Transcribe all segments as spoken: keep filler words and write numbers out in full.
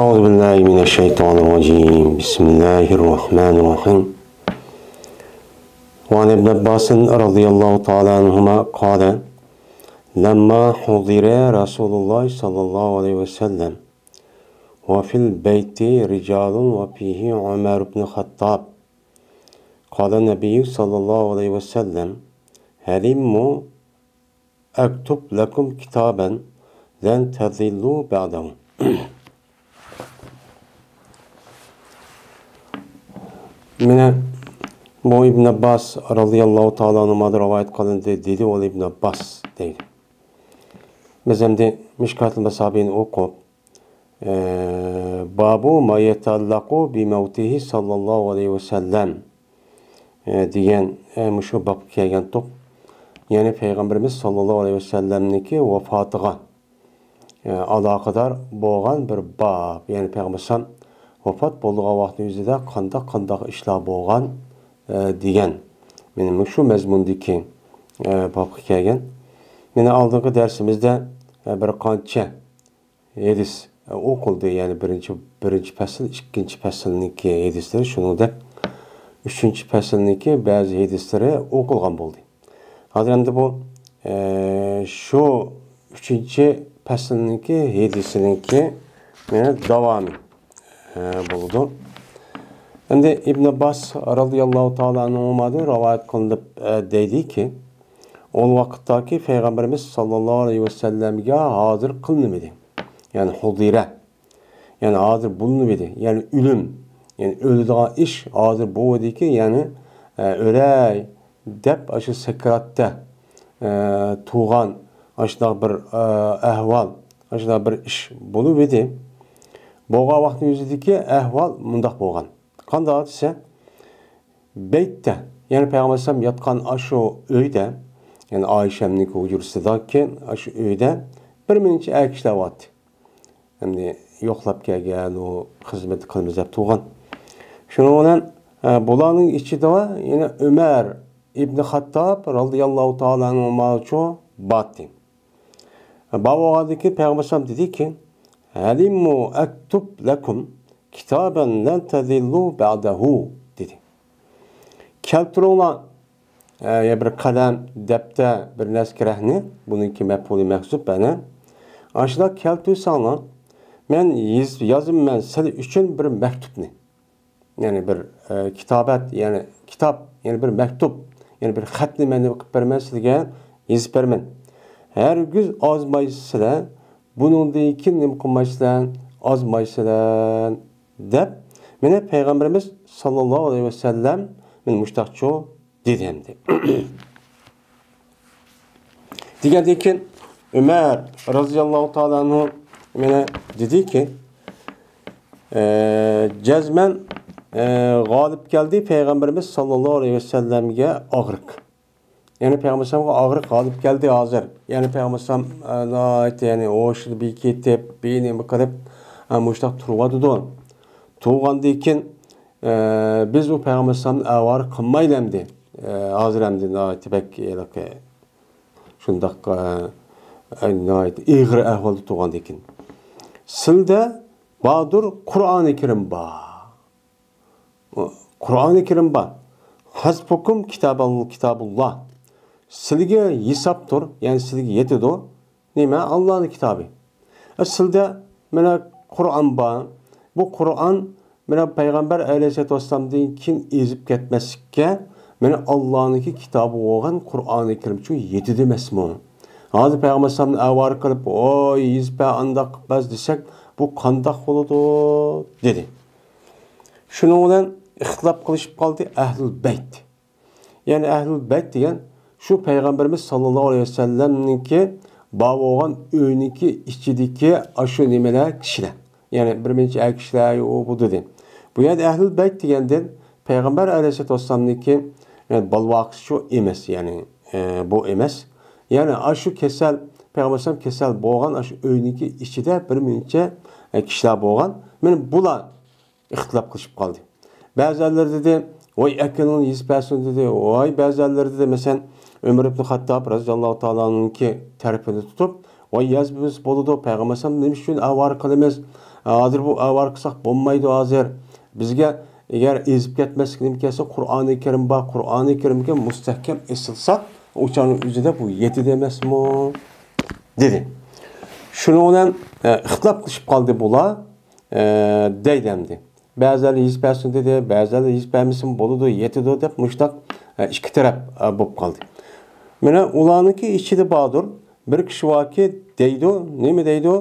أعوذ بالله من الشيطان الرجيم. بسم الله الرحمن الرحيم. وعن ابن عباس رضي الله تعالى عنهما قال: لما حضر رسول الله صلى الله عليه وسلم وفي البيت رجال وفيه عمر بن الخطاب، قال النبي صلى الله عليه وسلم: هلموا أكتب لكم كتابا لن تضلوا بعده. مانا بۇ ئىبن ئابباس رازىياللاھۇ تائالا ئەنھۇمادىن رىۋايەت قىلىندى، دېدى ئۇ ئىبن ئابباس دەيدۇ. بىز ئەمدى مىشكاتۇل مەسابىھنى ئوقۇپ، ئە، بابۇ ما يەتەئەللەقۇ بىمەۋتىھى ساللاللاھۇ ئەلەيھى ۋەسەللەم، ئە، دېگەن، ئە، مۇشۇ بابقا كەلگەنتۇق. يەنى پەيغەمبىرىمىز ساللاللاھۇ ئەلەيھى ۋەسەللەمنىڭكى ۋاپاتىغا، ئە، ئالاقىدار بولغان بىر باب. يەنى پەيغەمبەر ئەلەيھىسسالام ۋاپات بولغان ۋاقتى ئۆزىدە قانداق، قانداق ئىشلار بولغان، ئە، دېگەن. مانا مۇشۇ مەزمۇندىكى، ئە، بابقا كەلگەن. مانا ئالدىنقى دەرسىمىزدە، ئە، بىر قانچە ھەدىس ئوقۇلدى. يەنى بىرىنچى، بىرىنچى پەسىل، ئىككىنچى پەسىلنىڭكى ھەدىسلىرى، شۇنىڭدەك ئۈچىنچى پەسىلنىڭكى بەزى ھەدىسلىرى ئوقۇلغان بولدى. ھازىر ئەمدى بۇ، ئە، شۇ ئۈچىنچى پەسىلنىڭكى ھەدىسىنىڭكى، يەنە داۋامى، ئە، بولىدۇ. ئەمدى ئىبن ئابباس رازىياللاھۇ تائالا ئەنھۇمادىن رىۋايەت قىلىنىپ، ئە، دەيدىكى، ئۇ ۋاقىتتاكى پەيغەمبىرىمىز ساللاللاھۇ ئەلەيھى ۋەسەللەمگە ھازىر قىلىنمىدى. يەنى ھۇدىرە. يەنى ھازىر بولۇنۇۋىدى. يەنى ئۆلۈم. يەنى ئۆلىدىغان ئىش ھازىر بولۇۋىدىكى، يەنى، ئە، ئۆلەي دەپ ئاشۇ سەكراتتا، ئە، تۇرغان ئاشۇنداق بىر، ئە، ئەھۋال، ئاشۇنداق بىر ئىش بولۇۋىدى. بولغان ۋاقىتنىڭ ئۆزىدىكى ئەھۋال مۇنداق بولغان. قانداق دېسە، بەيتتە، يەنى پەيغەمبەر ئەلەيھىسسالام ياتقان ئاشۇ ئۆيدە، يەنى ئائىشەمنىڭ ھۇجرىسىدىكى ئاشۇ ئۆيدە بىر نەچچە ئەر كىشىلەر بارتى. ئەمدى يوقلاپ كەلگەن، ئۇ خىزمەت قىلىمىز دەپ تۇرغان. شۇنىڭ بىلەن، ئە، بۇلارنىڭ ئىچىدە يەنە ئۆمەر ئىبنى خاتتاب رازىياللاھۇ تائالا ئەنھۇماچۇ بارتى. بار بولغاندىن كېيىن پەيغەمبەر ئەلەيھىسسالام دېدىكى، «ھەلىممۇ ئەكتۇب لەكۇم كىتابەن لەن تەزىللۇ بەئدەھۇ» دېدى. كەلتۈرۈڭلار، ئە، يا بىر قەلەم، دەپتەر، بىر نەرسە كېرەكنى، بۇنىڭكى مەپئۇلى مەھزۇپ، ئەنە. ئاشۇنداق كەلتۈرسەڭلار، مەن يېز-، يازىمەن سىلەر ئۈچۈن بىر مەكتۇپنى. يەنى بىر، ئە، كىتابەت، يەنى كىتاب، يەنى بىر مەكتۇپ، يەنى بىر خەتنى مەن نېمە قىلىپ بېرىمەن سىلەرگە، يېزىپ بېرىمەن. ھەرگىز ئازمايسىلەر، بۇنىڭدىن كېيىن نېمە قىلمايسىلەر، ئازمايسىلەر، دەپ، مانا پەيغەمبىرىمىز ساللاللاھۇ ئەلەيھى ۋەسەللەم مانا مۇشتاقچۇ دېدى ئەمدى. دېگەندىن كېيىن ئۆمەر رازىياللاھۇ تائالا ئەنھۇ مانا دېدىكى، ئە، جەزمەن، ئە، غالىب كەلدى پەيغەمبىرىمىز ساللاللاھۇ ئەلەيھى ۋەسەللەمگە ئاغرىق. يەنى پەيغەمبەر ئەلەيھىسسالامغا ئاغرىق غالىپ كەلدى ھازىر. يەنى پەيغەمبەر ئەلەيھىسسالام، ئە، ناھايىتى، يەنى ھوشىنى بىكېتىپ، بىنېمە قىلىپ، ئە، مۇشۇنداق تۇرۇۋاتىدۇ. تۇرغاندىن كېيىن، ئە، بىز ئۇ پەيغەمبەر ئەلەيھىسسالامنى ئاۋارە قىلمايلى ئەمدى. ئە، ھازىر ئەمدى ناھايىتى بەك ھېلىقى شۇنداق، ئە، ئە، ناھايىتى ئېغىر ئەھۋالدا تۇرغاندىن كېيىن. سىلدە باردۇر، قۇرئانى كەرىم بار. قۇرئانى كەرىم بار. ھەسبۇكۇم كىتابۇل-، كىتابۇللا. سىلىگە ھېسابتۇر، يەنى سىلىگە يېتىدۇ. نېمە؟ ئاللانىڭ كىتابى. ئە، سىلدە مانا قۇرئان بار. بۇ قۇرئان مانا پەيغەمبەر ئەلەيھىسسالاتۇ ۋەسسالامدىن كېيىن ئېزىپ كەتمەسلىككە، مانا ئاللانىڭكى كىتابى بولغان قۇرئانى كەرىمچۇ يېتىدۇ ئەمەسمۇ؟ ھازىر پەيغەمبەر ئەلەيھىسسالامنى ئاۋارە قىلىپ، «ۋوي، يېزىپ بەر، ئانداق قىلىپ بەر» دېسەك، بۇ قانداق بولىدۇ؟ دېدى. شۇنىڭ بىلەن ئىختىلاپ قىلىشىپ قالدى ئەھلۇل بەيت. يەنى ئەھلۇل بەيت دېگەن شۇ پەيغەمبىرىمىز ساللاللاھۇ ئەلەيھى ۋەسەللەمنىڭكى بار بولغان ئۆينىڭكى ئىچىدىكى ئاشۇ نېمىلەر، كىشىلەر. يەنى بىر نەچچە ئەر كىشىلەر، ئۇ، بۇ دېدى. بۇ يەردە ئەھلۇل بەيت دېگەندىن پەيغەمبەر ئەلەيھىسسالاتۇ ۋەسسالامنىڭكى، يەنى بالىۋاقىسىچۇ ئەمەس، يەنى، ئە، بۇ ئەمەس. يەنى ئاشۇ كېسەل، پەيغەمبەر ئەلەيھىسسالام كېسەل بولغان ئاشۇ ئۆينىڭكى ئىچىدە بىر نەچچە، ئە، كىشىلەر بولغان. مانا بۇلار ئىختىلاپ قىلىشىپ قالدى. بەزىلەر دېدى، «ۋاي، ئەكېلىڭ، يېزىپ بەرسۇن» دېدى. ۋاي، بەزىلەر دېدى، مەسىلەن، ئۆمەر ئىبن خەتتاب رازىياللاھۇ تائالا ئەنھۇنىڭكى تەرىپىنى تۇتۇپ، «ۋاي، يازمىسا بولىدۇ، پەيغەمبەر ئەلەيھىسسالام نېمە ئۈچۈن ئاۋارە قىلىمىز؟ ھازىر بۇ ئاۋارە قىلساق بولمايدۇ ھازىر. بىزگە ئەگەر ئېزىپ كەتمەسلىك نېمە كەلسە، قۇرئانى كەرىم بار، قۇرئانى كەرىمگە مۇستەھكەم ئېسىلساق، ئۇ چاغنىڭ ئۆزىدە بۇ يېتىدۇ ئەمەسمۇ؟» دېدى. شۇنىڭ بىلەن، ئە، ئىختىلاپ قىلىشىپ قالدى بۇلار، ئە، دەيدۇ ئەمدى. بەزىلەر يېزىپ بەرسۇن دېدى، بەزىلەر يېزىپ بەرمىسىمۇ بولىدۇ، يېتىدۇ دەپ مۇشۇنداق، ئە، ئىككى تەرەپ، ئە، بولۇپ قالدى. مانا ئۇلارنىڭكى ئىچىدە باردۇر، بىر كىشى باركى دەيدۇ، نېمە دەيدۇ؟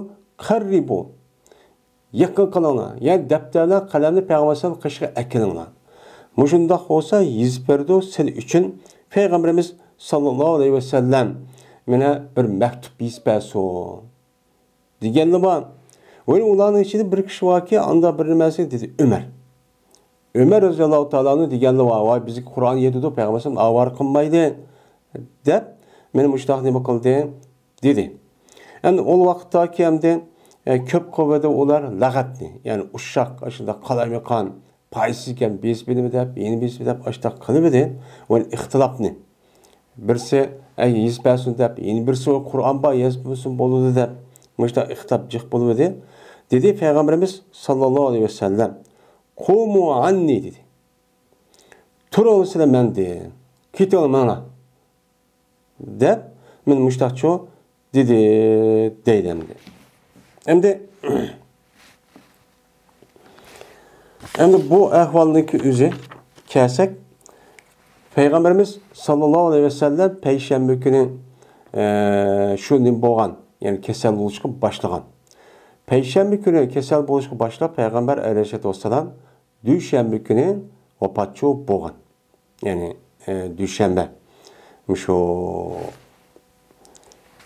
«قەررىبۇ.» يېقىن قىلىڭلار، يەنى دەپتەرلەر، قەلەمنى پەيغەمبەر ئەلەيھىسسالام قېشىغا ئەكېلىڭلار. مۇشۇنداق بولسا يېزىپ بېرىدۇ سىلەر ئۈچۈن پەيغەمبىرىمىز ساللاللاھۇ ئەلەيھى ۋەسەللەم مانا بىر مەكتۇپ يېزىپ بەرسۇن دېگەنلەر بار. ۋە ئۇلارنىڭ ئىچىدە بىر كىشى باركى، ئاندا بىر نېمەسى دېدى ئۆمەر. ئۆمەر رەزىياللاھۇ تائالا ئەنھۇ دېگەنلەر بار، ۋاي بىزگە قۇرئان يېتىدۇ، پەيغەمبەر ئەلەيھىسسالام ئاۋارە قىلمايدۇ دەپ، مانا مۇشۇنداق نېمە قىلدى دېدى. ئەمدى ئۇ ۋاقىتتاكى ئەمدى، ئە، كۆپ قىلىۋىدى ئۇلار لەغەتنى، يەنى ئۇششاق، ئاشۇنداق قالايمىقان، پايدىسىز ئىكەن، بېسىپ بېرىمىز دەپ، يەنە بېسىپ دەپ، ئاشۇنداق قىلىۋىدى. ئۇ ئىختىلاپنى. بىرسى، ئەي، يېزىپ بەرسۇن دەپ، يەنە بىرسى، ئۇ قۇرئان بار، يېزىپ بەرسۇن بولىدۇ دەپ، مۇشۇنداق ئىختىلاپ جىق بولۇۋىدى. دېدى پەيغەمبىرىمىز ساللاللاھۇ ئەلەيھى ۋەسەللەم، «قۇمۇ ئەننى» دېدى. «تۇرۇڭ سىلەر مەندىن، كېتىڭ ماڭا» دەپ، مانا مۇشۇنداقچۇ دېدى، دەيدۇ ئەمدى. ئەمدى، ئەمدى بۇ ئەھۋالنىڭكى ئۆزى كەلسەك، پەيغەمبىرىمىز ساللاللاھۇ ئەلەيھى ۋەسەللەم پەيشەنبە كۈنى، ئە، شۇ نېمە بولغان، يەنى كېسەل بولۇشقا باشلىغان. پەيشەنبە كۈنى كېسەل بولۇشقا باشلاپ، پەيغەمبەر ئەلەيھىسسالاتۇ ۋەسسالام دۈشەنبە كۈنى ۋاپاتچۇ بولغان. يەنى، ئە، دۈشەنبە. مۇشۇ،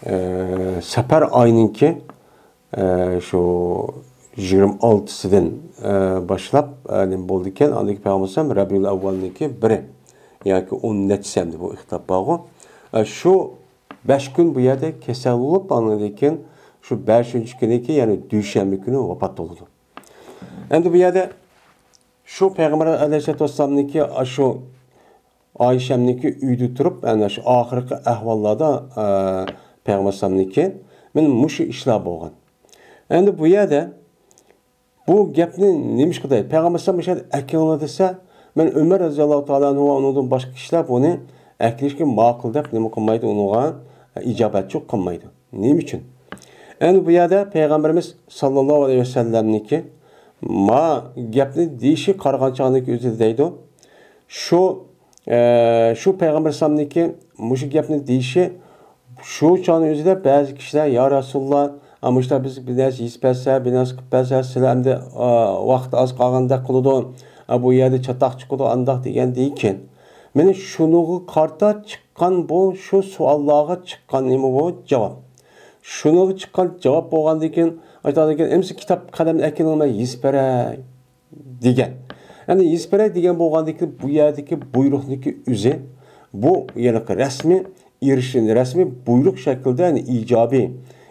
ئە، سەپەر ئاينىڭكى، ئە، شۇ يىگىرمە ئالتىسىدىن، ئە، باشلاپ، ئە، نېمە بولىدىكەن؟ ئاندىن كېيىن پەيغەمبەر ئەلەيھىسسالام رەبىئۇل ئەۋۋەلنىڭكى بىرى ياكى ئون نەچچىسى ئەمدى بۇ ئىختىلاپ بارغۇ. ئە، شۇ بەش كۈن بۇ يەردە كېسەل بولۇپ، ئاندىن كېيىن شۇ بەشىنچى كۈنىكى، يەنى دۈشەنبە كۈنى ۋاپات بولىدۇ. ئەمدى بۇ يەردە شۇ پەيغەمبەر ئەلەيھىسسالاتۇ ۋەسسالامنىڭكى ئاشۇ ئائىشەمنىڭكى ئۆيدە تۇرۇپ، ئەنە شۇ ئاخىرقى ئەھۋاللاردا، ئە، پەيغەمبەر ئەلەيھىسسالامنىڭكى مانا مۇشۇ ئىشلار بولغان. ئەمدى بۇ يەردە بۇ گەپنى نېمىشقا دەيدۇ؟ پەيغەمبەر ئەلەيھىسسالام مۇشۇ يەردە ئەكېلىڭلار دېسە، مانا ئۆمەر رەزىياللاھۇ تائالا ئەنھۇ ۋە ئۇنىڭدىن باشقا كىشىلەر بۇنى ئەكېلىشكە ماقۇل دەپ نېمە قىلمايدۇ، ئۇنىڭغا ئىجابەتچۇ قىلمايدۇ. نېمە ئۈچۈن؟ ئەمدى بۇ يەردە پەيغەمبىرىمىز ساللاللاھۇ ئەلەيھى ۋەسەللەمنىڭكى ما گەپنى دېيىشى قارىغان چاغنىڭكى ئۆزىدە دەيدۇ. شۇ، ئە، شۇ پەيغەمبەر ئەلەيھىسسالامنىڭكى مۇشۇ گەپنى دېيىشى شۇ چاغنىڭ ئۆزىدە بەزى كىشىلەر، يا رەسۇلاللا، ئا، مۇشۇنداق بىز بىر نەرسە يېزىپ بەرسە، بىر نەرسە قىلىپ بەرسە، سىلەر ئەمدى، ئا، ۋاقىت ئاز قالغاندەك قىلىدۇ، ئا، بۇ يەردە چاتاق چىقىدۇ، ئانداق دېگەندىكىن. مانا شۇنىڭغا قارىتا چىققان بۇ، شۇ سوئاللارغا چىققان نېمە بۇ؟ جاۋاب. شۇنىڭغا چىققان جاۋاب بولغاندىن كېيىن، ئېمىسە كىتاب قەلەمنى ئەكېلىڭ، مەن يېزىپ بېرەي دېگەن. يەنى يېزىپ بېرەي دېگەن بولغاندىن كېيىن، بۇ يەردىكى بۇيرۇقنىڭكى ئۆزى، بۇ يەنى رەسمىي ئېرىشىش، رەسمىي بۇيرۇق شەكلىدە، يەنى ئىجابىي،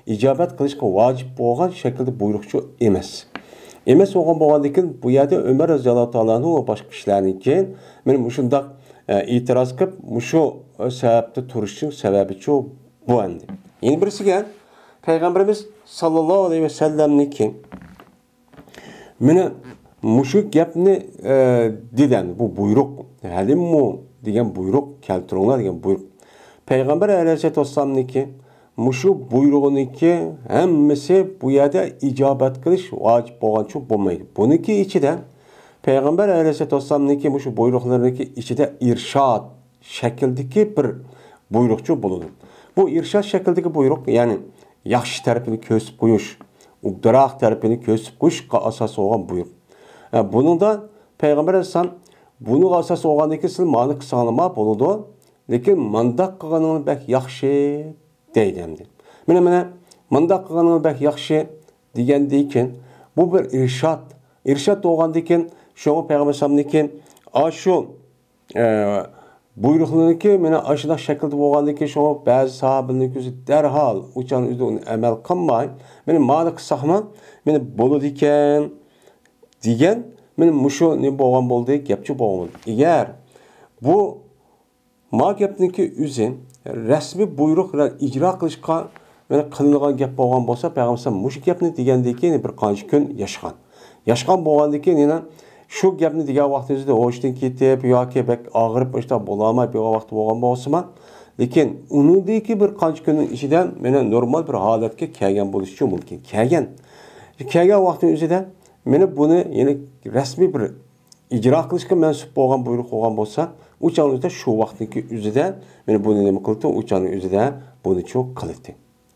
ئىجابەت قىلىشقا ۋاجىپ بولغان شەكىلدە بۇيرۇقچۇ ئەمەس. ئەمەس بولغان بولغاندىن كېيىن، بۇ يەردە ئۆمەر رەزىياللاھۇ تائالا ئەنھۇ ۋە باشقا كىشىلەرنىڭكى مانا مۇشۇنداق، ئە، ئېتىراز قىلىپ، مۇشۇ، ئە، سەۋەبتە تۇرۇشنىڭ سەۋەبىچۇ بۇ ئەمدى. يەنە بىرسىگە، پەيغەمبىرىمىز ساللاللاھۇ ئەلەيھى ۋەسەللەمنىڭكى مانا مۇشۇ گەپنى، ئە، دېدى، بۇ بۇيرۇق، ھەلىممۇ دېگەن بۇيرۇق، كەلتۈرۈڭلار دېگەن بۇيرۇق. پەيغەمبەر ئەلەيھىسسالاتۇ ۋەسسالامنىڭكى مۇشۇ بۇيرۇقىنىڭكى ھەممىسى بۇ يەردە ئىجابەت قىلىش ۋاجىپ بولغانچۇ بولمايدۇ. بۇنىڭكى ئىچىدە پەيغەمبەر ئەلەيھىسسالاتۇ ۋەسسالامنىڭكى مۇشۇ بۇيرۇقلىرىنىڭكى ئىچىدە ئىرشاد شەكلىدىكى بىر بۇيرۇقچۇ بولىدۇ. بۇ ئىرشاد شەكلىدىكى بۇيرۇق، يەنى ياخشى تەرىپىنى كۆرسىتىپ قويۇش، ئوبدانراق تەرىپىنى كۆرسىتىپ قويۇشقا ئاساس بولغان بۇيرۇق. ئە، بۇنىڭدا پەيغەمبەر ئەلەيھىسسالام بۇنىڭغا ئاساس بولغاندىن كېيىن سىلەر مانا قىلساڭلارمۇ بولىدۇ، لېكىن مانداق قىلغىنىڭلار بەك ياخشى دەيدۇ ئەمدى. مانا، مانا، مانداق قىلغىنىڭلار بەك ياخشى دېگەندىن كېيىن، بۇ بىر ئىرشاد. ئىرشاد بولغاندىن كېيىن، شۇڭا پەيغەمبەر ئەلەيھىسسالامنىڭكى ئاشۇ ئە، بۇيرۇقلىرىنىڭكى مانا ئاشۇنداق شەكىلدە بولغاندىن كېيىن، شۇڭا بەزى ساھابىلەرنىڭ كۆزى دەرھال ئۇ چاغنىڭ ئۆزىدە ئۇنى ئەمەل قىلماي، مانا مانا قىلساقمۇ مانا بولىدىكەن دېگەن، مانا مۇشۇ نېمە بولغان بولدى، گەپچۇ بولغان بولدى. ئەگەر بۇ ما گەپنىڭكى ئۆزى رەسمىي بۇيرۇق بىلەن ئىجرا قىلىشقا مانا قىلىنغان گەپ بولغان بولسا، پەيغەمبەر ئەلەيھىسسالام مۇشۇ گەپنى دېگەندىن كېيىن بىر قانچە كۈن ياشىغان. ياشىغان بولغاندىن كېيىن يەنە شۇ گەپنى دېگەن ۋاقتى ئۆزىدە ھوشىدىن كېتىپ ياكى بەك ئاغرىپ ئىشتا بولالماي بولغان ۋاقتى بولغان بولسىمۇ، لېكىن ئۇنىڭدىكى بىر قانچە كۈننىڭ ئىچىدە مانا نورمال بىر ھالەتكە كەلگەن بولۇشى مۇمكىن. كەلگەن. كەلگەن ۋاقتى ئۆزىدە مانا بۇنى يەنە رەسمىي بىر ئىجرا قىلىشقا مەنسۇپ بولغان بۇيرۇق بولغان بولسا، ئۇ چاغنىڭ ئۆزىدە شۇ ۋاقىتنىڭكى ئۆزىدە مانا بۇنى نېمە قىلدى؟ ئۇ چاغنىڭ ئۆزىدە بۇنىچۇ قىلدى.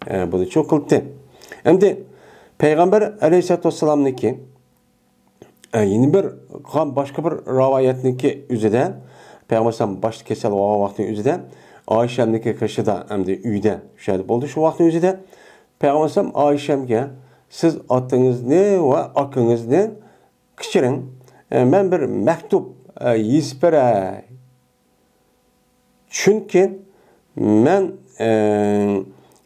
ئە، بۇنىچۇ قىلدى. ئەمدى پەيغەمبەر ئەلەيھىسسالاتۇ ۋەسسالامنىڭكى، ئە، يەنە بىر قىلغان باشقا بىر رىۋايەتنىڭكى ئۆزىدە، پەيغەمبەر ئەلەيھىسسالام باشتا كېسەل بولغان ۋاقتىنىڭ ئۆزىدە ئائىشەمنىڭكى قېشىدا، ئەمدى ئۆيدە، شۇ يەردە بولدى. شۇ ۋاقىتنىڭ ئۆزىدە پەيغەمبەر ئەلەيھىسسالام ئائىشەمگە، سىز ئاتىڭىزنى ۋە ئاكىڭىزنى كەچۈرۈڭ، ئە، مەن بىر مەكتۇپ، ئە، يېزىپ بېرەي. چۈنكى مەن، ئە،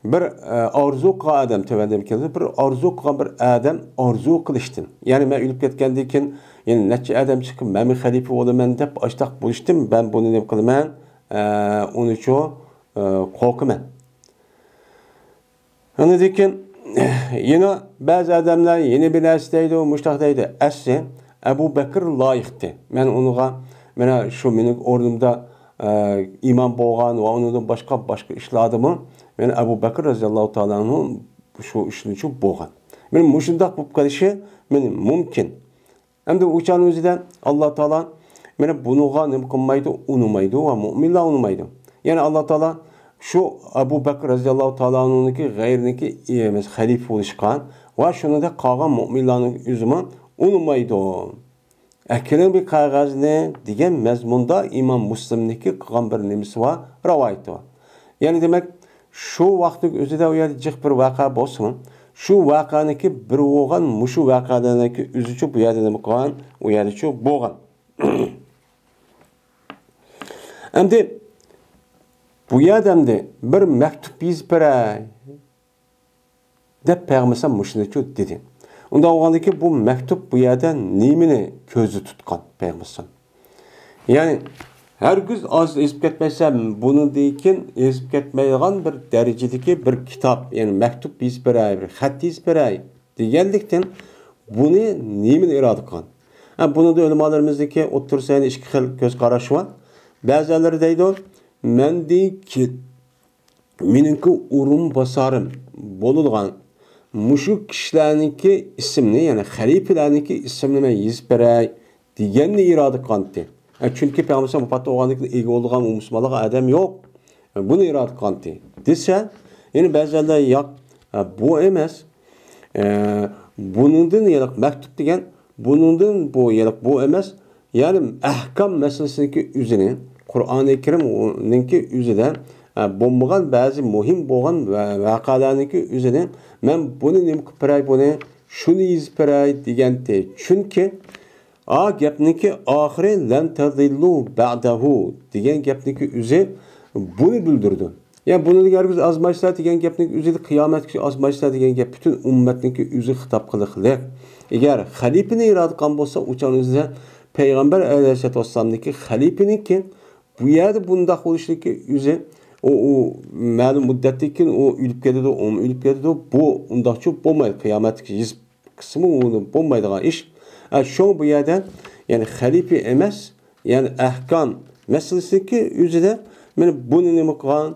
بىر، ئە، ئارزۇ قىلغان ئادەم، تۆۋەندە كېلىدۇ، بىر ئارزۇ قىلغان بىر ئادەم ئارزۇ قىلىشتىن. يەنى مەن ئۆلۈپ كەتكەندىن كېيىن، يەنە نەچچە ئادەم چىقىپ، مەنمۇ خەلىپە بولىمەن دەپ، ئاشتاق بولۇشتىن مەن بۇنى نېمە قىلىمەن؟ ئە، ئۇنىچۇ، ئە، قورقىمەن. ئاندىن كېيىن يەنە بەزى ئادەملەر يەنە بىر نەرسە دەيدۇ، مۇشۇنداق دەيدۇ، ئەسلى ئەبۇ بەكىر لايىقتى. مەن ئۇنىڭغا، مانا شۇ مېنىڭ ئورنۇمدا، ئە، ئىمام بولغان ۋە ئۇنىڭدىن باشقا، باشقا ئىشلاردىمۇ مەن ئەبۇ بەكىر رەزىياللاھۇ تائالا ئەنھۇ شۇ ئىشنىچۇ بولغان. مانا مۇشۇنداق بولۇپ قېلىشى مانا مۇمكىن. ئەمدى ئۇ چاغنىڭ ئۆزىدە ئاللا تائالا مانا بۇنىڭغا نېمە قىلمايدۇ، ئۇنىمايدۇ ۋە مۆمىنلەر ئۇنىمايدۇ. يەنى ئاللا تائالا شۇ ئەبۇ بەكىر رەزىياللاھۇ تائالا ئەنھۇنىڭكى غەيرىنىڭكى، ئە، خەلىپە بولۇشقا ۋە شۇنىڭدەك قالغان مۆمىنلەرنىڭ ئۆزىمۇ ئۇنىمايدۇ. ئەكىرىڭ بىر قەغەزنى دېگەن مەزمۇندا ئىمام مۇسلىمنىڭكى قىلغان بىر نېمىسى بار، رىۋايىتى بار. يەنى دېمەك، شۇ ۋاقىتنىڭ ئۆزىدە ئۇ يەردە جىق بىر ۋەقە بولسىمۇ، شۇ ۋەقەنىڭكى بىر بولغان، مۇشۇ ۋەقەلەرنىڭكى ئۆزىچۇ بۇ يەردە نېمە قىلغان؟ ئۇ يەردىچۇ بولغان. ئەمدى بۇ يەردە ئەمدى بىر مەكتۇپ يېزىپ بېرەي دەپ پەيغەمبەر ئەلەيھىسسالام مۇشۇنىچۇ دېدى. ئۇنداق بولغاندىكىن بۇ مەكتۇپ بۇ يەردە نېمىنى كۆزدە تۇتقان پەيغەمبەر ئەلەيھىسسالام؟ يەنى ھەرگىز ئاز ئېزىپ كەتمەيسەن، بۇنىڭدىن كېيىن ئېزىپ كەتمەيدىغان بىر دەرىجىدىكى بىر كىتاب، يەنى مەكتۇپ يېزىپ بېرەي، بىر خەت يېزىپ بېرەي دېگەنلىكتىن بۇنى نېمىنى ئىرادە قىلغان؟ ھە، بۇنىڭدا ئۆلىمالىرىمىزنىڭكى ئوتتۇرىسىدا يەنە ئىككى خىل كۆز قاراش بار. بەزىلەر دەيدۇ، مەندىن كېيىن مېنىڭكى ئورۇنباسارىم بولىدىغان مۇشۇ كىشىلەرنىڭكى ئىسمىنى، يەنى خەلىپىلەرنىڭكى ئىسمىنى مەن يېزىپ بېرەي دېگەننى ئىرادە قىلغانتى. ئە، چۈنكى پەيغەمبەر ئەلەيھىسسالام ۋاپات بولغاندىن كېيىن ئىگە بولىدىغان ئۇ مۇسۇلمانلارغا ئادەم يوق. ئە، بۇنى ئىرادە قىلغانتى دېسە، يەنە بەزىلەر ياق، ئە، بۇ ئەمەس. ئە، بۇنىڭدىن يەنە مەكتۇپ دېگەن، بۇنىڭدىن بۇ يەنە بۇ ئەمەس. يەنى ئەھكام مەسىلىسىنىڭكى ئۆزىنى، قۇرئانى كەرىمنىڭكى ئۆزىدە، ئە، بولمىغان بەزى مۇھىم بولغان ۋە-، ۋەقەلەرنىڭكى ئۆزىنى، مەن بۇنى نېمە قىلىپ بېرەي، بۇنى شۇنى يېزىپ بېرەي دېگەنتى. چۈنكى ئا گەپنىڭكى ئاخىرى «لەن تەزىللۇ بەئدەھۇ» دېگەن گەپنىڭكى ئۆزى بۇنى بىلدۈرىدۇ. يا بۇنىڭدىن ھەرگىز ئازمايسىلەر دېگەن گەپنىڭ ئۆزى، قىيامەتكىچە ئازمايسىلەر دېگەن گەپ پۈتۈن ئۈممەتنىڭكى ئۆزىگە خىتاب قىلىقلىق. ئەگەر خەلىپىنى ئىرادە قىلغان بولسا، ئۇ چاغنىڭ ئۆزىدە پەيغەمبەر ئەلەيھىسسالاتۇ ۋەسسالامنىڭكى خەلىپىنىڭكى بۇ يەردە بۇنداق بولۇشىدىكى ئۆزى، ئۇ، ئۇ مەلۇم مۇددەتتىن كېيىن ئۇ ئۆلۈپ كېتىدۇ، ئۇمۇ ئۆلۈپ كېتىدۇ. بۇ ئۇنداقچۇ بولمايدۇ. قىيامەتتىكى ھېساب قىسمى ئۇنى بولمايدىغان ئىش. ئە، شۇڭا بۇ يەردە، يەنى خەلىپە ئەمەس، يەنى ئەھكام مەسىلىسىدىكى ئۆزىدە مانا بۇنى نېمە قىلغان؟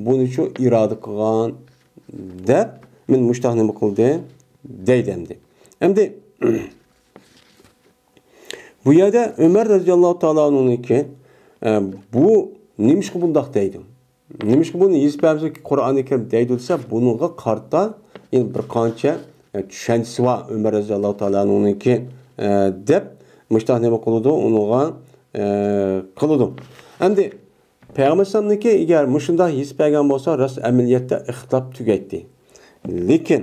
بۇنىچۇ ئىرادە قىلغان دەپ، مانا مۇشتاق نېمە قىلدى؟ دەيدۇ ئەمدى. ئەمدى بۇ يەردە ئۆمەر رەزىياللاھۇ تائالا ئەنھۇنىڭكى، ئە، بۇ نېمىشقا بۇنداق دەيدۇ؟ نېمىشقا بۇنى يېزىپ بەرمىسە قۇرئانى كەرىم دەيدۇ دېسە، بۇنىڭغا قارىتا يەنە بىر قانچە، ئە، چۈشەنچىسى بار ئۆمەر رەزىياللاھۇ تائالا ئەنھۇنىڭكى، ئە، دەپ مۇشتاق نېمە قىلىدۇ؟ ئۇنىڭغا، ئە، قىلىدۇ. ئەمدى پەيغەمبەر ئەلەيھىسسالامنىڭكى ئەگەر مۇشۇنداق يېزىپ بەرگەن بولسا، راست ئەمەلىيەتتە ئىختىلاپ تۈگەيتتى. لېكىن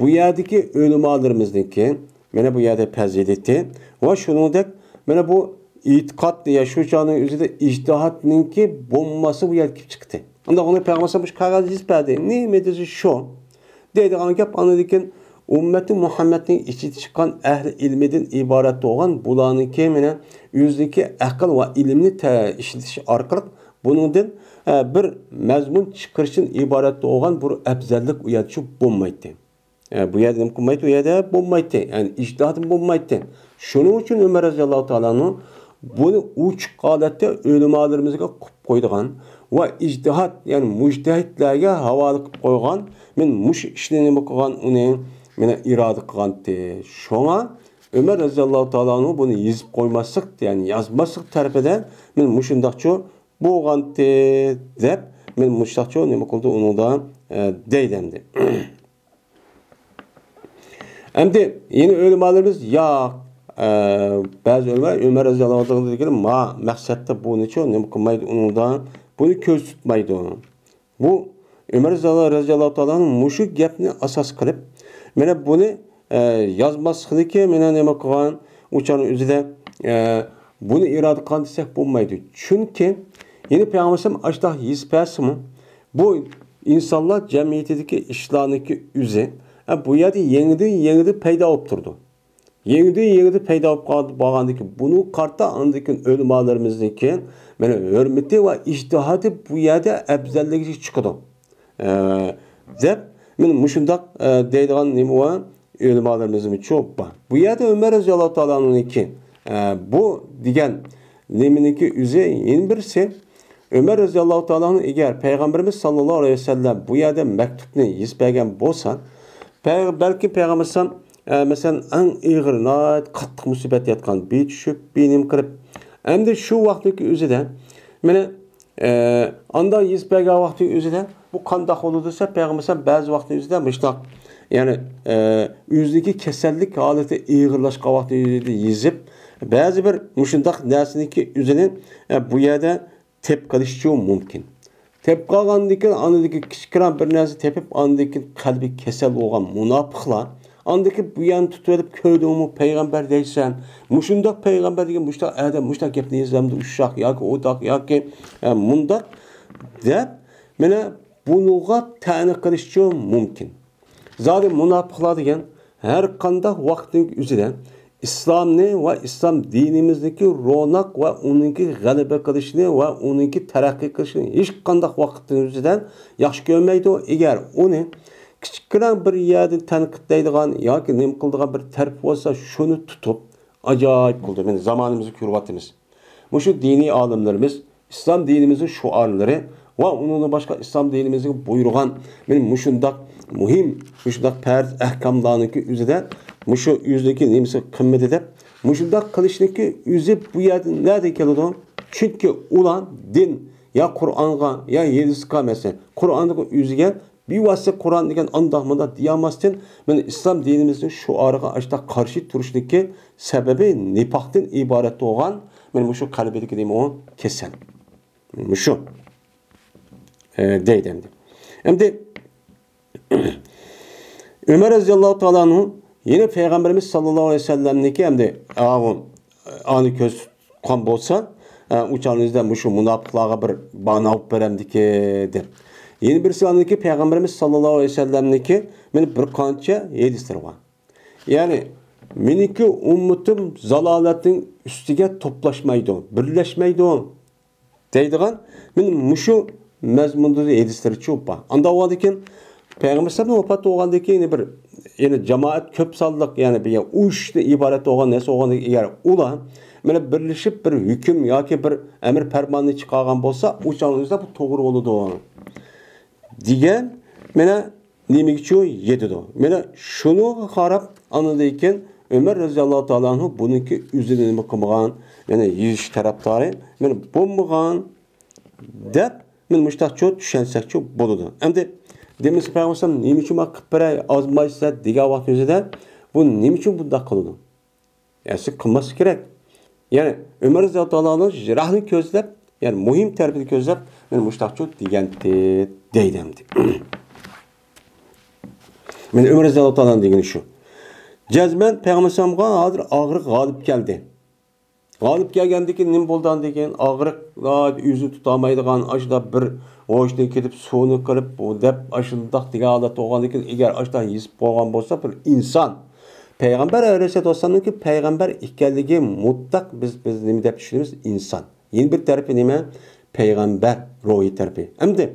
بۇ يەردىكى ئۆلىمالىرىمىزنىڭكى، مانا بۇ يەردە پەزىلىتى ۋە شۇنىڭدەك، مانا بۇ ئېتىقاد يا شۇ چاغنىڭ ئۆزىدە ئىجتىھادنىڭكى بولماسا بۇ يەردە كېلىپ چىقتى. ئۇنداق ئۇنى پەيغەمبەر بۇ قەغەز يېزىپ بەردى. نېمە دېسە شۇ. دەيدىغان گەپ ئاندىن كېيىن ئۈممىتى مۇھەممەدنىڭ ئىچىدە چىققان ئەھلى ئىلمىدىن ئىبارەت بولغان بۇلارنىڭكى مانا ئۆزىنىڭكى ئەقىل ۋە ئىلىمنى تە-، ئىشلىتىش ئارقىلىق بۇنىڭدىن ئە، بىر مەزمۇن چىقىرىشتىن ئىبارەت بولغان بىر ئەپزەللىك ئۇ يەردە شۇ بولمايتتى. ئە، بۇ يەردە نېمە قىلمايتتى؟ ئۇ يەردە بولمايتتى. يەنى ئىجتىھادىم بولمايتتى. شۇنىڭ ئۈچۈن ئۆمەر رەزىياللاھۇ تائالا ئەنھۇ بۇنى ئوچۇق ھالەتتە ئۆلىمالىرىمىزغا قىلىپ قويىدىغان ۋە ئىجتىھاد، يەنى مۇجتەھىدلەرگە ھاۋالە قىلىپ قويغان، مەن مۇشۇ ئىشنى نېمە قىلغان، ئۇنى مانا ئىرادە قىلغانتى. شۇڭا ئۆمەر رەزىياللاھۇ تائالا ئەنھۇ بۇنى يېزىپ قويماسلىق، يەنى يازماسلىق تەرىپىدە مەن مۇشۇنداقچۇ بولغانتى دەپ، مەن مۇشۇنداقچۇ نېمە قىلدى ئۇنىڭدا، ئە، دەيدۇ ئەمدى. ئەمدى يەنە ئۆلىمالىرىمىز ياق، ئە، بەزى ئۆلىمالار ئۆمەر رەزىياللاھۇ تائالا دېگەن ما مەقسەتتە بۇنىچۇ نېمە قىلمايدۇ ئۇنىڭدا، بۇنى كۆز تۇتمايدۇ. بۇ ئۆمەر رەزىياللاھۇ تائالا مۇشۇ گەپنى ئاساس قىلىپ، مانا بۇنى، ئە، يازماسلىقنىكى مانا نېمە قىلغان، ئۇ چاغنىڭ ئۆزىدە، ئە، بۇنى ئىرادە قىلغان دېسەك بولمايدۇ. چۈنكى يەنە پەيغەمبەر ئەلەيھىسسالام ئاشۇنداق يېزىپ بەرسىمۇ، بۇ ئىنسانلار جەمئىيىتىدىكى ئىشلارنىڭكى ئۆزى، ئە، بۇ يەردە يېڭىدىن يېڭىدىن پەيدا بولۇپ تۇرىدۇ. يېڭىدىن يېڭىدىن پەيدا بولۇپ قال-، بولغاندىن كېيىن، بۇنىڭغا قارىتا ئاندىن كېيىن ئۆلىمالىرىمىزنىڭكى مانا ھۆرمىتى ۋە ئىجتىھادى بۇ يەردە ئەپزەللىكى چىقىدۇ، ئە، دەپ، مانا مۇشۇنداق، ئە، دەيدىغان نېمە بار؟ ئۆلىمالىرىمىزمۇچۇ بار. بۇ يەردە ئۆمەر رەزىياللاھۇ تائالا ئەنھۇنىڭكى، ئە، بۇ دېگەن نېمىنىڭكى ئۆزى يەنە بىرسى، ئۆمەر رەزىياللاھۇ تائالا ئەنھۇ ئەگەر پەيغەمبىرىمىز ساللاللاھۇ ئەلەيھى ۋەسەللەم بۇ يەردە مەكتۇبنى يېزىپ بەرگەن بولسا، پەيغ-، بەلكىم پەيغەمبىرىمىز، ئە، مەسىلەن، ئەڭ ئېغىر، ناھايىتى قاتتىق مۇسىبەتتە ياتقان، بىر چۈشۈپ، بىر نېمە قىلىپ، ئەمدى شۇ ۋاقىتتىكى ئۆزىدە، مانا، ئە، ئانداق يېزىپ بەرگەن ۋاقتى ئۆزىدە، بۇ قانداق بولىدۇ دېسە، پەيغەمبەر بەزى ۋاقىتنىڭ ئۆزىدە مۇشۇنداق، يەنى، ئە، ئۆزىدىكى كېسەللىك ھالىتى ئېغىرلاشقان ۋاقتى ئۆزىدە يېزىپ، بەزى بىر مۇشۇنداق نەرسىنىڭكى ئۆزىنى، ئە، بۇ يەردە تېپىپ قېلىشىچۇ مۇمكىن. تېپىپ قالغاندىن كېيىن، ئاندىن كېيىن كىچىككىنە بىر نەرسە تېپىپ، ئاندىن كېيىن قەلبى كېسەل بولغان مۇناپىقلار، ئاندىن كېيىن بۇ يەرنى تۇتۇۋېلىپ، «كۆردۈڭمۇ، پەيغەمبەر دەيسەن، مۇشۇنداق پەيغەمبەر دېگەن مۇشۇنداق ئادەم، مۇشۇنداق گەپنى يېزەمدۇ، ئۇششاق ياكى ئۇنداق ياكى، ئە، مۇنداق» دەپ، مانا بۇنىڭغا تەنە قىلىشچۇ مۇمكىن. زادى مۇناپىقلار دېگەن ھەر قانداق ۋاقىتنىڭ ئۆزىدە ئىسلامنى ۋە ئىسلام دىنىمىزنىڭكى روناق ۋە ئۇنىڭكى غەلىبە قىلىشىنى ۋە ئۇنىڭكى تەرەققىي قىلىشىنى ھېچقانداق ۋاقىتنىڭ ئۆزىدە ياخشى كۆرمەيدۇ. ئەگەر ئۇنى كىچىككىنە بىر يەردىن تەنقىدلەيدىغان ياكى نېمە قىلىدىغان بىر تەرىپى بولسا، شۇنى تۇتۇپ ئاجايىپ قىلىدۇ. مانا زامانىمىزدا كۆرۈۋاتىمىز. مۇشۇ دىنىي ئالىملىرىمىز ئىسلام دىنىمىزنىڭ شوئارلىرى ۋە ئۇنىڭدىن باشقا ئىسلام دىنىمىزگە بۇيرۇغان مانا مۇشۇنداق مۇھىم، مۇشۇنداق پەرز ئەھكاملارنىڭكى ئۆزىدە مۇشۇ ئۆزىنىڭكى نېمىسى قىممىتى دەپ مۇشۇنداق قىلىشنىڭكى ئۆزى بۇ يەردىن نەدىن كېلىدۇ؟ چۈنكى ئۇلار دىن يا قۇرئانغا يا ھەدىسكە، مەسىلەن، قۇرئاننىڭ ئۆزىگە بىۋاسىتە قۇرئان دېگەن ئانداق مۇنداق دېيەلمەستىن، مانا ئىسلام دىنىمىزنىڭ شوئارىغا ئاشۇنداق قارشى تۇرۇشنىڭكى سەۋەبى نىپاقتىن ئىبارەت بولغان، مانا مۇشۇ قەلبىدىكى نېمە ئۇ؟ كېسەل. مۇشۇ. ئە، دەيدۇ ئەمدى. ئەمدى ئۆمەر رەزىياللاھۇ تائالا ئەنھۇ يەنە پەيغەمبىرىمىز ساللاللاھۇ ئەلەيھى ۋەسەللەمنىڭكى ئەمدى ئاۋۇ ئانى كۆز تۇتقان بولسا، ئە، ئۇ چاغنىڭىزدا مۇشۇ مۇناپىقلارغا بىر بانا ئوپ بېرەمدىكى دەپ. يەنە بىرسى ئاندىكى پەيغەمبىرىمىز ساللاللاھۇ ئەلەيھى ۋەسەللەمنىڭكى مانا بىر قانچە ھەدىسلىرى بار. يەنى، مېنىڭكى ئۈممىتىم زالالەتنىڭ ئۈستىگە توپلاشمايدۇ، بىرلەشمەيدۇ دەيدىغان مانا مۇشۇ مەزمۇندا ھەدىسلىرىچۇ بار. ئانداق بولغاندىكىن پەيغەمبەر ئەلەيھىسسالام ۋاپات بولغاندىن كېيىن بىر، يەنى جامائەت كۆپ سانلىق، يەنى بىر ئۇرۇشتىن ئىبارەت بولغان نەرسە بولغاندىن كېيىن ئۇلار مانا بىرلىشىپ بىر ھۆكۈم ياكى بىر ئەمر پەرماننى چىقارغان بولسا، ئۇ چاغدا بۇ توغرا بولىدۇ دېگەن مانا نېمىگىچۇ يېتىدۇ. مانا شۇنىڭغا قاراپ ئاندىن كېيىن ئۆمەر رەزىياللاھۇ تائالا ئەنھۇ بۇنىڭكى ئۆزىنى نېمە قىلمىغان، يەنى يېزىش تەرەپدارى مانا بولمىغان دەپ، مانا مۇشۇنداقچۇ چۈشەنسەكچۇ بولىدۇ. ئەمدى دېمىسە پەيغەمبەر نېمە ئۈچۈن ماڭا قىلىپ بېرەي، ئازمايسىلەر دېگەن ۋاقىت ئۆزىدە بۇ نېمە ئۈچۈن بۇنداق قىلىدۇ؟ ئەسلى قىلماسلىق كېرەك. يەنى ئۆمەر رەزىياللاھۇ تائالا ئانھۇ يىراقنى كۆزلەپ، يەنى مۇھىم تەرىپىنى كۆزلەپ، مانا مۇشۇنداقچۇ دېگەنتى دەيدۇ ئەمدى. مانا ئۆمەر رەزىياللاھۇ تائالا دېگىنى شۇ. جەزمەن پەيغەمبەر ئەلەيھىسسالامغا ھازىر ئاغرىق غالىب كەلدى. غالىب كەلگەندىن كېيىن نېمە بولدى ئاندىن كېيىن؟ ئاغرىق ئۆزىنى تۇتالمايدىغان، ئاشۇنداق بىر ھوشىدىن كېتىپ، سۇنى قىلىپ، بۇ دەپ ئاشۇنداق دېگەن ھالەت بولغاندىن كېيىن، ئەگەر ئاشۇنداق يېزىپ بولغان بولسا، بىر ئىنسان، پەيغەمبەر ئەلەيھىسسالاتۇ ۋەسسالامنىڭكى پەيغەمبەر ئىكەنلىكى مۇتلەق بىز، بىز نېمە دەپ چۈشىنىمىز؟ ئىنسان. يەنە بىر تەرىپى نېمە؟ پەيغەمبەر روھى تەرىپى. ئەمدى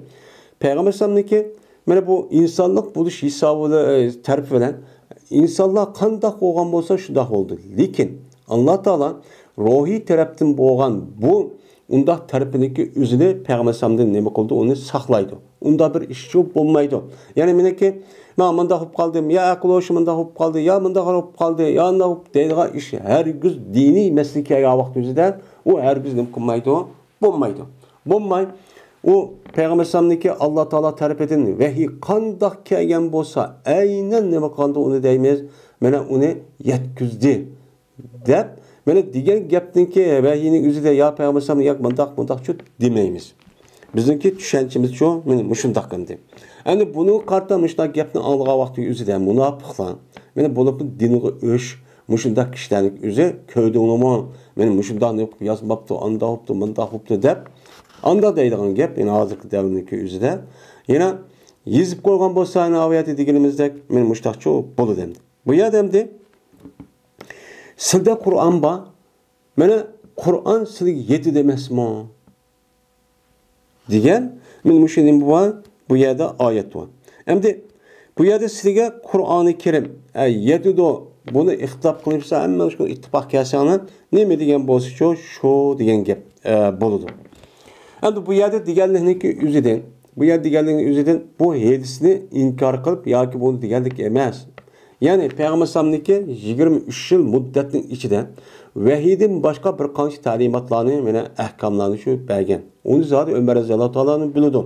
پەيغەمبەر ئەلەيھىسسالامنىڭكى مانا بۇ ئىنسانلىق بولۇش ھېسابى بىلەن، ئە، تەرىپى بىلەن ئىنسانلار قانداق بولغان بولسا شۇنداق بولدى. لېكىن ئاللا تائالا روھىي تەرەپتىن بولغان بۇ ئۇنداق تەرىپىنىڭكى ئۆزىنى پەيغەمبەر ئەلەيھىسسالامدىن نېمە قىلدى؟ ئۇنى ساقلايدۇ. ئۇنداق بىر ئىش شۇ بولمايدۇ. يەنى مېنىڭكى، مانا مۇنداق بولۇپ قالدىم، يا ئەقىل ھوشى مۇنداق بولۇپ قالدى، يا مۇنداق بولۇپ قالدى، يا ئانداق بولۇپ دەيدىغان ئىش ھەرگىز دىنىي مەسىلە كەلگەن ۋاقىت ئۆزىدە ئۇ ھەرگىز نېمە قىلمايدۇ؟ بولمايدۇ. بولماي. ئۇ پەيغەمبەر ئەلەيھىسسالامنىڭكى ئاللا تائالا تەرىپىدىن ۋەھىي قانداق كەلگەن بولسا، ئەينەن نېمە قىلغاندا ئۇنى دەيمىز، مانا ئۇنى يەتكۈزدى دەپ، مانا دېگەن گەپنىڭكى ۋەھىينىڭ ئۆزىدە يا پەيغەمبەر ئەلەيھىسسالام ياكى مۇنداق، مۇنداقچۇ دېمەيمىز. بىزنىڭكى چۈشەنچىمىزچۇ، مانا مۇشۇنداق ئەمدى. ئەمدى بۇنىڭغا قارىتا مۇشۇنداق گەپنى ئاڭلىغان ۋاقتى ئۆزىدە مۇناپىقلار، مانا بولۇپمۇ دىنغا ئۆچ، مۇشۇنداق كىشىلەرنىڭ ئۆزى كۆردۈڭلىمۇ، مانا مۇشۇنداق نېمە قىلىپ يازماپتۇ، ئانداق بوپتۇ، مۇنداق بوپتۇ دەپ، ئانداق دەيدىغان گەپ، يەنە ھازىرقى دەۋرنىڭكى ئۆزىدە. يەنە يېزىپ قويغان بولسا، يەنە ئاۋۇ يەردە دېگىنىمىزدەك، مانا مۇشۇنداقچۇ بولىدۇ ئەمدى. بۇ يەردە ئەمدى سىلدە قۇرئان بار، مانا قۇرئان سىلگە يېتىدۇ ئەمەسمۇ؟ دېگەن، مانا مۇشۇ نېمە بار؟ بۇ يەردە ئايەت بار. ئەمدى بۇ يەردە سىلىگە قۇرئانى كەرىم، ئە، يېتىدۇ. بۇنى ئىختىلاپ قىلىشسا، ھەممە شۇ ئىتتىپاق كەلسەڭلار، نېمە دېگەن بولسىچۇ، شۇ دېگەن گەپ، ئە، بولىدۇ. ئەمدى بۇ يەردە دېگەنلىكنىڭكى ئۆزىدىن، بۇ يەردە دېگەنلىكنىڭ ئۆزىدىن بۇ ھەدىسنى ئىنكار قىلىپ ياكى بۇنى دېگەنلىك ئەمەس. يەنى پەيغەمبەر ئەلەيھىسسالامنىڭكى يىگىرمە ئۈچ يىل مۇددەتنىڭ ئىچىدە ۋەھىيدىن باشقا بىر قانچە تەلىماتلارنى، مانا ئەھكاملارنى شۇ بەرگەن. ئۇنى زادى ئۆمەر رەزىياللاھۇ تائالا ئەنھۇ بىلىدۇ.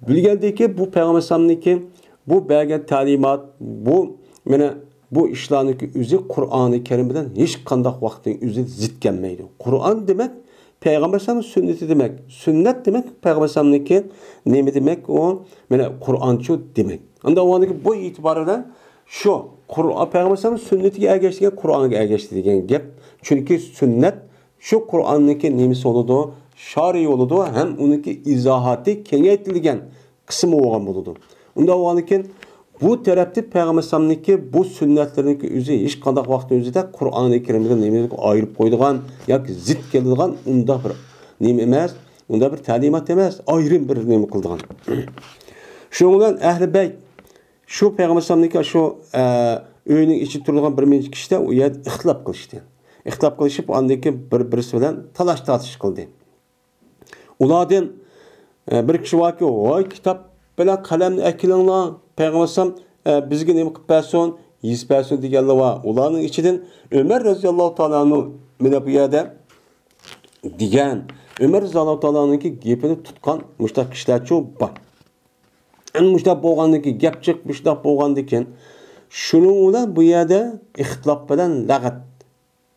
بىلگەندىكى بۇ پەيغەمبەر ئەلەيھىسسالامنىڭكى بۇ بەرگەن تەلىمات، بۇ، مانا بۇ ئىشلارنىڭكى ئۆزى قۇرئانى كەرىم بىلەن ھېچقانداق ۋاقىتنىڭ ئۆزى زىت كەلمەيدۇ. قۇرئان دېمەك، پەيغەمبەر ئەلەيھىسسالامنىڭ سۈننىتى دېمەك. سۈننەت دېمەك، پەيغەمبەر ئەلەيھىسسالامنىڭكى نېمە دېمەك ئۇ؟ مانا قۇرئانچۇ دېمەك. ئانداق بولغاندىكىن بۇ ئېتىبار بىلەن شۇ قۇرئان، پەيغەمبەر ئەلەيھىسسالامنىڭ سۈننىتىگە ئەگەشتى دېگەن قۇرئانغا ئەگەشتى دېگەن گەپ. چۈنكى سۈننەت شۇ قۇرئاننىڭكى نېمىسى بولىدۇ؟ شارھى بولىدۇ ھەم ئۇنىڭكى ئىزاھاتى كېڭەيتىلگەن قىسمى بولغان بولىدۇ. ئۇنداق بولغاندىكىن، بۇ تەرەپتە پەيغەمبەر ئەلەيھىسسالامنىڭكى بۇ سۈننەتلىرىنىڭكى ئۆزى ھېچقانداق ۋاقىتنىڭ ئۆزىدە قۇرئانى كەرىمدىن نېمىنى ئايرىپ قويىدىغان ياكى زىت كېلىدىغان ئۇنداق بىر نېمە ئەمەس، ئۇنداق بىر تەلىمات ئەمەس، ئايرىم بىر نېمە قىلىدىغان. شۇنىڭ بىلەن ئەھلى بەيت شۇ پەيغەمبەر ئەلەيھىسسالامنىڭكى شۇ، ئە، ئۆيىنىڭ ئىچىدە تۇرىدىغان بىر نەچچە كىشىدە ئۇ يەردە ئىختىلاپ قىلىشتى. ئىختىلاپ قىلىشىپ، ئاندىن كېيىن بىر-، بىرسى بىلەن تالاش-تارتىش قىلدى. ئۇلاردىن، ئە، بىر كىشى باركى، «ۋاي، كىتاب بىلەن قەلەمنى ئەكېلىڭلار، پەيغەمبەر ئەلەيھىسسالام، ئە، بىزگە نېمە قىلىپ بەرسۇن، يېزىپ بەرسۇن» دېگەنلەر بار. ئۇلارنىڭ ئىچىدىن ئۆمەر رەزىياللاھۇ تائالا ئەنھۇ مانا بۇ يەردە دېگەن. ئۆمەر رەزىياللاھۇ تائالا ئەنھۇنىڭكى گېپىنى تۇتقان مۇشۇنداق كىشىلەرچۇ بار. ئەنە مۇشۇنداق بولغاندىن كېيىن، گەپ جىق مۇشۇنداق بولغاندىن كېيىن، شۇنىڭ بىلەن بۇ يەردە ئىختىلاپ بىلەن لەغەت.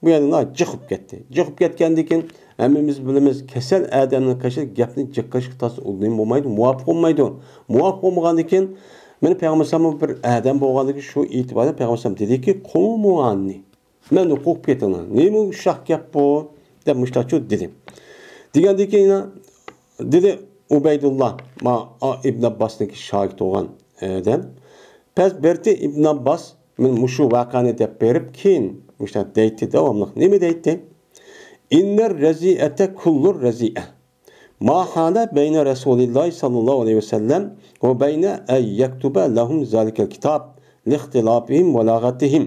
بۇ يەردە جىق بولۇپ كەتتى. جىق بولۇپ كەتكەندىن كېيىن، ھەممىمىز بىلىمىز، كەسەل ئادەمنىڭ قېشىدا گەپنى جىق قىلىشقا تاسا ئۇدۇل بولمايدۇ، مۇۋاپىق بولمايدۇ. مۇۋاپىق بولمىغاندىن كېيىن، مانا پەيغەمبەر ئەلەيھىسسالام بىر ئادەم بولغاندىن كېيىن، شۇ ئېتىباردا پەيغەمبەر ئەلەيھىسسالام دېدىكى، «قومۇ ئاننى.» مەندىن قوپۇپ كېتىڭلار. نېمە ئۇششاق گەپ بۇ؟ دەپ مۇشتاقچۇ دېدى. دېگەندىن كېيىن يەنە دېدى ئۇبەيدۇللا، ما-، ئا-، ئىبن ئابباسنىڭكى شاگىرتى بولغان ئادەم. پەس بەردى ئىبن ئابباس، مەن مۇشۇ ۋەقەنى دەپ بېرىپ، كېيىن مۇشتاق دەيتتى داۋاملىق. نېمە دەيتتى؟ «ئىننەر رەزىئەتە كۇللۇر رەزىئە. ما ھالە بەينە رەسۇلىللاھى ساللاللاھۇ ئەلەيھى ۋەسەللەم ۋە بەينە ئەن يەكتۇبە لەھۇم زالىكەل كىتاب لىختىلاپىھىم ۋە لاغەتىھىم.»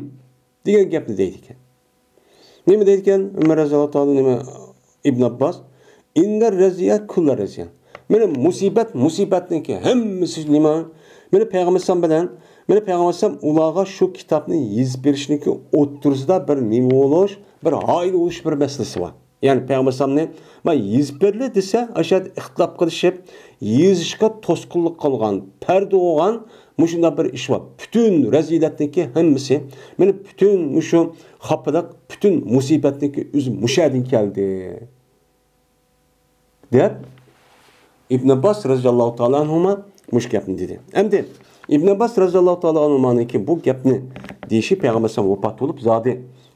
دېگەن گەپنى دەيدىكەن. نېمە دەيدىكەن ئۆمەر رەزىياللاھۇ تائالا، نېمە، ئىبن ئابباس؟ «ئىننەر رەزىئە كۇللە رەزىئە.» مانا مۇسىبەت، مۇسىبەتنىڭكى ھەممىسى نېمە؟ مانا پەيغەمبەر ئەلەيھىسسالام بىلەن، مانا پەيغەمبەر ئەلەيھىسسالام ئۇلارغا شۇ كىتابنى يېزىپ بېرىشنىڭكى ئوتتۇرىسىدا بىر نېمە بولۇش، بىر ھايل بولۇش بىر مەسىلىسى بار. يەنى پەيغەمبەر ئەلەيھىسسالامنى، «مانا يېزىپ بېرىلە» دېسە، ئاشۇ يەردە ئىختىلاپ قىلىشىپ، يېزىشقا توسقۇنلۇق قىلغان، پەردە بولغان مۇشۇنداق بىر ئىش بار. پۈتۈن رەزىلەتنىڭكى ھەممىسى، مانا پۈتۈن مۇشۇ خاپىلىق، پۈتۈن مۇسىبەتنىڭكى ئۆزى مۇشۇ يەردىن كەلدى، دەپ، ئىبن ئابباس رەزىياللاھۇ تائالا ئەنھۇما مۇشۇ گەپنى دېدى. ئەمدى ئىبن ئابباس رەزىياللاھۇ تائالا ئەنھۇمانىڭكى بۇ گەپنى دېيىشى پەيغەمبەر ئەلەيھىسسالام ۋاپات بولۇپ زادى،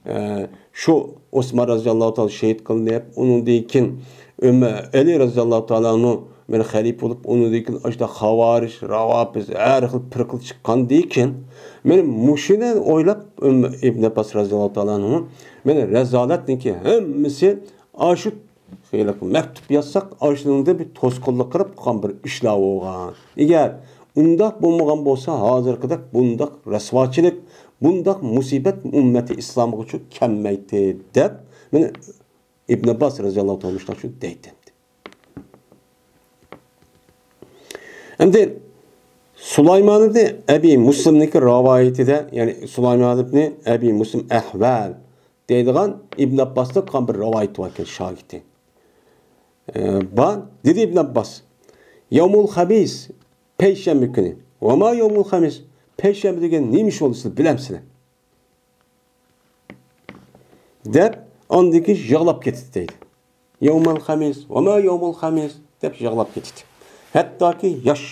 ئە، شۇ ئوسمان رەزىياللاھۇ تائالا شېھىت قىلىنىپ، ئۇنىڭدىن كېيىن ئۆمە-، ئەلى رەزىياللاھۇ تائالا ئەنھۇ مانا خەلىپە بولۇپ، ئۇنىڭدىن كېيىن ئاشۇنداق خاۋارىج، راۋاپىز، ھەر خىل پىرقىلار چىققاندىن كېيىن، مانا مۇشۇنى ئويلاپ، ئۆمە-، ئىبن ئابباس رەزىياللاھۇ تائالا ئەنھۇ، مانا رەزالەتنىڭكى ھەممىسى ئاشۇ ھېلىقى مەكتۇپ يازساق، ئاشۇنىڭدا بىر توسقۇنلۇق قىلىپ قىلغان بىر ئىشلار بولغان. ئەگەر ئۇنداق بولمىغان بولسا، ھازىرقىدەك بۇنداق رەسۋاچىلىق، بۇنداق مۇسىبەت ئۈممەتى ئىسلامغىچۇ كەلمەيتتى، دەپ، مانا ئىبن ئابباس رەزىياللاھۇ تائالا شۇ دەيتتى. ئەمدى سۇلايمان ئىبنى ئەبى مۇسلىمنىڭكى رىۋايىتىدە، يەنى سۇلايمان ئىبنى ئەبى مۇسلىم ئەھۋەل دەيدىغان ئىبن ئابباستىن قالغان بىر رىۋايىتى بار ئىكەن، شاگىرتى. ئە، بار. دېدى ئىبن ئابباس، يومۇل خەمىس، پەيشەنبە كۈنى. ۋەما يومۇل خەمىس، پەيشەنبە دېگەن نېمە ئىش بولدى، سىلەر بىلەمسىلەر؟ دەپ، ئاندىن كېيىن يىغلاپ كېتىدۇ دەيدۇ. يومۇل خەمىس، ۋەما يومۇل خەمىس دەپ يىغلاپ كېتىدۇ. ھەتتاكى ياش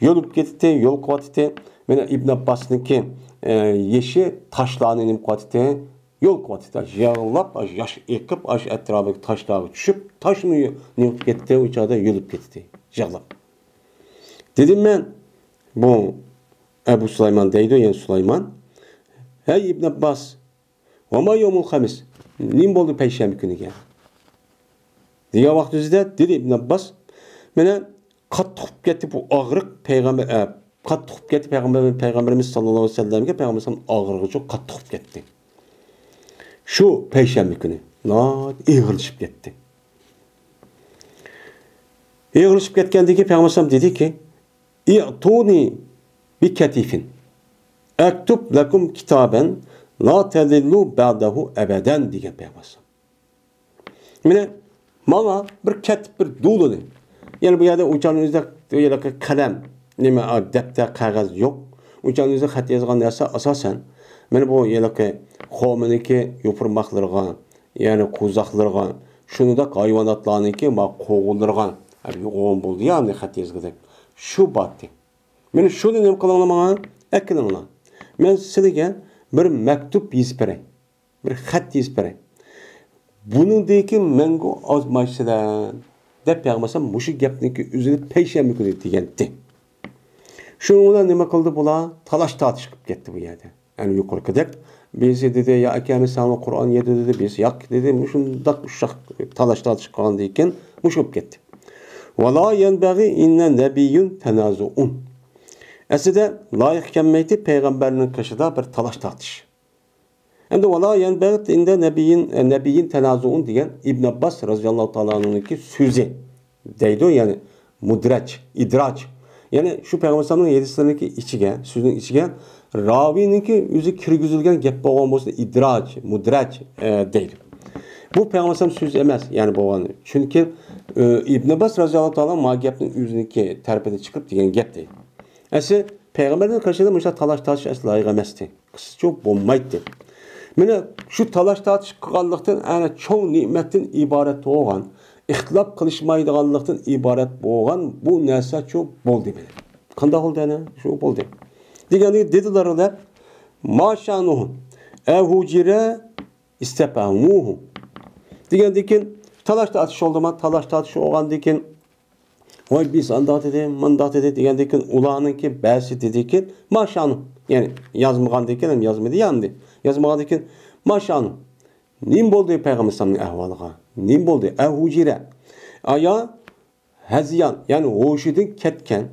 يۆلۈپ كېتىدۇ، يولۇقۇۋاتىدۇ. مانا ئىبن ئابباسنىڭكى، ئە، يېشى تاشلارنى نېمە قىلىۋاتىدۇ؟ يولۇقۇۋاتىدۇ. يىغلاپ، ئاش ياش ئېقىپ، ئاش ئەتراپىدىكى تاشلارغا چۈشۈپ، تاشمۇ يو-، نېمە قىلىپ كەتتى، ئۇ چاغدا يۆلۈپ كېتىدۇ، يىغلاپ. دېدىم مەن، بۇ ئەبۇ سۇلايمان دەيدۇ، يەنى سۇلايمان. ھەي ئىبن ئابباس، ۋەما يومۇل خەمىس، نېمە بولدى پەيشەنبە كۈنىگە؟ دېگەن ۋاقتىمىزدا دېدى ئىبن ئابباس، مانا قاتتىق ئۇرۇپ كەتتى بۇ ئاغرىق، پەيغەمبەر، ئە، قاتتىق ئۇرۇپ كەتتى پەيغەمبەر، پەيغەمبىرىمىز ساللاللاھۇ ئەلەيھى ۋەسەللەمگە، پەيغەمبەر قاتتىق ئۇرۇپ كەتتى. شۇ پەيشەنبە كۈنى ناھايىتى ئېغىرلىشىپ كەتتى. ئېغىرلىشىپ كەتكەندىن كېيىن پەيغەمبەر دېدىكى، ئىئتۇنى بىكەتىفىن، ئەكتۇب لەكۇم كىتابەن لا تەزىللۇ بەدەھۇ ئەبەدەن، دېگەن پەيغەمبەر. مانا، ماڭا بىر كەتىپ بىر دۇلىنى. يەنى بۇ يەردە ئۇچارنىڭ ئۆزىدە ھېلىقى قەلەم، نېمە، ئا، دەپتەر، قەغەز يوق. ئۇچارنىڭ ئۆزىدە خەت يازغان نەرسە ئاساسەن، مانا بۇ ھېلىقى خورمىنىڭكى يوپۇرماقلىرىغا، يەنى قوزاقلىرىغا، شۇنداق ھايۋاناتلارنىڭكى ما قوغۇنلىرىغا، ھە، يوغان بولدى يا، ئاندىن خەت يازغۇدەك. شۇ باتتى. مانا شۇنى نېمە قىلىڭلار ماڭا؟ ئەكىلىڭلار. مەن سىلىگە بىر مەكتۇپ يېزىپ بېرەي. بىر خەت يېزىپ بېرەي. بۇنىڭدىن كېيىن مەڭگۈ ئازمايسىلەر، دەپ پەيغەمبەر مۇشۇ گەپنىڭكى ئۆزىنى پەيشەنبە كۈنى دېگەنتى. شۇنىڭ بىلەن نېمە قىلدى بۇلار؟ تالاش تارتىش قىلىپ كەتتى بۇ يەردە. يەنى يۇقىرىقىدەك، بىرسى دېدى، يا ئاكا، مەن ساڭا قۇرئان يېدى دېدى، بىرسى ياق دېدى. مۇشۇنداق ئۇششاق تالاش تارتىش قىلغاندىن كېيىن مۇشۇ بولۇپ كەتتى. ۋالا يەنبەغى ئىندە نەبىييۇن تەنازۇئۇن. ئەسلىدە لايىق كەلمەيتتى پەيغەمبەرنىڭ قېشىدا بىر تالاش تارتىش. ئەمدى ۋالا يەنبەغى ئىندە نەبىييىن، نەبىييىن تەنازۇئۇن دېگەن ئىبن ئابباس رەزىياللاھۇ تائالا ئەنھۇنىڭكى سۆزى دەيدۇ، يەنى مۇدرەج، ئىدراج. يەنى شۇ پەيغەمبەر ئەلەيھىسسالامنىڭ ھەدىسلىرىنىڭكى ئىچىگە، سۆزىنىڭ ئىچىگە راۋىنىڭكى ئۆزى كىرگۈزۈلگەن گەپ بولغان بولسا ئىدراج، مۇدرەج، ئە، دەيدۇ. بۇ پەيغەمبەر ئەلەيھىسسالام سۆزى ئەمەس، يەنى بولغان. چۈنكى، ئە، ئىبن ئابباس رەزىياللاھۇ تائالا ما گەپنىڭ ئۆزىنىڭكى تەرىپىدىن چىقىپ دېگەن گەپ دەيدۇ. ئەسلى پەيغەمبەرنىڭ قېشىدا مۇشۇنداق تالاش تارتىش ئەسلى لايىق ئەمەستى. قىسقىچە بولمايتتى. مانا شۇ تالاش تارتىش قىلغانلىقتىن ئەنە چوڭ نېمەتتىن ئىبارەت بولغان، ئىختىلاپ قىلىشمايدىغانلىقتىن ئىبارەت بولغان بۇ نەرسە شۇ بولدى مانا. قانداق بولدى ئەنە؟ شۇ بولدى. دېگەندىكىن دېدىلەر دەپ، ما شانۇھۇ، ئەھۇجىرە ئىستەپەمۇھۇ. دېگەندىن كېيىن تالاش تارتىش بولدىما؟ تالاش تارتىش بولغاندىن كېيىن ۋاي، بىز ئانداق دېدى، مۇنداق دېدى دېگەندىن كېيىن، ئۇلارنىڭكى بەزىسى دېدىكى، ماشانۇ، يەنى يازمىغاندىن كېيىن ھەم يازمىدى، ياندى. يازمىغاندىن كېيىن، ماشانۇ، نېمە بولدى پەيغەمبەر ئەلەيھىسسالامنىڭ ئەھۋالىغا؟ نېمە بولدى؟ ئەھۇجىرە، ئايا ھەزيان، يەنى ھوشىدىن كەتكەن.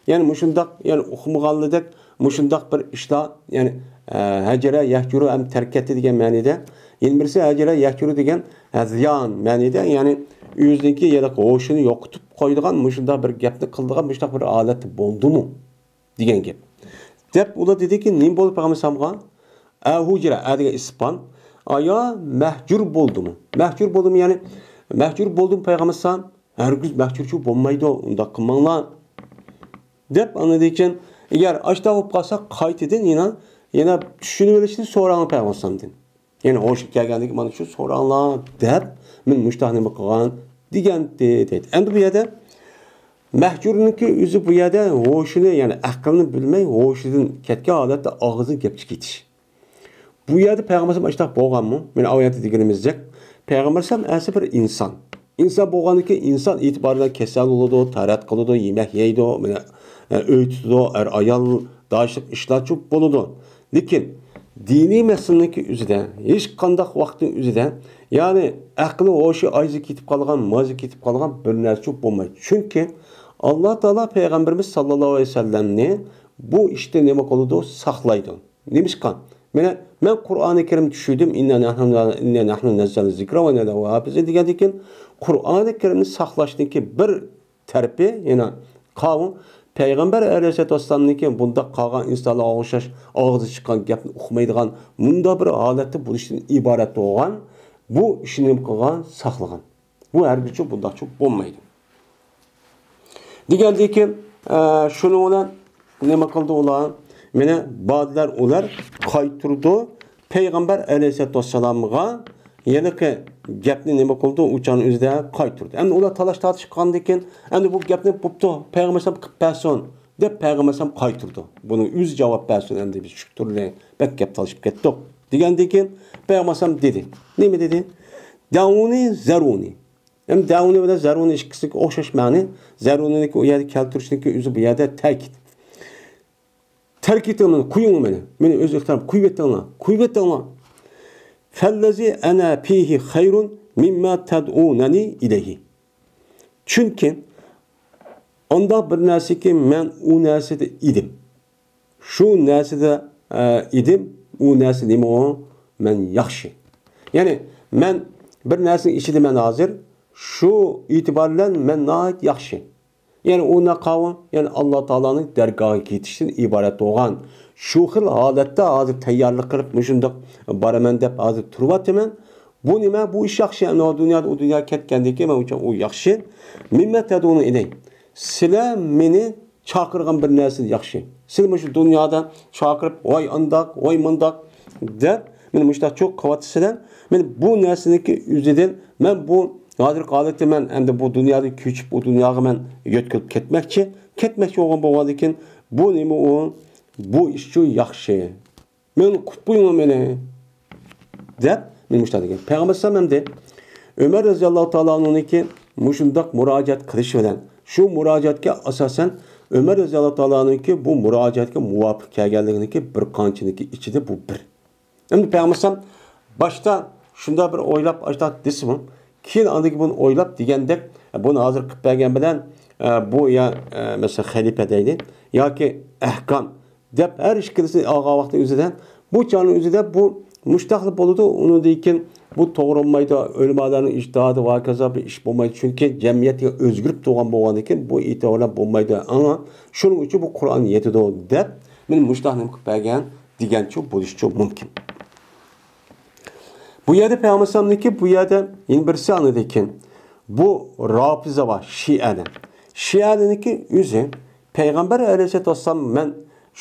يەنى مۇشۇنداق، يەنى ئۇقمىغانلىدەك مۇشۇنداق بىر ئىشلار، يەنى، ئە، ھەجرە يەھجۇرۇ ھەم تەرك ئەتتى دېگەن مەنىدە. يەنە بىرسى ھەجرە يەھجۇرۇ دېگەن ھەزيان مەنىدە، يەنى ئۆزىنىڭكى ھېلىقى ھوشىنى يوقىتىپ قويىدىغان مۇشۇنداق بىر گەپنى قىلىدىغان مۇشۇنداق بىر ھالەتتە بولدىمۇ دېگەن گەپ. دەپ ئۇلار دېدىكى، نېمە بولدى پەيغەمبەر ئەلەيھىسسالامغا؟ ئەھۇجرە، ئە دېگەن ئىسپان. ئايا مەھجۇر بولدىمۇ؟ مەھجۇر بولدىمۇ؟ يەنى مەھجۇر بولدىمۇ پەيغەمبەر ئەلەيھىسسالام؟ ھەرگىز مەھجۇرچۇ بولمايدۇ، ئۇنداق قىلماڭلار. دەپ ئاندىن كېيىن، ئەگەر ئاشۇنداق بولۇپ قالسا، قايتىدىن يەنە، يەنە چۈشىنىۋېلىشنى سوراڭ پەيغەمبەر ئەلەيھىسسالامدىن. يەنى ھوشى كەلگەندىن كېيىن مانا شۇ سوراڭلار دەپ، مەن مۇشۇنداق نېمە قىلغان دېگەنتى دەيدۇ. ئەمدى بۇ يەردە مەھجۇرنىڭكى ئۆزى بۇ يەردە ھوشىنى، يەنى ئەقلىنى بىلمەي، ھوشىدىن كەتكەن ھالەتتە ئاغزىدىن گەپ چىقىۋېتىش. بۇ يەردە پەيغەمبەر ئەلەيھىسسالام ئاشۇنداق بولغانمۇ؟ مانا ئايەتتە دېگىنىمىزدەك، پەيغەمبەر ئەلەيھىسسالام ئەسلى بىر ئىنسان. ئىنسان بولغاندىن كېيىن ئىنسان ئېتىبارى بىلەن كېسەل بولىدۇ، تەرەت قىلىدۇ، يېمەك يەيدۇ، مانا، ئە، ئۆي تۇتىدۇ، ئەر-ئايال داشلىق ئىشلارچۇ بولىدۇ. لېكىن دىنىي مەسىلىنىڭكى ئۆزىدە، ھېچقانداق ۋاقىتنىڭ ئۆزىدە، يەنى ئەقلى ھوشى ئايزى كېتىپ قالغان، مايزى كېتىپ قالغان بىر نەرسە بولمايدۇ. چۈنكى ئاللا تائالا پەيغەمبىرىمىز ساللاللاھۇ ئەلەيھى ۋەسەللەمنى بۇ ئىشتا نېمە قىلىدۇ؟ ساقلايدۇ. نېمىشقا؟ مانا مەن قۇرئانى كەرىم چۈشۈردۈم، «ئىننا نەھنۇ، ئىننا نەھنۇ نەززەلنە زىكرا ۋە ئىننا لەھۇ ھافىزۇن» دېگەندىن كېيىن، قۇرئانى كەرىمنى ساقلاشنىڭكى بىر تەرىپى يەنە قاۋۇ، پەيغەمبەر ئەلەيھىسسالاتۇ ۋەسسالامنىڭكى بۇنداق قالغان ئىنسانلارغا ئوخشاش ئاغزى چىققان گەپنى ئۇقمايدىغان مۇنداق بىر ھالەتتە بولۇشتىن ئىبارەت بولغان بۇ ئىشنى نېمە قىلغان؟ ساقلىغان. بۇ ھەرگىزچە بۇنداقچە بولمايدۇ. دېگەندىن كېيىن، ئە، شۇنىڭ بىلەن نېمە قىلدى ئۇلار؟ مانا بادىلەر ئۇلار قايتۇردى. پەيغەمبەر ئەلەيھىسسالاتۇ ۋەسسالامغا ھېلىقى گەپنى نېمە قىلدى؟ ئۇ چاغنىڭ ئۆزىدە قايتۇردى. ئەمدى ئۇلار تالاش تارتىشقاندىن كېيىن، ئەمدى بۇ گەپنى بوپتۇ، پەيغەمبەر ئەلەيھىسسالام قىلىپ بەرسۇن، دەپ پەيغەمبەر ئەلەيھىسسالام قايتۇردى. بۇنىڭ ئۆزى جاۋاب بەرسۇن، ئەمدى بىز شۇ تۈرلى بەك گەپ تالىشىپ كەتتۇق. دېگەندىن كېيىن پەيغەمبەر ئەلەيھىسسالام دېدى. نېمە دېدى؟ دەئۇنى زەرۇنى. ئەمدى دەئۇنى بىلەن زەرۇنى ئىككىسىنىڭكى ئوخشاش مەنى. زەرۇنىنىڭكى ئۇ يەردە كەلتۈرۈشنىڭكى ئۆزى بۇ يەردە تەكىت. تەرك ئېتىڭ مېنى، قويۇڭ مېنى. مېنى ئۆز ئىختىيارىم، قويۇۋېتىڭلار، قويۇۋېتىڭلار. فەللەزى ئەنە فىھى خەيرۇن مىمما تەدئۇنەنى ئىلەيھى. چۈنكى ئانداق بىر نەرسىكى مەن ئۇ نەرسىدە ئىدىم. شۇ نەرسىدە، ئە، ئىدىم، ئۇ نەرسە نېمە ئۇ؟ مەن ياخشى. يەنى مەن بىر نەرسىنىڭ ئىچىدە مەن ھازىر، شۇ ئېتىبار بىلەن مەن ناھايىتى ياخشى. يەنى ئۇ ناقاۋا، يەنى ئاللا تائالانىڭ دەرگاھىغا كېتىشتىن ئىبارەت بولغان. شۇ خىل ھالەتتە ھازىر تەييارلىق قىلىپ، مۇشۇنداق بارىمەن دەپ ھازىر تۇرۇۋاتىمەن. بۇ نېمە؟ بۇ ئىش ياخشى. ئەمما ئۇ دۇنيادا، ئۇ دۇنياغا كەتكەندىن كېيىن مەن ئۇچۇن ئۇ ياخشى. مىمما تەدئۇنى ئىلەي. سىلەر مېنى چاقىرغان بىر نەرسە ياخشى. سىلەر مۇشۇ دۇنيادا چاقىرىپ، ۋاي ئانداق، ۋاي مۇنداق دەپ، مېنى مۇشۇنداق چوق قىلىۋاتىسىلەر. مەن بۇ نەرسىنىڭكى ئۆزىدىن، مەن بۇ ھازىرقى ھالىتى مەن ئەمدى بۇ دۇنيادىن كۆچۈپ، ئۇ دۇنياغا مەن يۆتكىلىپ كەتمەكچى. كەتمەكچى بولغان بولغاندىن كېيىن، بۇ نېمە ئۇ؟ بۇ ئىش ئۈچۈن ياخشى. مەن قۇتقۇيۇڭ مېنى، دەپ، مېنى مۇشۇنداق دېگەن. پەيغەمبەر ئەلەيھىسسالام ئەمدى ئۆمەر رەزىياللاھۇ تائالا ئەنھۇنىڭكى مۇشۇنداق مۇراجىئەت قىلىشى بىلەن، شۇ مۇراجىئەتكە ئاساسەن، ئۆمەر رەزىياللاھۇ تائالا ئەنھۇنىڭكى بۇ مۇراجىئەتكە مۇۋاپىق كەلگەنلىكىنىڭكى بىر قانچىنىڭكى ئىچىدە بۇ بىر. ئەمدى پەيغەمبەر ئەلەيھىسسالام باشتا شۇنداق بىر ئويلاپ، ئاشتاق دېسىمۇ، كېيىن ئاندىن كېيىن بۇنى ئويلاپ دېگەندەك، بۇنى ھازىر قىلىپ بەرگەن بىلەن، ئە، بۇ يا، ئە، مەسىلەن، خەلىپە دەيلى، ياكى ئەھكام دەپ ھەر ئىككىلىسىنى ئالغان ۋاقىتنىڭ ئۆزىدە، بۇ چاغنىڭ ئۆزىدە بۇ مۇشتاقلا بولىدۇ، ئۇنىڭدىن كېيىن بۇ توغرا بولمايدۇ، ئۆلىمالارنىڭ ئىجتىھادى ۋە ھاكازا بىر ئىش بولمايدۇ، چۈنكى جەمئىيەتكە ئۆزگىرىپ تۇرغان بولغاندىن كېيىن بۇ ئېتىبار بىلەن بولمايدۇ. ئاڭا شۇنىڭ ئۈچۈن بۇ قۇرئان يېتىدۇ دەپ مېنى مۇشتاق نېمە قىلىپ بەرگەن دېگەنچۇ بولۇشىچۇ مۇمكىن. بۇ يەردە پەيغەمبەر ئەلەيھىسسالامنىڭكى بۇ يەردە يەنە بىرسى ئاندىن كېيىن بۇ رافىزە بار، شىئەلەر. شىئەلەرنىڭكى ئۆزى پەيغەمبەر ئەلەيھىسسالاتۇ ۋەسسالام مەن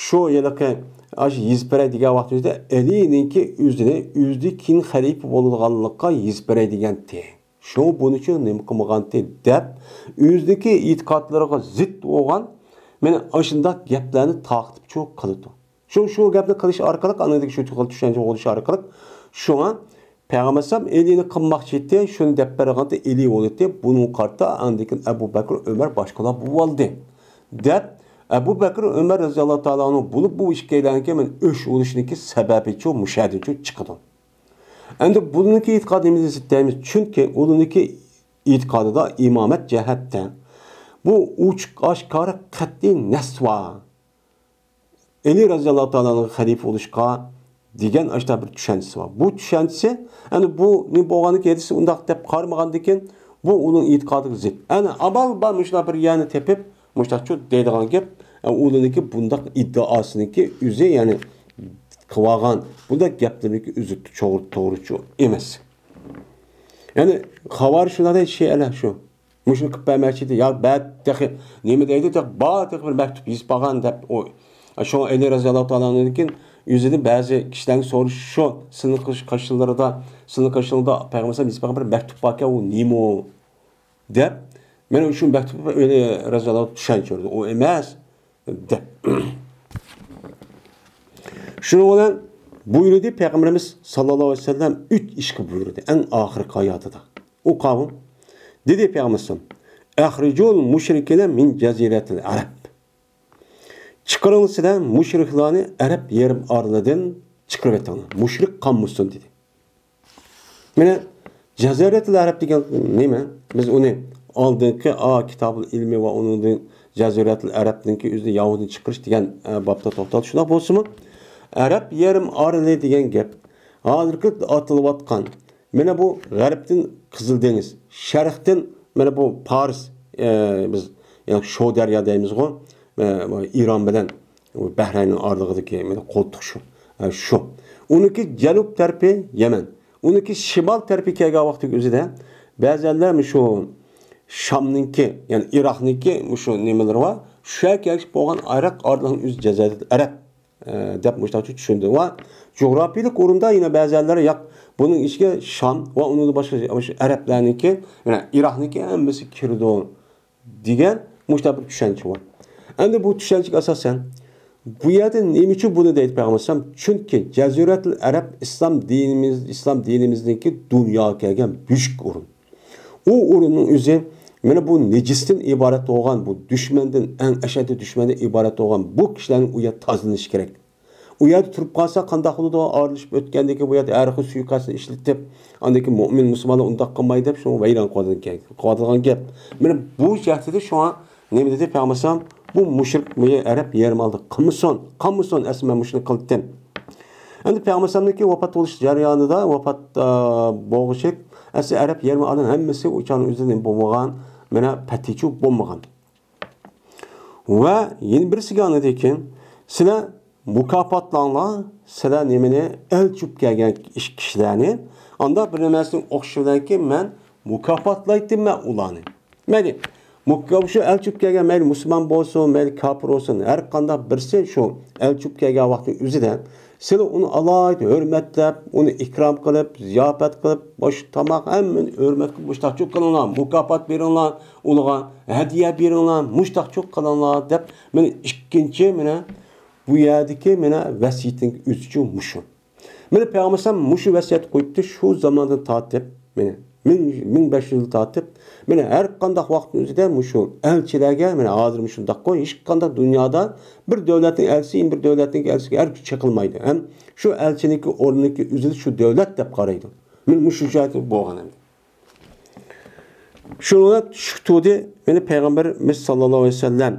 شۇ ھېلىقى ئاشۇ يېزىپ بېرەي دېگەن ۋاقتىمىزدا ئەلىنىڭكى ئۆزىنى ئۆزىدىن كېيىن خەلىپە بولىدىغانلىققا يېزىپ بېرەي دېگەنتى. شۇ بۇنىڭ ئۈچۈن نېمە قىلمىغانتى دەپ ئۆزىنىڭكى ئېتىقادلىرىغا زىت بولغان مانا ئاشۇنداق گەپلەرنى تارقىتىپچۇ قىلىدۇ. شۇ، شۇ گەپنى قىلىش ئارقىلىق، ئاندىن شۇ خىل چۈشەنچە بولۇش ئارقىلىق، شۇڭا پەيغەمبەر ئەلەيھىسسالام ئېلىنى قىلماقچى ئىدى، شۇنى دەپ بەرگەنتى ئېلى بولدى، بۇنىڭغا قارىتا ئاندىن كېيىن ئەبۇ بەكرى، ئۆمەر باشقىلار بولۇۋالدى، دەپ ئەبۇ بەكرى، ئۆمەر رەزىياللاھۇ تائالا ئەنھۇ بولۇپ، بۇ ئىككىيلەنكى مەن ئۆچ بولۇشنىڭكى سەۋەبىچۇ مۇشەدىچۇ چىقىدۇ. ئەمدى بۇنىڭكى ئېتىقادى نېمە دېسە دەيمىز، چۈنكى ئۇلارنىڭكى ئېتىقادىدا ئىمامەت جەھەتتە بۇ ئوچۇق ئاشكارا قەتئىي نەس بار. ئەلى رەزىياللاھۇ تائالا ئەنھۇ خەلىپە بولۇشقا دېگەن ئاشۇنداق بىر چۈشەنچىسى بار. بۇ چۈشەنچىسى، ئەنە بۇ نېمە بولغاندىكىن، ھەدىسى ئۇنداق دەپ قارىمىغاندىكىن، بۇ ئۇنىڭ ئېتىقادىغا زىت. ئەنە ئامال بار مۇشۇنداق بىر يەرنى تېپىپ، مۇشۇنداقچۇ دەيدىغان گەپ، ئە، ئۇلىنىڭكى بۇنداق ئىددىئاسىنىڭكى ئۆزى، يەنى قىلىۋالغان بۇنداق گەپلىرىنىڭكى ئۆزى توغرا، توغرىچۇ ئەمەس. يەنى خاۋارىج شۇنداق دەيدۇ، شىئەلەر شۇ. مۇشۇنى قىلىپ بەرمەكچى ئىدى. يا بەت تېخى نېمە دەيدۇ، تېخى بار تېخى بىر مەكتۇب يېزىپ بارغان دەپ ئۇ. شۇڭا ئەلى رەزىياللاھۇ تائالا ئەنھۇدىن كېيىن ئۆزىدىن بەزى كىشىلەرنىڭ سورىشى شۇ، سىلىنىڭ قاش-، قاشلىرىدا، سىلىنىڭ قاشلىرىدا پەيغەمبەر يېزىپ بەرگەن بىر مەكتۇب باركەن، ئۇ نېمە ئۇ؟ دەپ، مەن شۇ مەكتۇبنى ئەلى رەزىياللاھۇ تائالا چۈشەنچۈردى. ئۇ ئەمەس، دەپ. شۇنىڭ بىلەن بۇيرۇدى، پەيغەمبىرىمىز ساللاللاھۇ ئەلەيھى ۋەسەللەم ئۈچ ئىشقا بۇيرۇدى، ئەڭ ئاخىرقى ھاياتىدا. ئۇ قاۋۇم دېدى پەيغەمبىرىمىز، «ئەخرىجۇل مۇشرىكىنە مىن جەزىرەتىل ئەرەب.» چىقىرىڭ سىلەر مۇشرىكلارنى ئەرەب يېرىم ئارىلىدىن چىقىرىۋېتىڭلار، مۇشرىك قالمىسۇن دېدى. مانا جەزىرەتۇل ئەرەب دېگەن نېمە؟ بىز ئۇنى ئالدىنقى ئا كىتابۇل ئىلمى ۋە ئۇنىڭدىن جەزىرەتۇل ئەرەبنىڭكى ئۆزىنى ياھۇدىن چىقىرىش دېگەن، ئە، بابتا توختالدۇق. شۇنداق بولسىمۇ، ئەرەب يېرىم ئارىلى دېگەن گەپ ھازىرقى ئاتىلىۋاتقان، مانا بۇ غەربتىن قىزىل دېڭىز، شەرقتىن مانا بۇ پارس، ئە، بىز يەنى شودەريا دەيمىزغۇ، ئە، بۇ ئىران بىلەن بۇ بەھرەيننىڭ ئارىلىقىدىكى مانا قولتۇق شۇ، ئە، شۇ. ئۇنىڭكى جەنۇب تەرىپى يەمەن. ئۇنىڭكى شىمال تەرىپى كەلگەن ۋاقتىدىكى ئۆزىدە بەزەنلەر مۇشۇ شامنىڭكى، يەنى ئىراقنىڭكى مۇشۇ نېمىلىرى بار. شۇ يەرگە كەلگۈچ بولغان ئايرىق ئارىلىقنىڭ ئۆزى جەزىرەتۇل ئەرەب، ئە، دەپ مۇشۇنداقچە چۈشىنىدۇ. ۋە جۇغراپىيىلىك ئورۇندا يەنە بەزەنلەر ياق، بۇنىڭ ئىچىگە شام ۋە ئۇنىڭدىن باشقا مۇشۇ ئەرەبلەرنىڭكى، يەنە ئىراقنىڭكى ھەممىسى كىرىدۇ دېگەن مۇشۇنداق بىر چۈشەنچە بار. ئەمدى بۇ چۈشەنچىگە ئاساسەن، بۇ يەردە نېمە ئۈچۈن بۇنى دەيدۇ پەيغەمبەر ئەلەيھىسسالام؟ چۈنكى جەزىرەتۇل ئەرەب ئىسلام دىنىمىز، ئىسلام دىنىمىزنىڭكى دۇنياغا كەلگەن بۈيۈك ئورۇن. ئۇ ئورۇننىڭ ئۆزى مانا بۇ نىجىستىن ئىبارەت بولغان، بۇ دۈشمەندىن، ئەڭ ئەشەددىي دۈشمەندىن ئىبارەت بولغان بۇ كىشىلەرنىڭ ئۇ يەردە تازىلىنىشى كېرەك. ئۇ يەردە تۇرۇپ قالسا قانداق بولىدۇ؟ ئارىلىشىپ ئۆتكەندىن كېيىن بۇ يەردە ھەر خىل سۇيىقەستنى ئىشلىتىپ، ئاندىن كېيىن مۆمىن مۇسۇلمانلار ئۇنداق قىلماي دەپ، شۇڭا ۋەيران قىلىۋاتىدىغان گەپ. مانا بۇ جەھەتتە شۇڭا نېمە دېدى پەيغەمبەر ئەلەيھىسسالام؟ بۇ مۇشرىك بۇ ئەرەب يېرىم ئارىلىدا قىلمىسۇن، قىلمىسۇن، ئەسلى مەن مۇشۇنى قىلدىم. ئەمدى پەيغەمبەر ئەلەيھىسسالامنىڭكى ۋاپات بولۇش جەريانىدا، ۋاپات، ئا، بولغۇچە ئەسلى ئەرەب يېرىم ئارىلىنىڭ ھەممىسى ئۇ چاغنىڭ ئۆزىدە نېمە بولمىغان، مانا پەتھىچۇ بولمىغان. ۋە يەنە بىرسىگە ئاندىن كېيىن، سىلەر مۇكاپاتلاڭلار، سىلەر نېمىنى، ئەلچى بولۇپ كەلگەن ئىش-، كىشىلەرنى، ئاندا بىر نېمەسىنى ئوخشىشىدىكى مەن مۇكاپاتلايتتىم مەن ئۇلارنى. مەيلى، مۇكا-، شۇ ئەلچى بولۇپ كەلگەن، مەيلى مۇسۇلمان بولسۇن، مەيلى كاپىر بولسۇن، ھەر قانداق بىرسى شۇ ئەلچى بولۇپ كەلگەن ۋاقتىنىڭ ئۆزىدە سىلەر ئۇنى ئالاھىدە ھۆرمەتلەپ، ئۇنى ئىكرام قىلىپ، زىياپەت قىلىپ، باش تاماق ھەممىنى ھۆرمەت قىلىپ، مۇشتاقچۇ قىلىڭلار، مۇكاپات بېرىڭلار، ئۇلىغا ھەدىيە بېرىڭلار، مۇشتاقچۇ قىلىڭلار دەپ، مانا ئىككىنچى، مانا بۇ يەردىكى، مانا ۋەسىيىتىنىڭ ئۆزىچۇ مۇشۇ. مانا پەيغەمبەر ئەلەيھىسسالام مۇشۇ ۋەسىيەت قويۇپتۇ، شۇ زاماندىن تارتىپ، مانا مىڭ، مىڭ بەش يۈز يىل تارتىپ، مانا ھەر قانداق ۋاقىتنىڭ ئۆزىدە مۇشۇ ئەلچىلەرگە، مانا ھازىر مۇشۇنداققۇ، ھېچقانداق دۇنيادا بىر دۆلەتنىڭ ئەلچىسى يەنە بىر دۆلەتنىڭ ئەلچىسىگە ھەرگىز چېقىلمايدۇ. ھەم شۇ ئەلچىنىڭكى ئورنىنىڭكى ئۆزىنى شۇ دۆلەت دەپ قارايدۇ. مانا مۇشۇ جەھەتتە بولغان ئەمدى. شۇنىڭ بىلەن شۇ تۇردى، مانا پەيغەمبىرىمىز ساللاللاھۇ ئەلەيھى ۋەسەللەم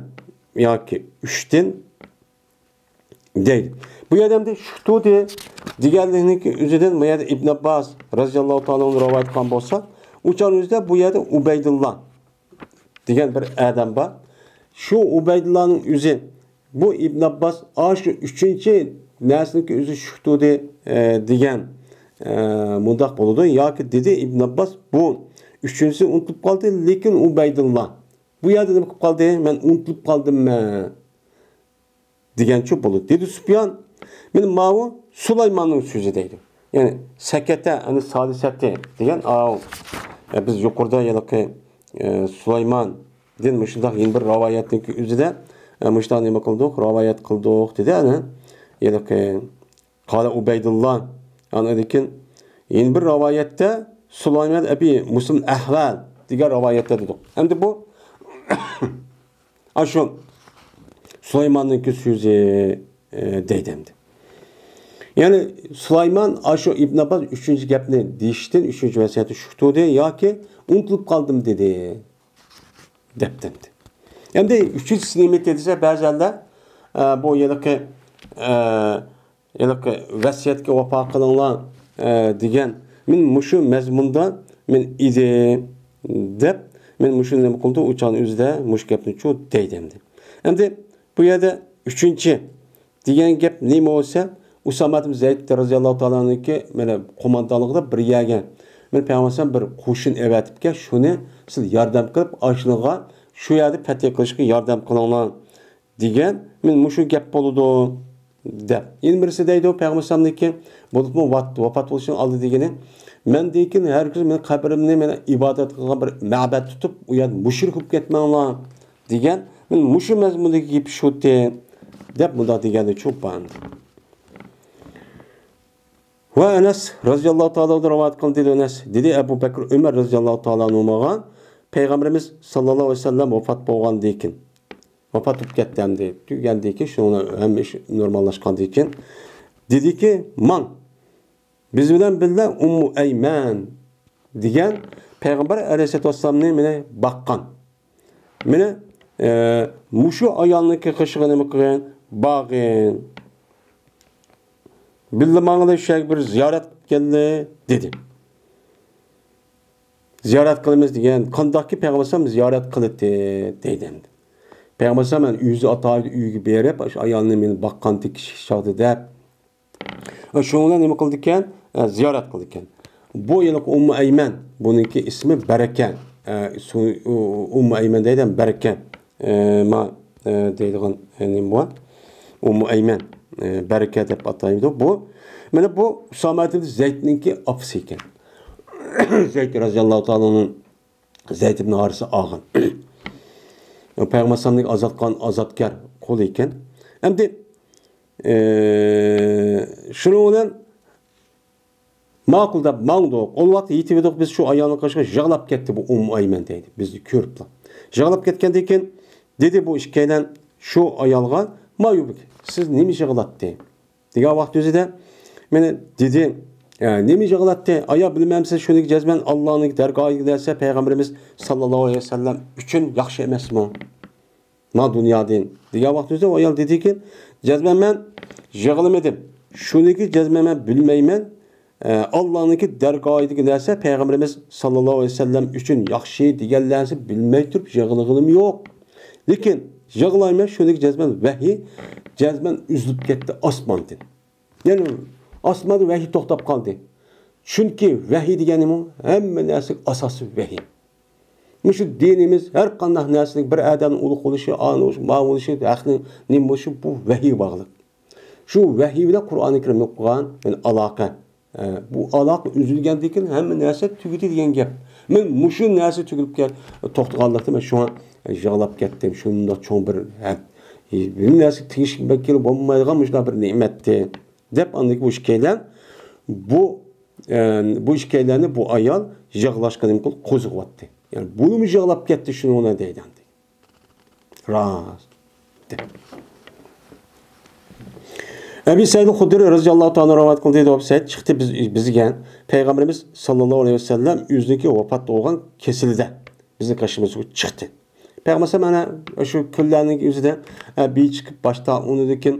ياكى ئۈچتىن دەيدۇ. بۇ يەردە ئەمدى شۇ تۇردى دېگەنلىكنىڭكى ئۆزىدىن بۇ يەردە ئىبن ئابباس رەزىياللاھۇ تائالا ئەنھۇ رىۋايەت قىلغان بولسا، ئۇ چاغنىڭ ئۆزىدە بۇ يەردە ئۇبەيدۇللا دېگەن بىر ئادەم بار. شۇ ئۇبەيدۇللانىڭ ئۆزى، بۇ ئىبن ئابباس ئاشۇ ئۈچىنچى نەرسىنىڭكى ئۆزى شۇ تۇردى، ئە، دېگەن، ئە، مۇنداق بولىدۇ. ياكى دېدى ئىبن ئابباس، بۇ ئۈچىنچىسى ئۇنتۇلۇپ قالدى، لېكىن ئۇبەيدۇللا بۇ يەردە نېمە قىلىپ قالدى؟ مەن ئۇنتۇلۇپ قالدىممەن دېگەنچۇ بولىدۇ. دېدى سۇپيان، مانا ماۋۇ سۇلايماننىڭ سۆزى دەيدۇ. يەنى سەكەتە، يەنى سادىسەتى دېگەن، ئاۋۇ، ئە، بىز يۇقىرىدا ھېلىقى، ئە، سۇلايماندىن مۇشۇنداق يەنە بىر رىۋايەتنىڭكى ئۆزىدە، ئە، مۇشۇنداق نېمە قىلدۇق، رىۋايەت قىلدۇق دېدى، ئەنە، ھېلىقى، قال ئۇبەيدۇللا، ئاندىن كېيىن يەنە بىر رىۋايەتتە سۇلايمان ئەبى مۇسلىم ئەھۋەل دېگەن رىۋايەتتە دېدۇق. ئەمدى بۇ ئاشۇ سۇلايماننىڭكى سۆزى، ئە، دەيدۇ ئەمدى. يەنى سۇلايمان ئاشۇ ئىبن ئابباس ئۈچىنچى گەپنى دېيىشتىن، ئۈچىنچى ۋەسىيەتتە شۇ تۇردى ياكى ئۇنتۇلۇپ قالدىم دېدى، دەپتۇ ئەمدى. ئەمدى ئۈچىنچىسى نېمە دېسە، بەزەنلەر، ئە، بۇ ھېلىقى، ئە، ھېلىقى ۋەسىيەتكە ۋاپا قىلىڭلار، ئە، دېگەن. مەن مۇشۇ مەزمۇندا مەن ئىدىم دەپ، مەن مۇشۇ نېمە قىلدى، ئۇ چاغنىڭ ئۆزىدە مۇشۇ گەپنىچۇ دەيدۇ ئەمدى. ئەمدى بۇ يەردە ئۈچىنچى دېگەن گەپ نېمە بولسا، ئۇسامە ئىبن زەيد رەزىياللاھۇ تائالا ئەنھۇنىڭكى مانا قوماندانلىقىدا بىر يەرگە، مانا پەيغەمبەر ئەلەيھىسسالام بىر قوشۇن ئەۋەتىپكەن، شۇنى سىز ياردەم قىلىپ، ئاشۇنىڭغا شۇ يەردە پەتھى قىلىشقا ياردەم قىلىڭلار دېگەن، مانا مۇشۇ گەپ بولىدۇ دەپ. يەنە بىرسى دەيدۇ، پەيغەمبەر ئەلەيھىسسالامنىڭكى بولۇپمۇ ۋات-، ۋاپات بولۇشنىڭ ئالدى دېگىنى، مەندىن كېيىن ھەرگىز مېنىڭ قەبرىمنى مانا ئىبادەت قىلغان بىر مەبەد تۇتۇپ، ئۇ يەردە مۇشرىك بولۇپ كەتمەڭلار دېگەن، مانا مۇشۇ مەزمۇندىكى گېپى شۇتى دەپ مۇنداق دېگەنلىكى بار. ۋە ئەنەس رەزىياللاھۇ تائالا ئەنھۇدىن رىۋايەت قىلىندى، دېدى ئەنەس، دېدى ئەبۇ بەكرى ئۆمەر رەزىياللاھۇ تائالا ئەنھۇ ماڭا، پەيغەمبىرىمىز ساللاللاھۇ ئەلەيھى ۋەسەللەم ۋاپات بولغاندىن كېيىن، ۋاپات بولۇپ كەتتى ئەمدى، تۈگىگەندىن كېيىن، شۇنىڭ بىلەن ھەممە ئىش نورماللاشقاندىن كېيىن، دېدىكى، ماڭ، بىز بىلەن بىللە ئۇممۇ ئەيمەن دېگەن پەيغەمبەر ئەلەيھىسسالاتۇ ۋەسسالامنى مېنى باققان. مېنى، ئە، مۇشۇ ئايالنىڭكى قېشىغا نېمە قىلغىن؟ بارغىن. بىللە ماڭىلى، شۇ يەرگە بىر زىيارەت قىلىپ كەللى، دېدى. زىيارەت قىلىمىز دېگەن، قانداقكى پەيغەمبەر ئەلەيھىسسالام زىيارەت قىلىتتى دەيدۇ ئەمدى. پەيغەمبەر ئەلەيھىسسالام، مەن ئۆزى ئاتايىن ئۆيگە بېرىپ، ئاشۇ ئايالنى مېنى باققانتى كىچىك چاغدا دەپ، شۇنىڭ بىلەن نېمە قىلىدىكەن؟ ئە، زىيارەت قىلىدىكەن. بۇ ھېلىقى ئۇممۇ ئەيمەن، بۇنىڭكى ئىسمى بەرىكە. ئە، سۇ-، ئۇ-، ئۇممۇ ئەيمەن دەيدۇ، بەرىكە. ئە، ما، ئە، دەيدىغان، ئە، نېمە بۇ؟ ئۇممۇ ئەيمەن، ئە، بەرىكە دەپ ئاتايدۇ. بۇ، مانا بۇ ئۇسامە ئىبن زەيدنىڭكى ئاپىسى ئىكەن. زەيد رەزىياللاھۇ تائالا ئەنھۇ زەيد ئىبن ھارىسنى ئالغان. پەيغەمبەر ئەلەيھىسسالامنى ئازاد قىلغان ئازادكار قۇلى ئىكەن. ئەمدى، ئە، شۇنىڭ بىلەن ماقۇل دەپ ماڭدۇق. ئۇ ۋاقىت يېتىۋىدۇق بىز شۇ ئايالنىڭ قېشىغا، يىغلاپ كەتتى بۇ ئۇممۇ ئەيمەن دەيدۇ. بىزنى كۆرۈپلا. يىغلاپ كەتكەندىن كېيىن دېدى بۇ ئىككىيلەن شۇ ئايالغا، ما يۇبكى، سىز نېمە يىغلاتتى؟ دېگەن ۋاقىت ئۆزىدە مېنى دېدى، ئە، نېمە يىغلاتتى؟ ئايا بىلمەمسىز، شۇنىڭكى جەزمەن ئاللانىڭ دەرگاھىدىكى نەرسە پەيغەمبىرىمىز ساللاللاھۇ ئەلەيھى ۋەسەللەم ئۈچۈن ياخشى ئەمەسمۇ؟ ما دۇنيادىن دېگەن ۋاقتىمىزدا ئۇ ئايال دېدىكى، جەزمەن مەن يىغلىمىدىم. شۇنىكى جەزمەن مەن بىلمەيمەن. ئە، ئاللانىڭكى دەرگاھىدىكى نەرسە پەيغەمبىرىمىز ساللاللاھۇ ئەلەيھى ۋەسەللەم ئۈچۈن ياخشى دېگەن نەرسە بىلمەي تۇرۇپ يىغلىغىنىم يوق. لېكىن يىغلايمەن، شۇنىكى جەزمەن ۋەھىي، جەزمەن ئۈزۈلۈپ كەتتى ئاسماندىن. يەنى ئاسماندا ۋەھىي توختاپ قالدى. چۈنكى ۋەھىي دېگەن نېمە؟ ھەممە نەرسىگە ئاساسىي ۋەھىي. مۇشۇ دىنىمىز ھەر قانداق نەرسىنىڭ بىر ئادەمنىڭ ئۇلۇغ بولۇشى، ئانا بولۇشى، ماۋۇ بولۇشى، ھەقنىڭ نېمە بولۇشى، بۇ ۋەھىيگە باغلىق. شۇ ۋەھىي بىلەن قۇرئانى كەرىمنى ئوقۇغان، يەنى ئالاقە. ئە، بۇ ئالاقە ئۈزۈلگەندىن كېيىن ھەممە نەرسە تۈگىدى دېگەن گەپ. مەن مۇشۇ نەرسە تۈگىلىپ كەت-، توختىغانلىقتا مەن شۇڭا يىغلاپ كەتتىم. شۇنداق چوڭ بىر ھە-، بىر نەرسە تېگىشكە كېلىپ بولمايدىغان مۇشۇنداق بىر نېمەتتى. دەپ ئاندىن كېيىن بۇ ئىككىيلەن بۇ، ئە، بۇ ئىككىيلەننى بۇ ئايال يىغلاشقا نېمە قىلدى؟ قوزغىۋەتتى. يەنى بۇنىمۇ يىغلاپ كەتتى شۇنىڭ بىلەن دەيدۇ ئەمدى. راست. ئەبى سەئىد خۇدرى رەزىياللاھۇ تائالا رىۋايەت قىلدى دەيدۇ، ئەبى سەئىد چىقتى بىز، بىزگە پەيغەمبىرىمىز ساللاللاھۇ ئەلەيھى ۋەسەللەم ئۆزىنىڭكى ۋاپات بولغان كېسىلىدە بىزنىڭ قېشىمىزغا چىقتى. پەيغەمبەر ئەلەيھىسسالام ئەنە شۇ كۈنلەرنىڭ ئۆزىدە، ئە، بىر چىقىپ باشتا ئۇنىڭدىن كېيىن،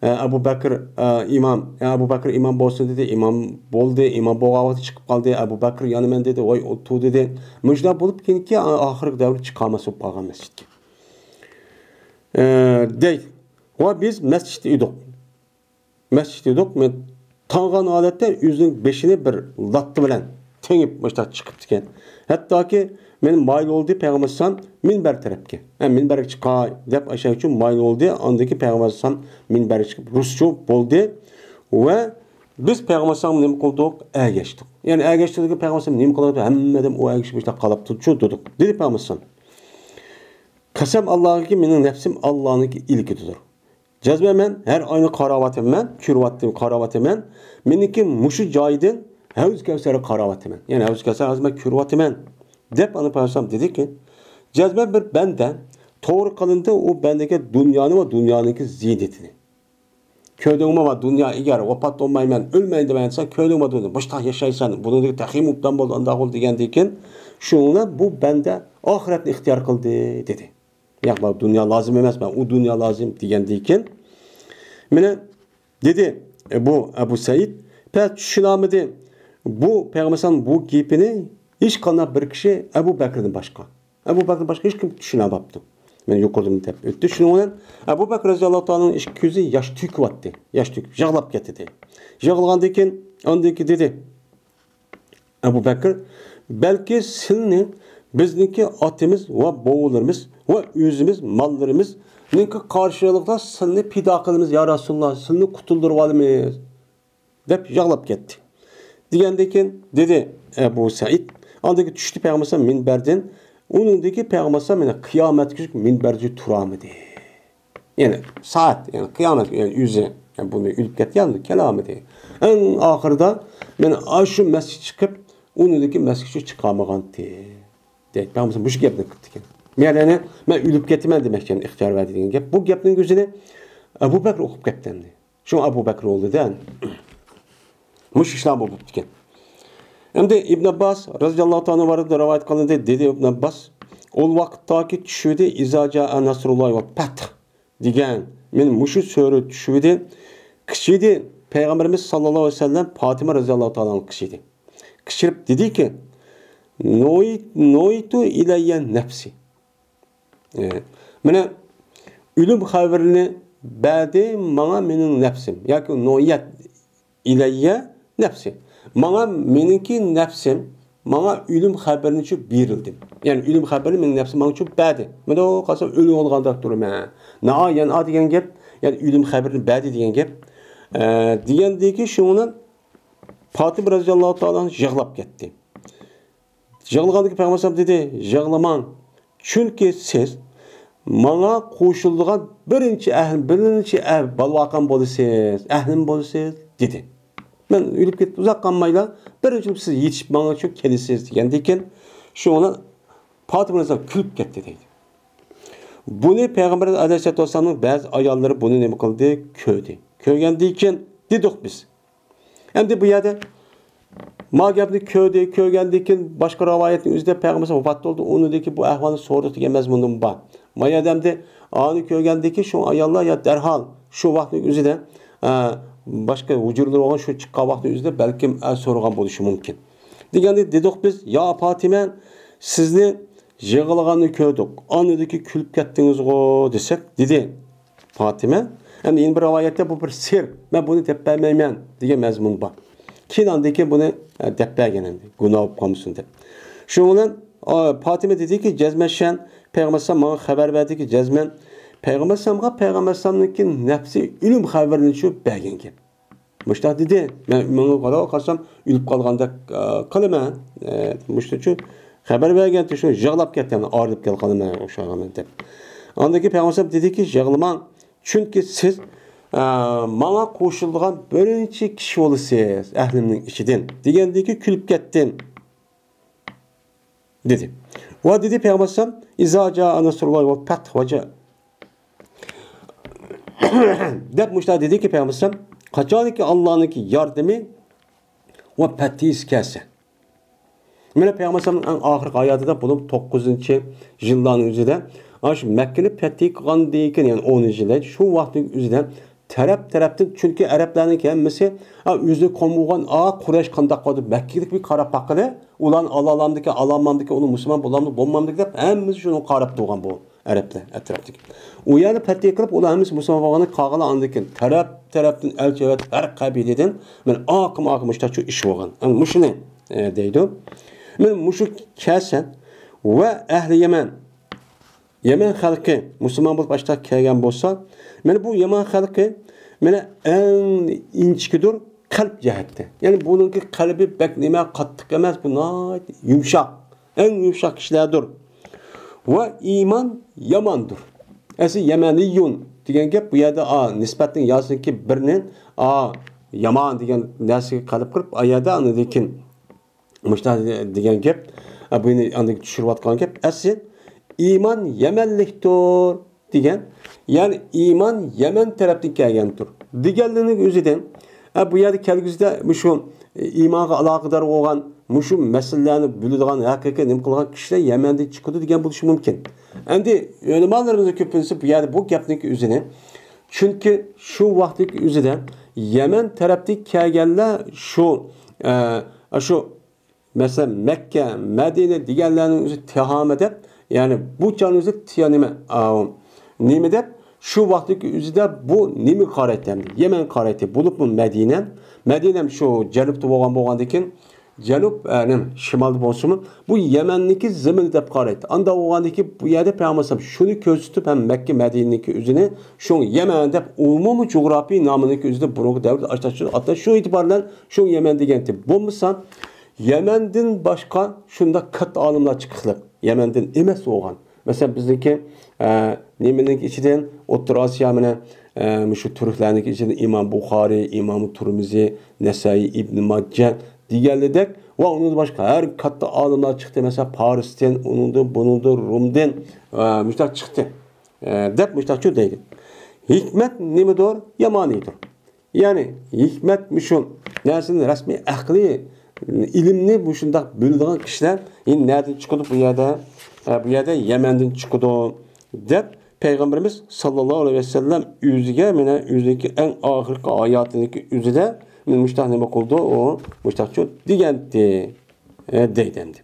ئە، ئەبۇ بەكرى، ئە، ئىمام، ئە، ئەبۇ بەكرى ئىمام بولسۇن دېدى، ئىمام بولدى، ئىمام بولغان ۋاقتى چىقىپ قالدى، ئەبۇ بەكرى يەنە مەن دېدى، ۋاي ئۇ تۇ دېدى. مۇشۇنداق بولۇپ كېيىنكى ئا-، ئاخىرقى دەۋر چىقالماس بولۇپ قالغان مەسچىتكە. ئە، دەي. ۋە بىز مەسچىتتە ئىدۇق. مەسچىتتە ئىدۇق. مەن تاڭغان ھالەتتە ئۆزىنىڭ بېشىنى بىر لاتتا بىلەن تېڭىپ مۇشۇنداق چىقىپتىكەن. ھەتتاكى مېنى مايىل بولدى پەيغەمبەر ئەلەيھىسسالام مىنبەر تەرەپكە. ھە، مىنبەرگە چىقاي دەپ ئاشۇ ئۈچۈن مايىل بولدى. ئاندىن كېيىن پەيغەمبەر ئەلەيھىسسالام مىنبەرگە چىقىپ رۇسچۇ بولدى. ۋە بىز پەيغەمبەر ئەلەيھىسسالامغا نېمە قىلدۇق؟ ئەگەشتۇق. يەنى ئەگەشتۇق دېگەن پەيغەمبەر ئەلەيھىسسالام نېمە قىلىدۇ؟ ھەممە ئادەم ئۇ ئەگىشىپ مۇشۇنداق قاراپ تۇرىدۇ دېدى پەيغەمبەر ئەلەيھىسسالام. قەسەم ئاللاھقى، مېنىڭ نەپسىم ئاللانىڭكى ئىلكىدىدۇر. جەزمەن مەن ھەر ئاينى قاراۋاتىمەن، كۆرۈۋاتتىم، قاراۋاتىمەن. مېنىڭكى مۇشۇ جايدىن ھەۋز كەۋسەرگە قاراۋاتىمەن. يەنى ھەۋز كەۋسەر ھازىر مەن كۆرۈۋاتىمەن، دەپ ئانا پەيغەمبەر دېدىكى، جەزمەن بىر بەندە توغرا قىلىندى، ئۇ بەندىگە دۇنيانى ۋە دۇنيانىڭكى زىينىتىنى. كۆردۈڭمۇ، ۋە دۇنيا ئەگەر ۋاپات بولمايمەن، ئۆلمەيمەن دېمەيسەن، كۆردۈڭمۇ دۇنيا، مۇشتاق ياشايسەن، بۇنىڭدىكى تېخىمۇ ئوبدان بولدى، ئانداق بولدى دېگەندىن كېيىن، شۇنىڭ بىلەن بۇ بەندە ئاخىرەتنى ئىختىيار قىلدى، دېدى. ياق، ماڭا دۇنيا لازىم ئەمەس، ماڭا ئۇ دۇنيا لازىم دېگەندىن كېيىن، مانا دېدى، ئە، بۇ ئەبۇ سەئىد، پەس چۈشىنەلمىدى. بۇ پەيغەمبەر ئەلەيھىسسالام بۇ گېپىنى ھېچقانداق بىر كىشى ئەبۇ بەكرىدىن باشقا، ئەبۇ بەكرىدىن باشقا ھېچكىم چۈشىنەلمەپتۇ. مەن يۇقىرىدا دەپ ئۆتتى. شۇنىڭ بىلەن ئەبۇ بەكرى رەزىياللاھۇ تائالا ئانھۇنىڭ ئىككى كۆزى ياش تۆكۈۋاتتى. ياش تۆكۈپ، يىغلاپ كەتتى. يىغلىغاندىن كېيىن، ئاندىن كېيىن دېدى، ئەبۇ بەكرى، بەلكى سىلنى بىزنىڭكى ئاتىمىز ۋە بوۋىلىرىمىز ۋە ئۆزىمىز ماللىرىمىزنىڭكى قارشىلىقىدا سىلنى پىدا قىلىمىز، يا رەسۇلاللا، سىلنى قۇتۇلدۇرۇۋالىمىز، دەپ يىغلاپ كەتتى. دېگەندىن كېيىن دېدى ئەبۇ سەئىد، ئاندىن كېيىن چۈشتى پەيغەمبەر ئەلەيھىسسالام مىنبەردىن، ئۇنىڭدىن كېيىن پەيغەمبەر ئەلەيھىسسالام يەنە قىيامەتكىچە مىنبەردە تۇرالمىدى. يەنى سائەت، يەنى قىيامەت، يەنى ئۆزى، يەنى بۇنى ئۆلۈپ كەتكەن، كېلەلمىدى. ئەڭ ئاخىرىدا مەن ئاشۇ مەسچىتكە چىقىپ، ئۇنىڭدىن كېيىن مەسچىتكە چىقالمىغانتى. دەيدۇ. پەيغەمبەر مۇشۇ گەپنى قىپتىكەن. يەنى مەن ئۆلۈپ كېتىمەن دېمەكچى، ئىختىيار بەردى دېگەن گەپ. بۇ گەپنىڭ ئۆزىنى ئەبۇ بەكرى ئۇقۇپ كەپتىكەن. شۇڭا ئەبۇ بەكرى ئوغلىدە. مۇشۇ ئىشلار بولۇپتىكەن. ئەمدى ئىبن ئابباس رەزىياللاھۇ تائالا ئەنھۇ رىۋايەت قىلىندى، دېدى ئىبن ئابباس، ئۇل ۋاقىتتاكى چۈشىدى، ئىزا جاء نەسرۇللاھى ۋەل فەتھ دېگەن، مېنى مۇشۇ سۈرە چۈشىدى، قىچىدى، پەيغەمبىرىمىز ساللاللاھۇ ئەلەيھى ۋەسەللەم پاتىمە رەزىياللاھۇ تائالا ئەنھۇغا قىچىدى. قىچىرىپ دېدىكى، نوي-، نويتۇ ئىلەييە نەپسى. ئە، مانا ئۆلۈم خەۋىرىنى بەردى ماڭا مېنىڭ نەپسىم. ياكى نويەت ئىلەييە نەپسى. ماڭا مېنىڭكى نەپسىم، ماڭا ئۆلۈم خەۋىرىنى شۇ بېرىلدى. يەنى ئۆلۈم خەۋىرىنى مېنىڭ نەپسىم ماڭا شۇ بەردى. مانا قارىسام ئۆلۈۋالغاندەك تۇرىمەن. نائا يەنئا دېگەن گەپ، يەنى ئۆلۈم خەۋىرىنى بەردى دېگەن گەپ. ئە، دېگەندىكى شۇنىڭ پاتىمە رەزىياللاھۇ تائالا ئەنھۇ يىغلاپ كەتتى. يىغلىغاندىكى پەيغەمبەر ئەلەيھىسسالام دېدى، يىغلىماڭ. چۈنكى سىز ماڭا قوشۇلىدىغان بىرىنچى ئەھل، بىرىنچى ئەھ-، بالىۋاقام بولىسىز، ئەھلىم بولىسىز، دېدى. مەن ئۆلۈپ كېتىپ ئۇزاق قالمايلا، بىرىنچى بولۇپ سىز يېتىشىپ ماڭا شۇ كېلىسىز، دېگەندىكىن، شۇڭا پاتىمە رەزىياللاھۇ كۈلۈپ كەتتى، دەيدۇ. بۇنى پەيغەمبەر ئەلەيھىسسالاتۇ ۋەسسالامنىڭ بەزى ئاياللىرى بۇنى نېمە قىلدى؟ كۆردى. كۆرگەندىن كېيىن دېدۇق بىز. ئەمدى بۇ يەردە ما گەپنى كۆردى، كۆرگەندىن كېيىن باشقا رىۋايەتنىڭ ئۆزىدە پەيغەمبەر ۋاپات بولدى، ئۇنىڭدىن كېيىن بۇ ئەھۋالنى سورىدۇق دېگەن مەزمۇنمۇ بار. ما يەردە ئەمدى ئانى كۆرگەندىن كېيىن شۇ ئاياللار يا دەرھال شۇ ۋاقىتنىڭ ئۆزىدە، ئە، باشقا ھۇجرىلىرى بولغان شۇ چىققان ۋاقىتنىڭ ئۆزىدە بەلكىم، ئە، سورىغان بولۇشى مۇمكىن. دېگەندە دېدۇق بىز، يا پاتىمە، سىزنى يىغلىغاننى كۆردۇق. ئاندىن كېيىن كۈلۈپ كەتتىڭىزغۇ دېسەك، دېدى. پاتىمە. ئەمدى يەنە بىر رىۋايەتتە بۇ بىر سىر، مەن بۇنى دەپ بەرمەيمەن دېگەن مەزمۇن بار. كېيىن ئاندىن كېيىن بۇنى، ئە، دەپ بەرگەن ئەمدى، گۇناھ بولۇپ قالمىسۇن دەپ. شۇنىڭ بىلەن، ئا، پاتىمە دېدىكى، جەزمەن شەن، پەيغەمبەر ئەلەيھىسسالام ماڭا خەۋەر بەردىكى، جەزمەن پەيغەمبەر ئەلەيھىسسالامغا پەيغەمبەر ئەلەيھىسسالامنىڭكى نەپسى ئۆلۈم خەۋىرىنى شۇ بەرگەن گەپ. مۇشۇنداق دېدى، مەن ماڭا قاراپ قالسام ئۆلۈپ قالغاندەك، ئا، قىلىمەن. ئە، مۇشۇنچە خەۋەر بەرگەن، شۇ يىغلاپ كەتتىم، ئايرىلىپ كەتكەن قالىمەن ئوخشىغان دەپ. ئاندىن كېيىن پەيغەمبەر ئەلەيھىسسالام دېدىكى، يىغلىماڭ، چۈنكى سىز، ئە، ماڭا قوشۇلىدىغان بىرىنچى كىشى بولىسىز ئەھلىمنىڭ ئىچىدىن، دېگەندىكى كۈلۈپ كەتتىم، دېدى. ۋە دېدى پەيغەمبەر ئەلەيھىسسالام، ئىزا جاء نەسرۇللاھى ۋەل فەتھ ۋە جاء دەپ مۇشۇنداق دېدىكى پەيغەمبەر ئەلەيھىسسالام، قاچانكى ئاللانىڭكى ياردىمى ۋە پەتھىسى كەلسە. مانا پەيغەمبەر ئەلەيھىسسالامنىڭ ئەڭ ئاخىرقى ھاياتىدا بولۇپ توققۇزىنچى يىللارنىڭ ئۆزىدە، ئاشۇ مەككىنى پەتھى قىلغاندىن كېيىن، يەنى ئونىنچى يىلدا، شۇ ۋاقىتنىڭ ئۆزىدە تەرەپ-تەرەپتىن، چۈنكى ئەرەبلەرنىڭكى ھەممىسى، ئا، ئۆزىنى قومۇغان، ئا، قۇرەيش قانداق قىلدى، مەككىگە بىر قاراپ باققىلى، ئۇلارنى ئالالامدىكى، ئالالمامدىكى، ئۇنى مۇسۇلمان بولامدۇ، بولمامدۇ دەپ، ھەممىسى شۇنىڭغا قاراپ تۇرغان بۇ ئەرەبلەر ئەتراپتىكى. ئۇ يەرنى پەتھى قىلىپ، ئۇلار ھەممىسى مۇسۇلمان بولغاندىن، قالغانلار ئاندىن كېيىن تەرەپ-تەرەپتىن ئەلچى ئەۋەتىپ، ھەر قەبىلىدىن، مانا ئاقىم-ئاقىم مۇشۇنداق شۇ ئىش بولغان. ئەمدى مۇشۇنى، ئە، دەيدۇ. مانا مۇشۇ كەلسە ۋە ئەھلى يەمەن، يەمەن خەلقى مۇسۇلمان بولۇپ ئاشۇنداق كەلگەن بولسا، مانا بۇ يەمەن خەلقى مانا ئەڭ ئىنچىكىدۇر قەلب جەھەتتە. يەنى بۇنىڭكى قەلبى بەك نېمە قاتتىق ئەمەس، بۇ ناھايىتى يۇمشاق، ئەڭ يۇمشاق كىشىلەردۇر. ۋە ئىمان ياماندۇر. ئەسلى يەمەنىيۇن دېگەن گەپ بۇ يەردە، ئا، نىسبەتنىڭ ياسىنىڭكى بىرنى، ئا، يامان دېگەن نەرسىگە قەلب قىلىپ، ئا يەردە ئاندىن كېيىن مۇشۇنداق دېگەن گەپ، ئە، بۇنى ئاندىن چۈشۈرۈۋاتقان گەپ. ئەسلى ئىمان يەمەنلىكتۇر دېگەن. يەنى ئىمان يەمەن تەرەپتىن كەلگەنتۇر دېگەنلىرىنىڭ ئۆزىدىن، ئە، بۇ يەردە كەلگۈسىدە مۇشۇ ئىمانغا ئالاقىدار بولغان مۇشۇ مەسىلىلەرنى بىلىدىغان، ھەقىقىي نېمە قىلغان كىشىلەر يەمەندىن چىقىدۇ دېگەن بولۇشى مۇمكىن. ئەمدى ئۆلىمالىرىمىزنىڭ كۆپىنچىسى بۇ يەردە بۇ گەپنىڭكى ئۆزىنى، چۈنكى شۇ ۋاقىتتىكى ئۆزىدە يەمەن تەرەپتىن كەلگەنلەر شۇ، ئە، شۇ مەسىلەن، مەككە، مەدىنە دېگەنلەرنىڭ ئۆزى تىھامە دەپ، يەنى بۇ چاغنىڭ ئۆزى تىيا نېمە، ئاۋۇ، نېمە دەپ، شۇ ۋاقىتتىكى ئۆزىدە بۇ نېمىگە قارايتتى ئەمدى؟ يەمەنگە قارايتتى. بولۇپمۇ مەدىنە، مەدىنەم شۇ جەنۇبتا بولغان، بولغاندىن كېيىن، جەنۇب، ئە، نېمە، شىمالدا بولسىمۇ، بۇ يەمەننىڭكى زېمىنى دەپ قارايتتى. ئانداق بولغاندىن كېيىن، بۇ يەردە پەيغەمبەر ئەلەيھىسسالام شۇنى كۆرسىتىپ، ھەم مەككە، مەدىنىنىڭكى ئۆزىنى، شۇڭا يەمەن دەپ ئومۇمىي جۇغراپىي نامىنىڭكى ئۆزىدە بۇرۇنقى دەۋردە ئاشتاق شۇ ئاتاش شۇ ئېتىبار بىلەن شۇ يەمەن دېگەنتى. بولمىسا، يەمەندىن باشقا شۇنداق كاتتا ئالىملار چىقىقلىق. يەمەندىن ئەمەس بولغان. مەسىلەن، بىزنىڭكى، ئە، نېمىنىڭ ئىچىدىن، ئوتتۇرا ئاسىيا مەنە، ئە، مۇشۇ تۈركلەرنىڭكى ئىچىدىن ئىمام بۇخارىي، ئىمام تۇرمۇزى، نەسائىي، ئىبن ماججە دېگەنلىدەك ۋە ئۇنىڭدىن باشقا ھەر كاتتا ئالىملار چىقتى. مەسىلەن، پارستىن، ئۇنىڭدىن، بۇنىڭدىن، رومدىن، ئە، مۇشۇنداق چىقتى. ئە، دەپ مۇشۇنداق شۇ دەيدۇ. ھېكمەت نېمىدۇر؟ يامانىيدۇر. يەنى ھېكمەت مۇشۇ نەرسىنى رەسمىي ئەقلىي ئىلىمنى مۇشۇنداق بىلىدىغان كىشىلەر يەنە نەدىن چىقىدۇ بۇ يەردە؟ ھە، بۇ يەردە يەمەندىن چىقىدۇ دەپ پەيغەمبىرىمىز ساللاللاھۇ ئەلەيھى ۋەسەللەم ئۆزىگە، مانا ئۆزىنىڭكى ئەڭ ئاخىرقى ھاياتىنىڭكى ئۆزىدە مۇشۇنداق نېمە قىلدى؟ ئۇ مۇشۇنداقچۇ دېگەنتى، ھە، دەيدۇ ئەمدى.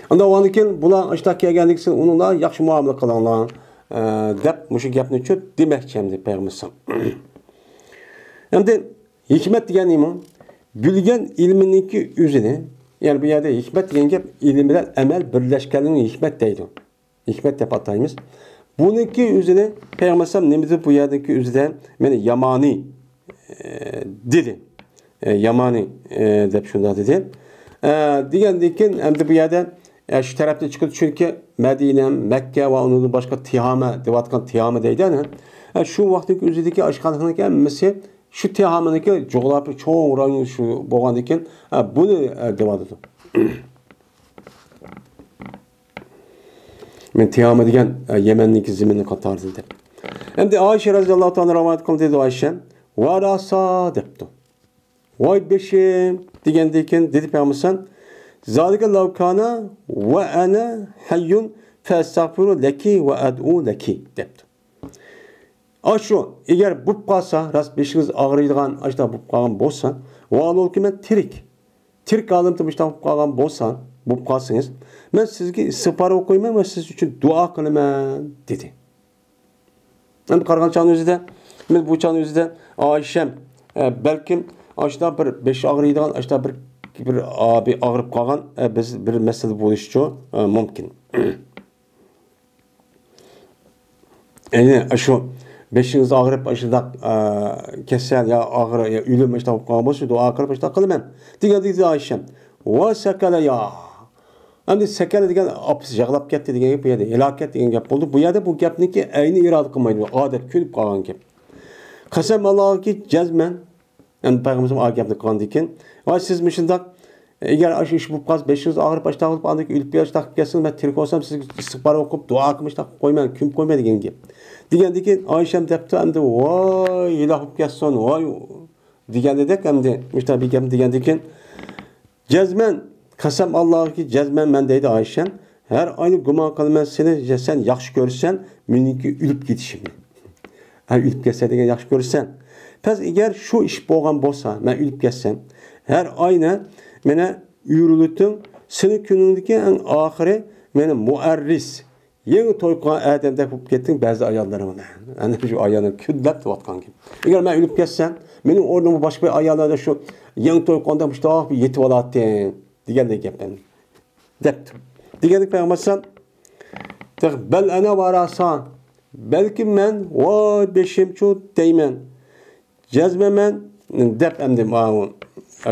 ئاندىن ئۇنىڭدىن كېيىن بۇلار ئاشۇنداق كەلگەندىن كېيىن ئۇنىڭغا ياخشى مۇئامىلە قىلىڭلار، ئە، دەپ مۇشۇ گەپنى چۆت دېمەكچى ئەمدى پەيغەمبەر. ئەمدى ھېكمەت دېگەن نېمە؟ بىلگەن ئىلمىنىڭكى ئۆزىنى، يەنى بۇ يەردە ھېكمەت دېگەن گەپ ئىلىم بىلەن ئەمەل بىرلەشكەنلىكىنى ھېكمەت دەيدۇ. ھېكمەت دەپ ئاتايمىز. بۇنىڭكى ئۆزىنى پەيغەمبەر ئەلەيھىسسالام نېمە دېدى بۇ يەردىكى ئۆزىدە؟ مانا يامانى، ئە، دېدى. ئە، يامانى، ئە، دەپ شۇنداق دېدى. ئە، دېگەندىن كېيىن ئەمدى بۇ يەردە، ئە، شۇ تەرەپتىن چىقىدۇ، چۈنكى مەدىنە، مەككە ۋە ئۇنىڭدىن باشقا تىھامە دەۋاتقان تىھامە دەيدۇ، ئەنە. ئە، شۇ ۋاقىتنىڭ ئۆزىدىكى ئاشخانىنىڭ ھەممىسى شۇ تىھامىنىڭكى جۇغراپىيە چوڭ رايون شۇ بولغاندىن كېيىن، ئە، بۇنى، ئە، دەۋاتىدۇ. مەن تىھامە دېگەن، ئە، يەمەننىڭكى زېمىنى قاتارىدىن دەپ. ئەمدى ئائىشە رەزىياللاھۇ تائالا رىۋايەت قىلدى دەيدۇ ئائىشە. ۋە راسا دەپتۇ. ۋاي بېشىم دېگەندىن كېيىن دېدى پەيغەمبەر، زالىكە لەۋ كانا ۋە ئەنە ھەييۇن فەستەغفىرۇ لەكى ۋە ئەدئۇ لەكى دەپتۇ. ئاشۇ، ئەگەر بولۇپ قالسا، راست بېشىڭىز ئاغرىيدىغان ئاشۇنداق بولۇپ قالغان بولسا، ۋاھالەنكى مەن تىرىك، تىرىك ھالىمدا مۇشۇنداق بولۇپ قالغان بولسا، بولۇپ قالسىڭىز، مەن سىزگە ئىستىغپار ئوقۇيمەن ۋە سىز ئۈچۈن دۇئا قىلىمەن، دېدى. ئەمدى قارىغان چاغنىڭ ئۆزىدە، مەن بۇ چاغنىڭ ئۆزىدە ئائىشەم، ئە، بەلكىم ئاشۇنداق بىر بېشى ئاغرىيدىغان، ئاشۇنداق بىر، بىر، ئا، بىر ئاغرىپ قالغان، ئە، بىز بىر مەسىلە بولۇشىچۇ، ئە، مۇمكىن. يەنى شۇ بېشىڭىز ئاغرىپ، ئاشۇنداق، ئە، كېسەل يا ئاغرىق يا ئۆلۈم ئاشۇنداق بولۇپ قالغان بولسا، شۇ دۇئا قىلىپ ئاشۇنداق قىلىمەن، دېگەن دېدى ئائىشەم. ۋە سەكەلە يا. ئەمدى سەكەلە دېگەن ئاپىسى يىغلاپ كەتتى دېگەن گەپ بۇ يەردە. ھېلاكەت دېگەن گەپ بولدى. بۇ يەردە بۇ گەپنىڭكى ئەينى ئىرادە قىلمايدۇ. ئادەت كۆنۈپ قالغان گەپ. قەسەم ئاللاھكى جەزمەن. ئەمدى پەيغەمبىرىمىز ئا گەپنى قىلغاندىن كېيىن، ۋاي سىز مۇشۇنداق، ئەگەر ئاشۇ ئىش بولۇپ قالسا، بېشىڭىز ئاغرىپ ئاشۇنداق بولۇپ، ئاندىن كېيىن ئۆلۈپ كېتىپ كەتسىڭىز، مەن تىرىك بولسام سىزگە ئىستىغپار ئوقۇپ، دۇئا قىلىپ ئاشۇنداق قىلىپ قويىمەن، كۆمۈپ قويىمەن دېگەن گەپ. دېگەندىن كېيىن ئائىشەم دەپتۇ، ئەمدى ۋاي ھېلاك بولۇپ كەتسۇن، ۋاي دېگەندەك ئەمدى مۇشۇنداق بىر گەپنى دېگەندىن كېيىن، جەزمەن، قەسەم ئاللاھكى جەزمەن مەن دەيدۇ ئائىشەم، ھەر ئاينى گۇمان قىلىمەن سېنى، سەن ياخشى كۆرىسەن مېنىڭكى ئۆلۈپ كېتىشىمنى. ھە، ئۆلۈپ كەتسە دېگەن ياخشى كۆرىسەن. پەس ئەگەر شۇ ئىش بولغان بولسا، مەن ئۆلۈپ كەتسەم، ھەر ئاينى مېنى ئۆرۈلۈتۈڭ، سېنىڭ كۈنۈڭدىكى ئەڭ ئاخىرى مېنى مۇئەررىس، يېڭى توي قىلغان ئادەمدەك بولۇپ كەتتىڭ بەزى ئاياللىرىڭ بىلەن. ئەنە شۇ ئايالنى كۈنلەپ دەۋاتقان گەپ. ئەگەر مەن ئۆلۈپ كەتسەم، مېنىڭ ئورنۇمغا باشقا بىر ئاياللاردا شۇ يېڭى توي قىلغاندا مۇشۇنداق بىر يېتىۋالاتتىڭ دېگەندەك گەپ ئەمدى. دەپتۇ. دېگەندەك پەيغەمبەر ئەلەيھىسسالام، تېخى بەل ئەنە ۋە راسا، بەلكىم مەن، ۋاي بېشىمچۇ دەيمەن. جەزمەن مەن دەپ ئەمدى ماۋۇ،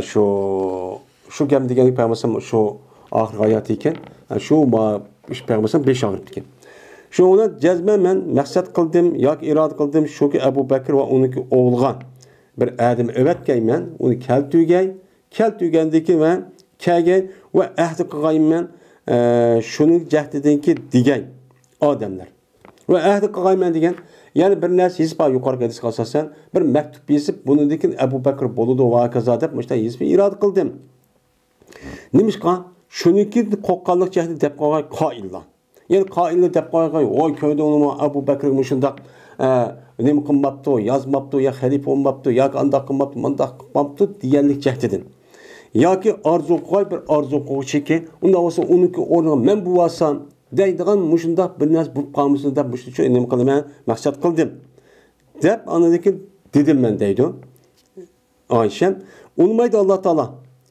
شۇ، شۇ گەپ دېگەنلىك پەيغەمبەر شۇ ئاخىرقى ھاياتى ئىكەن. شۇ ما-، شۇ پەيغەمبەر بېشى ئاغرىپتىكەن. شۇنىڭ بىلەن جەزمەن مەن مەقسەت قىلدىم ياكى ئىرادە قىلدىم، شۇكى ئەبۇ بەكرى ۋە ئۇنىڭكى ئوغلىغا بىر ئادەم ئەۋەتكەيمەن، ئۇنى كەلتۈرگەي، كەلتۈرگەندىكى مەن كەلگەي ۋە ئەھدى قىلغايمەن، ئە، شۇنىڭ جەھدىدىنكى دېگەي ئادەملەر. ۋە ئەھدى قىلغايمەن دېگەن، يەنى بىر نەرسە يېزىپ، يۇقىرىقى ھەدىسكە ئاساسەن، بىر مەكتۇپ يېزىپ، بۇنىڭدىن كېيىن ئەبۇ بەكرى بولىدۇ ۋە ھاكازا دەپ مۇشۇنداق يېزىپ ئىرادە قىلدىم. نېمىشقا؟ شۇنىڭكى قورققانلىق جەھدى دەپ قويغاي قائىللار. يەنى قائىللار دەپ قويغاي، ۋاي كۆردۈڭلىمۇ ئەبۇ بەكرى مۇشۇنداق، ئە، نېمە قىلماپتۇ، يازماپتۇ، يا خەلىپە بولماپتۇ، ياكى ئانداق قىلماپتۇ، مۇنداق قىلماپتۇ دېگەنلىك جەھدىدىن. ياكى ئارزۇ قىلغاي بىر ئارزۇ قىلغۇچىكى، ئۇنداق بولسا ئۇنىڭكى ئورنىغا مەن بولۇۋالسام، دەيدىغان مۇشۇنداق بىر نەرسە بولۇپ قالمىسۇن دەپ مۇشۇنچە نېمە قىلىمەن، مەقسەت قىلدىم دەپ ئاندىن كېيىن دېدىم مەن دەيدۇ. ئائىشەم، ئۇنىمايدۇ ئاللا تائالا.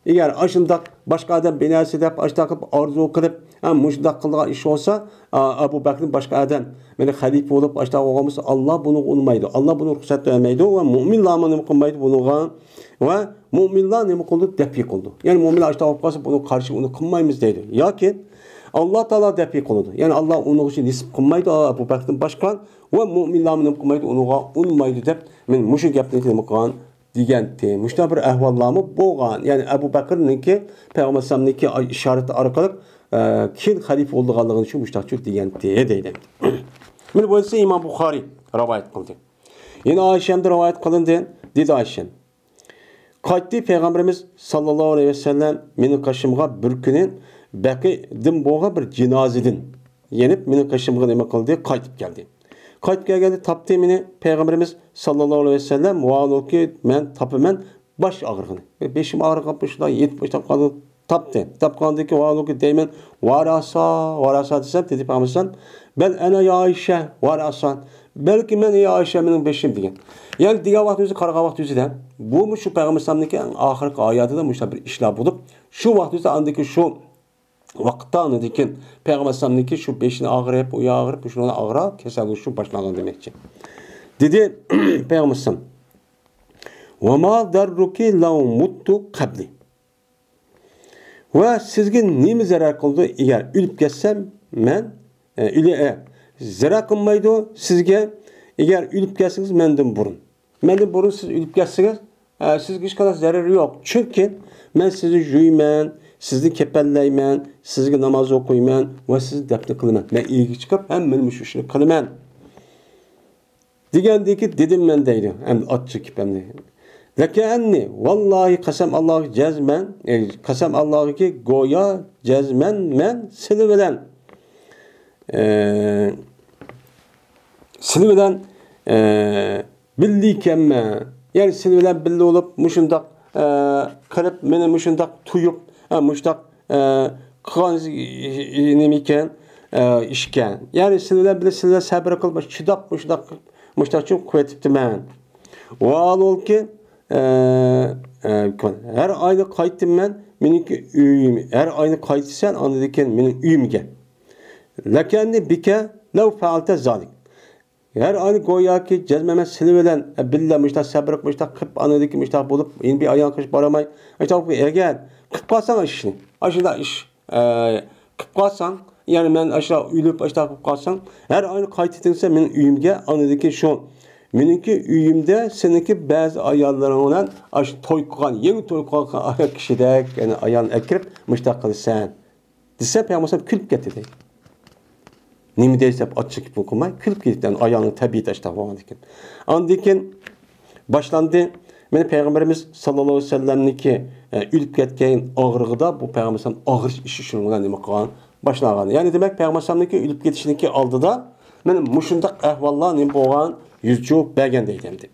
ئەگەر ئاشۇنداق باشقا ئادەم بىر نەرسە دەپ ئاشۇنداق قىلىپ ئارزۇ قىلىپ، ھە، مۇشۇنداق قىلىدىغان ئىش بولسا، ئا، ئەبۇ بەكرىدىن باشقا ئادەم مېنى خەلىپە بولۇپ ئاشۇنداق بولغان بولسا، ئاللا بۇنىڭغا ئۇنىمايدۇ. ئاللا بۇنى رۇخسەت بەرمەيدۇ ۋە مۆمىنلارمۇ نېمە قىلمايدۇ بۇنىڭغا. ۋە مۆمىنلار نېمە قىلىدۇ؟ دەپئى قىلىدۇ. يەنى مۆمىنلار ئاشۇنداق بولۇپ قالسا بۇنىڭغا قارشى ئۇنى قىلمايمىز دەيدۇ. ياكى ئاللا تائالا دەپئى قىلىدۇ. يەنى ئاللا ئۇنىڭغا نېسىپ قىلمايدۇ، ئەبۇ بەكردىن باشقا ۋە مۆمىنلارمۇ نېمە قىلمايدۇ، ئۇنىڭغا ئۇنىمايدۇ دەپ مەن مۇشۇ گەپنى نېمە قىلغان دېگەنتى. مۇشۇنداق بىر ئەھۋاللارمۇ بولغان. يەنى ئەبۇ بەكرنىڭكى پەيغەمبەر ئەلەيھىسسالامنىڭكى ئىشارىتى ئارقىلىق، ئە، كېيىن خەلىپە بولىدىغانلىقىنى شۇ مۇشۇنداقچۇ دېگەنتى دەيدۇ. مانا بۇ ھەدىسنى ئىمام بۇخارىي رىۋايەت قىلدى. يەنە ئائىشەمدىن رىۋايەت قىلىندى، دېدى ئائىشەم. قايتتى پەيغەمبىرىمىز ساللاللاھۇ ئەلەيھى ۋەسەللەم مېنىڭ قېشىمغا بىر كۈنى بەقىدىن بولغان بىر جىنازىدىن يېنىپ، مېنىڭ قېشىمغا نېمە قىلدى؟ قايتىپ كەلدى. قايتىپ كەلگەندە تاپتى مېنى پەيغەمبىرىمىز ساللاللاھۇ ئەلەيھى ۋەسەللەم، ۋاھالۇكى، مەن تاپىمەن باش ئاغرىقىنى. بېشىم ئاغرىپ، مۇشۇنداق يېتىپ، مۇشۇنداق قالدى. تاپتى. تاپقاندىن كېيىن ۋاھالۇكى دەيمەن، ۋاراسا، ۋاراسا دېسەم، دېدى پەيغەمبەر، بەل ئەنە يا ئائىشە، ۋاراسا. بەلكى مەن، يا ئائىشە، مېنىڭ بېشىم دېگەن. يەنى دېگەن ۋاقتىمىزدا، قارىغان ۋاقتىمىزدا، بۇمۇ شۇ پەيغەمبەر ئەلەيھىسسالامنىڭكى ئەڭ ئاخىرقى ھاياتىدا مۇشۇنداق بىر ئىشلار بولۇپ، شۇ ۋاقتىمىزدا ئاندىن كېيىن شۇ ۋاقىتتا ئاندىن كېيىن پەيغەمبەر ئەلەيھىسسالامنىڭكى شۇ بېشىنى ئاغرىپ، ئۇ ياغرىپ، شۇنىڭ ئاغرىپ، كېسەل بولۇشى باشلانغان دېمەكچى. دېدى پەيغەمبەر ئەلەيھىسسالام، ۋەما دەررۇكى لەۋ مۇتتۇ قەبلى. ۋە سىزگە نېمە زەرەر قىلىدۇ، ئەگەر ئۆلۈپ كەتسەم مەن، ئە، ئۆلە-، ئە، زەرەر قىلمايدۇ سىزگە، ئەگەر ئۆلۈپ كەتسىڭىز مەندىن بۇرۇن. مەندىن بۇرۇن سىز ئۆلۈپ كەتسىڭىز، ئە، سىزگە ھېچقانداق زەرىرى يوق. چۈنكى مەن سىزنى يۇيىمەن، سىزنى كەپەنلەيمەن، سىزگە ناماز ئوقۇيمەن ۋە سىزنى دەپنە قىلىمەن. مەن ئېگىگە چىقىپ ھەممىنى مۇشۇ ئىشنى قىلىمەن. دېگەندىكى دېدىم مەن دەيدۇ. ئەمدى ئاچچىق گېپىمنى. لەكەننى، ۋاللاھى، قەسەم ئاللاغا، جەزمەن، ئە، قەسەم ئاللاغىكى، گويا جەزمەن مەن سىلى بىلەن، ئە، سىلى بىلەن، ئە، بىللە ئىكەنمەن. يەنى سىلى بىلەن بىللە بولۇپ، مۇشۇنداق، ئە، قىلىپ، مېنى مۇشۇنداق تۇيۇپ، ئە، مۇشۇنداق ئە، قىلغان نېمە ئىكەن، ئە، ئىش ئىكەن. يەنى سىلەر بىلەن سىلەر سەبرى قىلىپ، چىداپ، مۇشۇنداق، مۇشۇنداقچە قويۇۋېتىپتىمەن. ۋاھالۇكى، ئە، ئە، ھەر ئاينى قايتتىم مەن، مېنىڭكى ئۆيۈم، ھەر ئاينى قايتىسەن، ئاندىن كېيىن مېنىڭ ئۆيۈمگە. لەكەننى بىكە لەۋ فەئەلتە زالىك. ھەر ئاينى گوياكى جەزمەن مەن سىلى بىلەن، ئە، بىللە مۇشتاق سەبرىق، مۇشتاق قىپ، ئانىدىكى مۇشتاق بولۇپ، يەنە بىر ئايان قىلىش بارالماي، ئاشۇنداق بىر ئەگەر قىپ قالساڭ ئىشنى، ئاشۇنداق ئىش، ئە، قىپ قالساڭ، يەنى مەن ئاشۇنداق ئۆلۈپ، ئاشۇنداق قىپ قالساڭ، ھەر ئاينى قايتىۋېتىڭسەن مېنىڭ ئۆيۈمگە، ئانىدىكى شۇ، مېنىڭكى ئۆيۈمدە سېنىڭكى بەزى ئاياللىرىڭ بىلەن ئاشۇ توي قىلغان، يېڭى توي قىلغان كىشىدەك، يەنى ئايالنى ئەكىرىپ، مۇشتاق قىلىسەن. دېسە، پەيغەمبەر ئەلەيھىسسالام كۈلۈپ كەتتى دەيدۇ. نېمە دەيسەن دەپ ئاچچىق گېپىنى قىلماي، كۈلۈپ كېتىپتۇ. ئايالنىڭ تەبىئىتى ئاشۇنداق بولغاندىكىن. ئاندىن كېيىن باشلاندى. مانا پەيغەمبىرىمىز ساللاللاھۇ ئەلەيھى ۋەسەللەمنىڭكى، ئە، ئۆلۈپ كەتكەن ئاغرىقىدا بۇ پەيغەمبەر ئەلەيھىسسالام ئاغرىش ئىشى شۇنىڭ بىلەن نېمە قىلغان؟ باشلانغان. يەنى دېمەك، پەيغەمبەر ئەلەيھىسسالامنىڭكى ئۆلۈپ كېتىشىنىڭكى ئالدىدا مانا مۇشۇنداق ئەھۋاللار نېمە بولغان؟ يۈز چۇ بەرگەن دەيدۇ ئەمدى.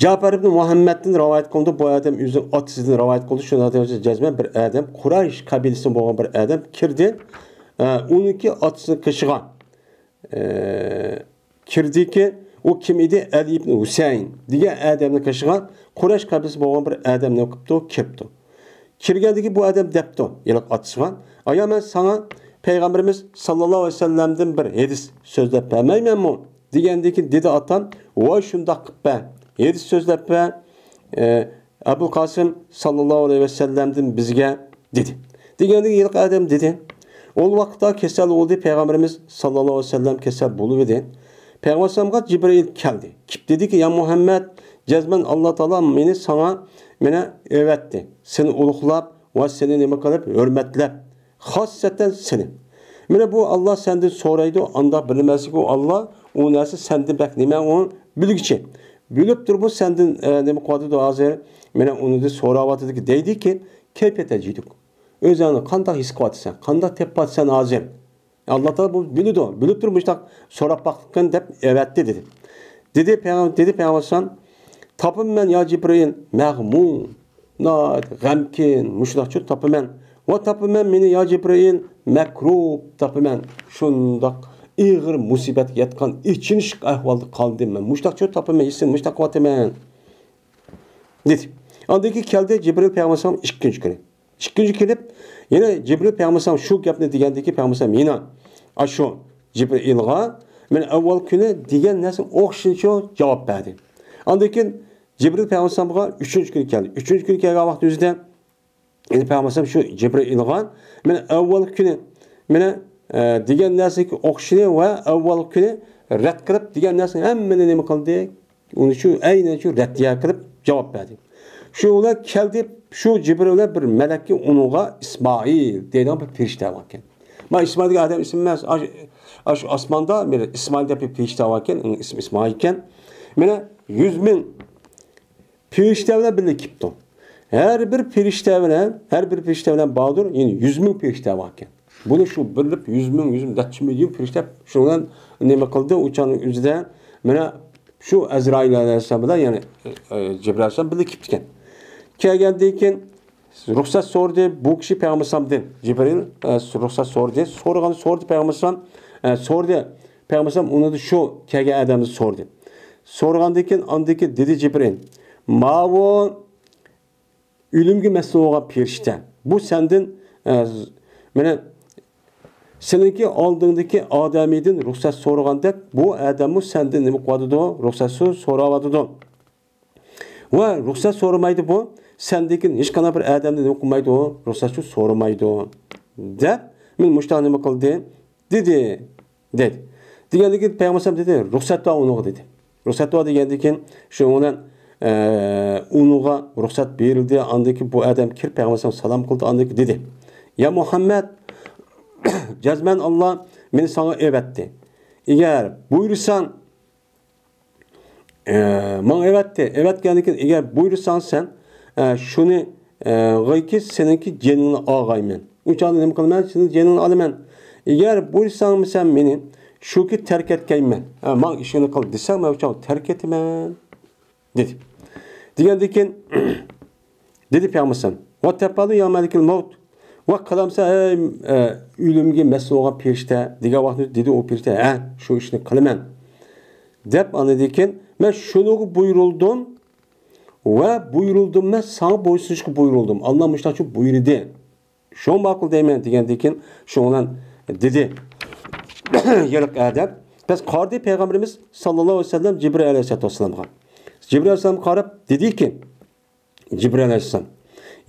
جەئپەر ئىبن مۇھەممەدتىن رىۋايەت قىلىندى. بۇ ئادەم ئۆزىنىڭ ئاتىسىدىن رىۋايەت قىلدى. شۇنىڭ نەتىجىسىدە جەزمەن بىر ئادەم، قۇرەيش قەبىلىسىدىن بولغان بىر ئادەم كىردى. ئە، ئۇنىڭكى ئاتىسىنىڭ قېشىغا، ئە، كىردىكى، ئۇ كىم ئىدى؟ ئەلى ئىبن ھۈسەيىن دېگەن ئادەمنىڭ قېشىغا قۇرەيش قەبىلىسى بولغان بىر ئادەم نېمە قىپتۇ؟ كىرىپتۇ. كىرگەندىكى بۇ ئادەم دەپتۇ، ھېلىقى ئاتىسىغا، ئايا، مەن ساڭا پەيغەمبىرىمىز ساللاللاھۇ ئەلەيھى ۋەسەللەمدىن بىر ھەدىس سۆزلەپ بەرمەيمەنمۇ؟ دېگەندىكىن دېدى ئاتام، ۋاي شۇنداق قىپ بەر، ھەدىس سۆزلەپ بەر، ئە، ئەبۇل قاسىم ساللاللاھۇ ئەلەيھى ۋەسەللەمدىن بىزگە دېدى. دېگەندىكىن ھېلىقى ئادەم دېدى. ئۇ ۋاقىتتا كېسەل بولدى، پەيغەمبىرىمىز ساللاللاھۇ ئەلەيھى ۋەسەللەم كېسەل بولۇۋىدى. پەيغەمبەر ئەلەيھىسسالامغا جىبرىئىل كەلدى. كېلىپ دېدىكى، يا مۇھەممەد، جەزمەن ئاللا تائالا مېنى ساڭا مانا ئەۋەتتى. سېنى ئۇلۇغلاپ ۋە سېنى نېمە قىلىپ، ھۆرمەتلەپ، خاسسەتەن سېنى. مانا بۇ ئاللا سەندىن سورايدۇ، ئانداق بىر نېمە ئەمەسكى ئۇ ئاللا، ئۇ نەرسە سەندىن بەك نېمە ئۇ بىلگۈچى. بىلىپ تۇرۇپ بۇ سەندىن، ئە، نېمە قىلىۋاتىدۇ ھازىر؟ مانا ئۇنىڭدىن سوراۋاتىدۇكى دەيدىكى، كەيپىيەت تەجىدۇك. ئۆزۈڭنى قانداق ھېس قىلىۋاتىسەن؟ قانداق تېپىۋاتىسەن ھازىر؟ ئاللا تائالا بۇ بىلىدۇ، بىلىپ تۇرۇپ مۇشۇنداق سوراپ باققىن دەپ ئەۋەتتى دېدى. دېدى پەيغەم-، دېدى پەيغەمبەر ئەلەيھىسسالام، تاپىمەن يا جىبرىئىل، مەغمۇم، ناھايىتى غەمكىن، مۇشۇنداقچۇ تاپىمەن. ۋە تاپىمەن مېنى يا جىبرىئىل، مەكرۇب تاپىمەن. شۇنداق ئېغىر مۇسىبەتكە ياتقان، ئېچىنىشلىق ئەھۋالدا قالدىم مەن. مۇشۇنداقچۇ تاپىمەن، ھېسىم مۇشۇنداق قىلىۋاتىمەن. دېدى. ئاندىن كېيىن كەلدى جىبرىل پەيغەمبەر ئەلەيھىسسالام ئىككىنچى كۈنى. ئىككىنچى كېلىپ، يەنە جىبرىل پەيغەمبەر ئەلەيھىسسالام شۇ گەپنى دېگەندىن كېيىن پەيغەمبەر ئەلەيھىسسالام يەنە ئاشۇ جىبرىئىلغا، مەن ئەۋۋەل كۈنى دېگەن نەرسە ئوخشىشىچە جاۋاب بەردى. ئاندىن كېيىن جىبرىل پەيغەمبەر ئەلەيھىسسالامغا ئۈچىنچى كۈنى كەلدى. ئۈچىنچى كۈنى كەلگەن ۋاقتى ئۆزىدە يەنى پەيغەمبەر ئەلەيھىسسالام شۇ جىبرىئىلغا، مەن ئەۋۋەل كۈنى، مانا، ئە، دېگەن نەرسىگە ئوخشىشىنى ۋە ئەۋۋەل كۈنى رەت قىلىپ دېگەن نەرسىنى ھەممىنى نېمە قىلدى؟ ئۇنى شۇ، ئەينەن شۇ رەددىيە قىلىپ جاۋاب بەردى. شۇ بىلەن كەلدى، شۇ جىبرىئىل بىلەن بىر مەلەككە ئۇنىڭغا ئىسمائىل دەيدىغان بىر پەرىشتە باركەن. ما ئىسمائىل دېگەن ئادەم ئىسمى ئەمەس، ئاش-، ئاشۇ ئاسماندا بىر ئىسمائىل دەپ بىر پېرىشتە باركەن، ئۇنىڭ ئىسمى ئىسمائىل ئىكەن. مانا يۈز مىڭ پېرىشتە بىلەن بىللە كېلىپتۇ. ھەر بىر پېرىشتە بىلەن، ھەر بىر پېرىشتە بىلەن باردۇر، يەنى يۈز مىڭ پېرىشتە باركەن. بۇنى شۇ بىرلىك يۈز مىڭ، يۈز مىڭ، نەچچە مىليون پېرىشتە شۇنىڭ بىلەن نېمە قىلدى؟ ئۇ چاغنىڭ ئۆزىدە مانا شۇ ئەزرائىل ئەلەيھىسسالام بىلەن، يەنى، ئە، جىبرىل ئەلەيھىسسالام بىللە كېلىپتىكەن. كەلگەندىن كېيىن رۇخسەت سورىدى بۇ كىشى پەيغەمبەر ئەلەيھىسسالامدىن. جىبرىل، ئە، رۇخسەت سورىدى. سورىغان سورىدى پەيغەمبەر ئەلەيھىسسالام، ئە، سورىدى. پەيغەمبەر ئەلەيھىسسالام ئۇنى شۇ كەلگەن ئادەمدىن سورىدى. سورىغاندىن كېيىن، ئاندىن كېيىن دېدى جىبرىل، ماۋۇ ئۆلۈمگە مەسئۇل بولغان پېرىشتە. بۇ سەندىن، ئە، مانا سېنىڭكى ئالدىڭدىكى ئادەمدىن رۇخسەت سورىغاندەك، بۇ ئادەممۇ سەندىن نېمە قىلىۋاتىدۇ؟ رۇخسەت سو-، سوراۋاتىدۇ. ۋە رۇخسەت سورىمايدۇ بۇ. سەندىن كېيىن ھېچقانداق بىر ئادەمدىن نېمە قىلمايدۇ؟ رۇخسەت سورىمايدۇ. دەپ، مانا مۇشۇنداق نېمە قىلدى؟ دېدى. دېدى. دېگەندىن كېيىن پەيغەمبەر ئەلەيھىسسالام دېدى، رۇخسەت بەر ئۇنىڭغا دېدى. رۇخسەت بەر دېگەندىن كېيىن شۇنىڭ بىلەن، ئە، ئۇنىڭغا رۇخسەت بېرىلدى. ئاندىن كېيىن بۇ ئادەم كىرىپ پەيغەمبەر ئەلەيھىسسالام سالام قىلدى. ئاندىن كېيىن دېدى، يا مۇھەممەد، جەزمەن ئاللا مېنى ساڭا ئەۋەتتى. ئەگەر بۇيرۇساڭ، ئە، ماڭا ئەۋەتتى. ئەۋەتكەندىن كېيىن، ئەگەر بۇيرۇساڭ سەن، ئە، شۇنى، ئە، غايكى سېنىڭكى جېنىڭنى ئالغايمەن. ئۇ چاغدا نېمە قىلىمەن؟ سېنىڭ جېنىڭنى ئالىمەن. ئەگەر بۇيرۇساڭمۇ سەن مېنى، شۇكى تەرك ئەتكەيمەن. ئە، ماڭا ئىشىڭنى قىل دېسەڭ، مەن ئۇ چاغدا تەرك ئېتىمەن. دېدى. دېگەندىن كېيىن دېدى پەيغەمبەر ئەلەيھىسسالام، ۋەتەپئەلۇ يا مەلىكەل مەۋت، ۋە قىلامسەن، ئەي، ئە، ئۆلۈمگە مەسئۇل بولغان پېرىشتە، دېگەن ۋاقتىدا دېدى ئۇ پېرىشتە، ھە، شۇ ئىشنى قىلىمەن، دەپ. ئاندىن كېيىن مەن شۇنىڭغا بۇيرۇلدۇم ۋە بۇيرۇلدۇم، مەن ساڭا بويسۇنۇشقا بۇيرۇلدۇم. ئاللا مۇشۇنداق بۇيرۇدى. شۇڭا ماقۇل دەيمەن دېگەندىن كېيىن شۇنىڭ بىلەن دېدى. ھېلىقى ئادەم. بەس قارىدى پەيغەمبىرىمىز ساللاللاھۇ ئەلەيھى ۋەسەللەم جىبرىئىل ئەلەيھىسسالاتۇ ۋەسسالامغا. جىبرىئىل ئەلەيھىسسالام قاراپ دېدىكى، جىبرىئىل ئەلەيھىسسالام،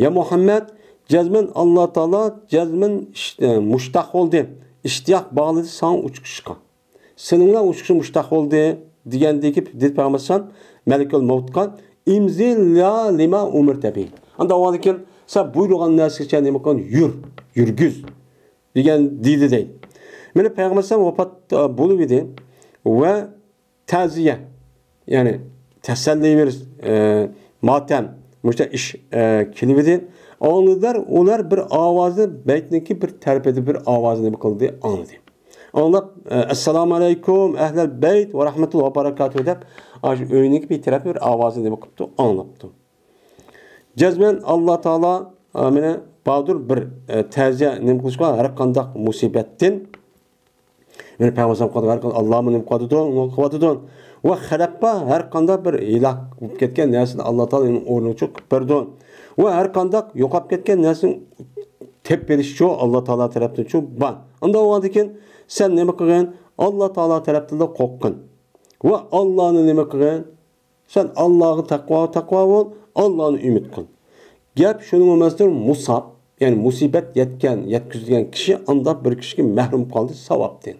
يا مۇھەممەد، جەزمەن ئاللا تائالا جەزمەن ئىش-، ئە، مۇشتاق بولدى، ئىشتىياق باغلىدى ساڭا ئۇچقۇچقا. سېنىڭ بىلەن ئۇچقۇچ مۇشتاق بولدى دېگەندىكى دېدى پەيغەمبەر ئەلەيھىسسالام مەلىكۇل مەۋتقا، ئىمزىل يا لىما ئۇمرتە بى. ئاندا ئۇنىڭدىن كېيىن سەن بۇيرۇغان نەرسىگىچە نېمە قىل، يۈر، يۈرگۈز دېگەن دېدى دەيدۇ. مانا پەيغەمبەر ئەلەيھىسسالام ۋاپات، ئە، بولۇپ ئىدى ۋە تەزىيە، يەنى تەسەللى بېرىش، ئە، ماتەم، مۇشۇنداق ئىش، ئە، كېلىۋىدى. ئاڭلىدىلەر، ئۇلار بىر ئاۋازنى، بەيتنىڭكى بىر تەرىپىدە بىر ئاۋازنى نېمە قىلدى، ئاڭلىدى. ئاڭلاپ، ئە، ئەسسالامۇ ئەلەيكۇم ئەھلەل بەيت ۋە رەھمەتۇللاھى ۋە بەرەكاتۇھۇ دەپ، ئاشۇ ئۆينىڭكى بىر تەرەپتە بىر ئاۋازنى نېمە قىپتۇ، ئاڭلاپتۇ. جەزمەن ئاللا تائالا، ئە، مانا باردۇر بىر، ئە، تەزىيە نېمە قىلىشقا ھەر قانداق مۇسىبەتتىن يەنى پەيغەمبەر ئەلەيھىسسالام قىلىدىغان ھەر قانداق ئاللامۇ نېمە قىلىدۇ، نېمە قىلىۋاتىدۇ. ۋە خەلق بار، ھەر قانداق بىر ھېلاك بولۇپ كەتكەن نەرسىنى ئاللا تائالا ئۇنىڭ ئورنىغا چۈشۈرۈپ بېرىدۇ. ۋە ھەر قانداق يوقاپ كەتكەن نەرسىنى تېپىپ بېرىشچۇ ئاللا تائالا تەرەپتىنچۇ بار. ئۇنداق بولغاندىكىن سەن نېمە قىلغىن؟ ئاللا تائالا تەرەپتىنلا قورققىن. ۋە ئاللانى نېمە قىلغىن؟ سەن ئاللاغا تەقۋا، تەقۋا بول، ئاللانى ئۈمىد قىل. گەپ شۇنىڭ ئەمەستۇر، مۇساب، يەنى مۇسىبەت يەتكەن، يەتكۈزۈلگەن كىشى ئانداق بىر كىشىگە مەھرۇم قالدى ساۋابتىن.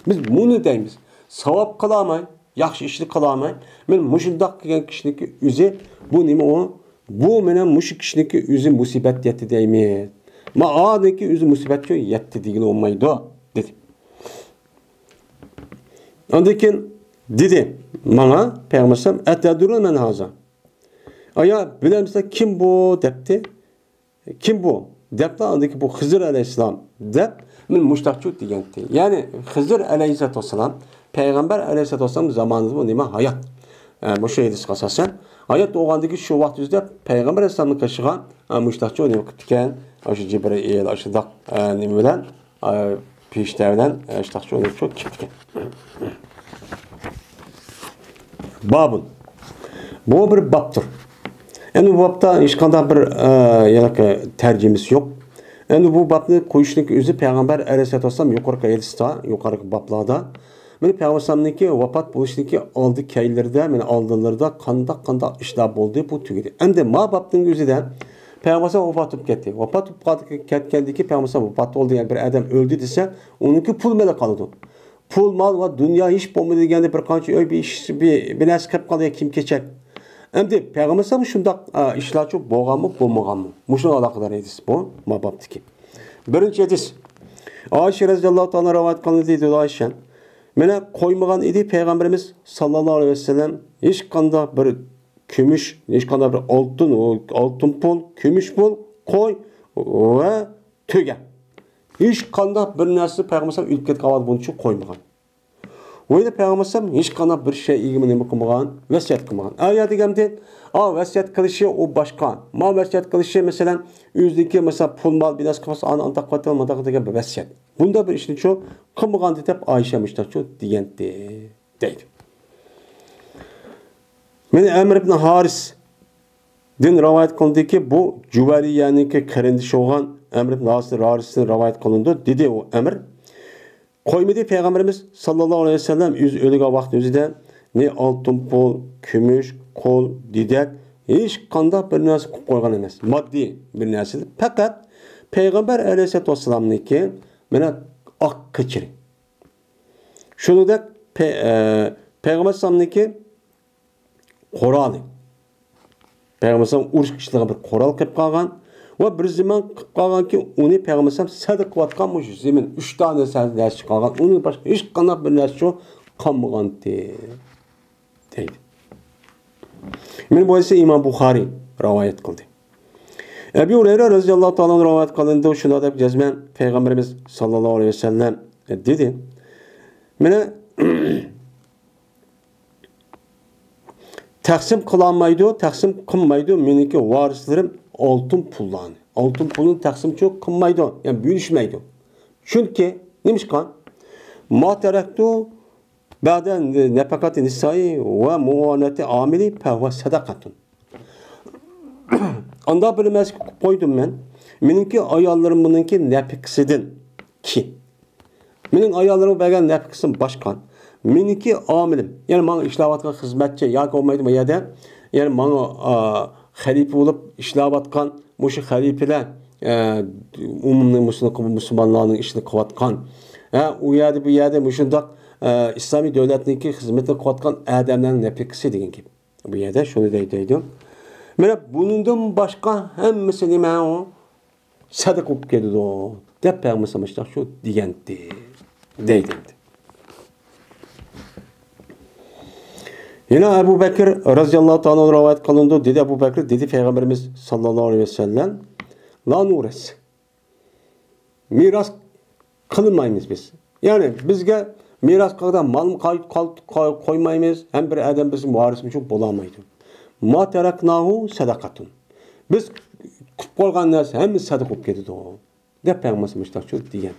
بىز مۇنى دەيمىز. ساۋاب قىلالماي، ياخشى ئىشنى قىلالماي، مەن مۇشۇنداق قىلگەن كىشىنىڭكى ئۆزى، بۇ نېمە ئۇ؟ بۇ مېنىڭ مۇشۇ كىشىنىڭكى ئۆزى مۇسىبەت يەتتى دەيمىز. ما ئانىڭكى ئۆزى مۇسىبەتكە يەتتى دېگىلى بولمايدۇ، دېدى. ئاندىن كېيىن دېدى ماڭا پەيغەمبەر ئەلەيھىسسالام، ئەتەدرۇنە مەن ھازا؟ ئايا، بىلەمسىلەر كىم بۇ؟ دەپتى. كىم بۇ؟ دەپلا ئاندىن كېيىن بۇ خىزىر ئەلەيھىسسالام دەپ، مەن مۇشتاقچۇ دېگەنتى. يەنى خىزىر ئەلەيھىسسالاتۇ ۋەسسالام پەيغەمبەر ئەلەيھىسسالاتۇ ۋەسسالام زامانىدا بۇ نېمە ھايات. ئە، مۇشۇ ھەدىسكە ئاساسەن، ھايات بولغاندىكى شۇ ۋاقىت ئۆزىدە پەيغەمبەر ئەلەيھىسسالامنىڭ قېشىغا، ئە، مۇشتاقچۇ نېمە قىپتىكەن؟ ئاشۇ جىبرىئىل، ئاشۇنداق، ئە، نېمە بىلەن؟ ئە، پېرىشتە بىلەن، ئە، ئىشتىياقچى ئويناپ چىقىپ كېتىپتىكەن. بابۇن. بۇ بىر بابتۇر. ئەمدى بۇ بابتا ھېچقانداق بىر، ئە، يەنە تەرجىمىسى يوق. ئەمدى بۇ بابنى قويۇشنىڭ ئۆزى پەيغەمبەر ئەلەيھىسسالاتۇ ۋەسسالام يۇقىرىقى ھەدىستە، يۇقىرىقى بابلاردا، مانا پەيغەمبەر ئەلەيھىسسالامنىڭكى ۋاپات بولۇشنىڭكى ئالدى كەينىلىرىدە، مانا ئالدىلىرىدا قانداق، قانداق ئىشلار بولدى، بۇ تۈگىدى. ئەمدى ما بابنىڭ ئۆزىدە پەيغەمبەر ئەلەيھىسسالام ۋاپات بولۇپ كەتتى. ۋاپات بولۇپ قالدى-، كەتكەندىن كېيىن پەيغەمبەر ئەلەيھىسسالام ۋاپات بولدى، يەنى بىر ئادەم ئۆلدى دېسە، ئۇنىڭكى پۇل مېلى قالىدۇ. پۇل، مال ۋە دۇنيا ھېچ بولمىدى دېگەندە بىر قانچە ئۆي، بىر ئىش، بىر، بىر نەرسە قېلىپ قالدى، كىيىم-كېچەك. ئەمدى پەيغەمبەر ئەلەيھىسسالام شۇنداق، ئا، ئىشلارچۇ بولغانمۇ، بولمىغانمۇ؟ مۇشۇنىڭغا ئالاقىدار ھەدىس بۇ، ما بابتىكى. بىرىنچى ھەدىس. ئائىشە رەزىياللاھۇ تائالا رىۋايەت قىلىندى، دېدى ئائىشە. مانا قويمىغان ئىدى پەيغەمبىرىمىز ساللاللاھۇ ئەلەيھى ۋەسەللەم ھېچقانداق بىر كۈمۈش، ھېچقانداق بىر ئالتۇن، ئالتۇن پۇل، كۈمۈش پۇل، قوي ۋە تۆگە. ھېچقانداق بىر نەرسە پەيغەمبەر ئېلىپ كەتكەن ئەھۋالدا بۇنى قويمىغان. ۋە پەيغەمبەر ھېچقانداق بىر شەيئىگە نېمە قىلمىغان، ۋەسىيەت قىلمىغان. ئەگەر دېگەندە، ئا، ۋەسىيەت قىلىشى ئۇ باشقا. ما ۋەسىيەت قىلىشى، مەسىلەن، ئۆزىنىڭكى، مەسىلەن، پۇل مال بىناسى قىلسا، ئانا ئانداق قىلىۋاتىدۇ، مانداق دېگەن بىر ۋەسىيەت. بۇنداق بىر ئىشنى شۇ قىلمىغاندا دەپ ئائىشە مۇشتاق شۇ دېگەنتى، دەيدۇ. مانا ئەمر ئىبن ھارىسدىن رىۋايەت قىلىندىكى، بۇ جۇۋەيرىيەنىڭكى قېرىندىشى بولغان ئەمر ئىبن ھارىسدىن رىۋايەت قىلىنىدۇ. دېدى ئۇ ئەمر، قويمىدى پەيغەمبىرىمىز ساللاللاھۇ ئەلەيھى ۋەسەللەم ئۆزى ئۆلگەن ۋاقىت ئۆزىدە نى ئالتۇن پۇل، كۈمۈش، قول، دېدەك، ھېچقانداق بىر نەرسە قىلىپ قويغان ئەمەس. ماددىي بىر نەرسە. پەقەت پەيغەمبەر ئەلەيھىسسالاتۇ ۋەسسالامنىڭكى مانا ئاق قېچىرى. شۇنىڭدەك پەي-، ئە، پەيغەمبەر ئەلەيھىسسالامنىڭكى قورالى. پەيغەمبەر ئەلەيھىسسالام ئۇرۇشقا ئىشلەتكەن بىر قورال قىلىپ قالغان ۋە بىر زامان قىلىپ قالغانكى، ئۇنى پەيغەمبەر ئەلەيھىسسالام سەدىقە قىلىۋاتقان مۇشۇ زېمىن ئۈچ دانە نەرسە قالغان، ئۇنىڭ باشقا ھېچقانداق بىر نەرسە شۇ قالمىغانتى، دەيدۇ. مانا بۇ ھەدىسنى ئىمام بۇخارىي رىۋايەت قىلدى. ئەبۇ ھۇرەيرە رەزىياللاھۇ تائالا ئەنھۇ رىۋايەت قىلىندى، شۇنداق دەپ جەزمەن پەيغەمبىرىمىز ساللاللاھۇ ئەلەيھى ۋەسەللەم دېدى، مانا، تەقسىم قىلالمايدۇ، تەقسىم قىلمايدۇ مېنىڭكى ۋارىسلىرىم ئالتۇن پۇللارنى. ئالتۇن پۇلنى تەقسىمچۇ قىلمايدۇ، يەنى بۆلۈشمەيدۇ. چۈنكى، نېمىشقا؟ ما تەرەكتۇ بەدە نەپەقەتى نىسائى ۋە مۇئانەتى ئامىلى فەھۇۋە سەدەقەتۇن. ئانداق بىر نەرسە قىلىپ قويدۇم مەن. مېنىڭكى ئاياللىرىمنىڭكى نەپىقىسىدىن كېيىن. مېنىڭ ئاياللىرىم بەرگەن نەپىقىسىدىن باشقا. مېنىڭكى ئامىلىم، يەنى ماڭا ئىشلەۋاتقان خىزمەتچى ياكى بولمايدۇ بۇ يەردە، يەنى ماڭا، ئا، خەلىپە بولۇپ ئىشلەۋاتقان مۇشۇ خەلىپىلەر، ئە، ئومۇمنىڭ مۇسۇلمان، مۇسۇلمانلارنىڭ ئىشىنى قىلىۋاتقان، ھە، ئۇ يەردە، بۇ يەردە مۇشۇنداق، ئە، ئىسلامىي دۆلەتنىڭكى خىزمىتىنى قىلىۋاتقان ئادەملەرنىڭ نەپىقىسى دېگەن گەپ. بۇ يەردە شۇنى دەيدۇ، دەيدۇ. مانا بۇنىڭدىن باشقا ھەممىسى نېمە ئۇ؟ سەدىقە بولۇپ كېتىدۇ، دەپ پەيغەمبەر مۇشۇنداق شۇ دېگەنتى، دەيدۇ. يەنە ئەبۇ بەكىر رەزىياللاھۇ تائالا ئەنھۇ رىۋايەت قىلىنىدۇ. دېدى ئەبۇ بەكىر، دېدى پەيغەمبىرىمىز ساللاللاھۇ ئەلەيھى ۋەسەللەم، لا نۇرەس. مىراس قىلمايمىز بىز. يەنى بىزگە مىراس قالغان مالمۇ قاي-، قال-، قا-، قويمايمىز، ھەم بىر ئادەم بىزنىڭ ۋارىسىمىز بولالمايدۇ. ما تەرەكناھۇ سەدەقەتۇن. بىز قىلىپ قويغان نەرسە ھەممىسى سەدىقە بولۇپ كېتىدۇ، دەپ پەيغەمبەر مۇشۇنداق دېگەن.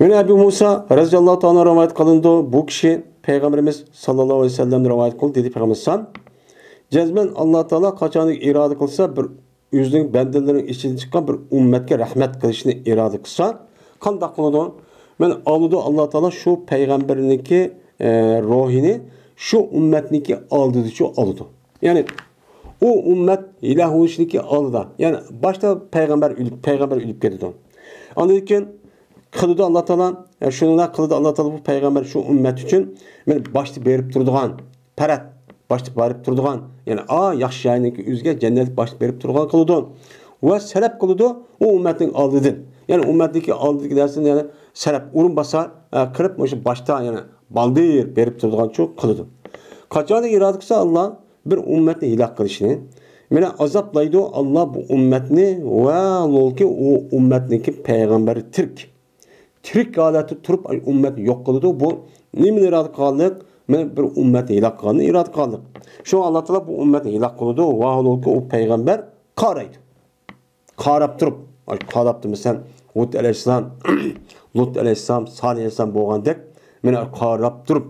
يەنە ئەبۇ مۇسا رەزىياللاھۇ تائالا رىۋايەت قىلىنىدۇ. بۇ كىشى پەيغەمبىرىمىز ساللاللاھۇ ئەلەيھى ۋەسەللەمنى رىۋايەت قىلدى، دېدى پەيغەمبىرىمىز، جەزمەن ئاللا تائالا قاچان ئىرادە قىلسا، بىر ئۆزىنىڭ بەندىلىرىنىڭ ئىچىدىن چىققان بىر ئۈممەتكە رەھمەت قىلىشنى ئىرادە قىلسا، قانداق قىلىدۇ؟ مانا ئالىدۇ ئاللا تائالا شۇ پەيغەمبىرنىڭكى، ئە، روھىنى شۇ ئۈممەتنىڭكى ئالدىدىچۇ ئالىدۇ. يەنى ئۇ ئۈممەت ھالاك بولۇشنىڭكى ئالدىدا، يەنى باشتا پەيغەمبەر ئۆلۈپ، پەيغەمبەر ئۆلۈپ كېتىدۇ. ئاندىن كېيىن قىلىدۇ ئاللا تائالا، يەنى شۇنىڭدەك قىلىدۇ ئاللا تائالا بۇ پەيغەمبەر شۇ ئۈممەت ئۈچۈن، مانا باشتا بېرىپ تۇرىدىغان، پەرەت باشتا بېرىپ تۇرىدىغان، يەنى ئا، ياخشى يەرنىڭكى ئۆزىگە جەننەت باشتا بېرىپ تۇرىدىغان قىلىدۇ. ۋە سەرەپ قىلىدۇ ئۇ ئۈممەتنىڭ ئالدىدىن. يەنى ئۈممەتنىڭكى ئالدىدىكى نەرسىنى يەنى سەرەپ ئورۇنباسار، ئە، قىلىپ مۇشۇ باشتا يەنى بالدىر بېرىپ تۇرىدىغانچۇ قىلىدۇ. قاچان ئىرادە قىلسا ئاللا بىر ئۈممەتنى ھالاك قىلىشنى، مانا ئازابلايدۇ ئاللا بۇ ئۈممەتنى ۋە ھالبۇكى ئۇ ئۈممەتنىڭكى پەيغەمبىرى تىرىك. تىرىك ھالەتتە تۇرۇپ ئۈممەتنى يوق قىلىدۇ. بۇ نېمىنى ئىرادە قىلغانلىق؟ مانا بىر ئۈممەتنى ھالاك قىلغاننى ئىرادە قىلغانلىق. شۇڭا ئاللا تائالا بۇ ئۈممەتنى ھالاك قىلىدۇ. ۋاھالۇكى ئۇ پەيغەمبەر قارايدۇ. قاراپ تۇرۇپ، ئاي، قاراپتۇ، مەسىلەن، ھۇد ئەلەيھىسسالام، لۇت ئەلەيھىسسالام، سالىھ ئەلەيھىسسالام بولغاندەك، مانا قاراپ تۇرۇپ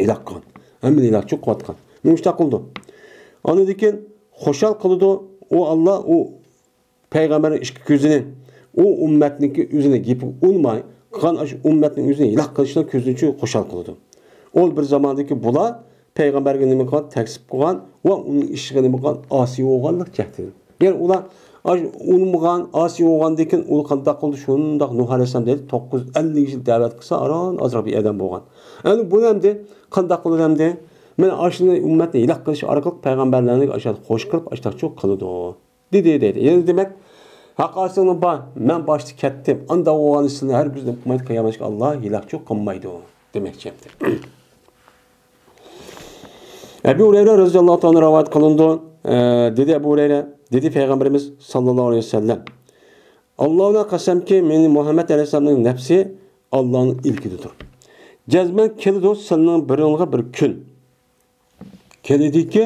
ھالاك قىلغان. ھەممىنى ھالاكچى قىلىۋاتقان. نېمە ئىشتا قىلىدۇ؟ ئاندىن كېيىن خۇشال قىلىدۇ. ئۇ ئاللا، ئۇ پەيغەمبەرنىڭ ئىككى كۆزىنى، ئۇ ئۈممەتنىڭكى ئۆزىنى گېپىگە ئۇنىماي، قىلغان ئاشۇ ئۈممەتنىڭ ئۆزىنى ھالاك قىلىشنىڭ كۆزىنى خۇشال قىلىدۇ. ئۇ بىر زاماندىكى بۇلار پەيغەمبەرگە نېمە قىلغان؟ تەكزىپ قىلغان ۋە ئۇنىڭ ئىشىغا نېمە قىلغان؟ ئاسىي بولغانلىق جەھەتتىن. يەنى ئۇلار ئاشۇ ئۇنىمىغان، ئاسىي بولغاندىن كېيىن ئۇ قانداق قىلدى؟ شۇنداق نۇھ ئەلەيھىسسالام دەيدۇ، توققۇز يۈز ئەللىك يىل دەۋەت قىلسا، ئاران ئازراق بىر ئادەم بولغان. ئەمدى بۇنى ئەمدى قانداق قىلىدۇ ئەمدى؟ مانا ئاشۇنى ئۈممەتنى ھالاك قىلىش ئارقىلىق پەيغەمبەرلەرنى ئاشۇ خوش قىلىپ، ئاشتاقچۇ قىلىدۇ. دېدى، دەيدۇ. يەنى دېمەك، تاقاسىڭلار بار، مەن باشتا كەتتىم. ئانداق بولغان سىلەرنى ھەرگىز ئۇنتۇمايدۇ، قىيامەتكە ئاللا ھېلاكچۇ قىلمايدۇ دېمەكچى ئەمدى. ئەبۇ ھۇرەيرە رەزىياللاھۇ تائالا رىۋايەت قىلىنىدۇ. ئە، دېدى ئەبۇ ھۇرەيرە، دېدى پەيغەمبىرىمىز ساللاللاھۇ ئەلەيھى ۋەسەللەم، ئاللاھنىڭ قەسەمكى، مېنى مۇھەممەد ئەلەيھىسسالامنىڭ نەپسى ئاللاھنىڭ ئىلكىدىدۇر. جەزمەن كېلىدۇ سىلەرنىڭ بىرىڭلارغا بىر كۈن. كېلىدىكى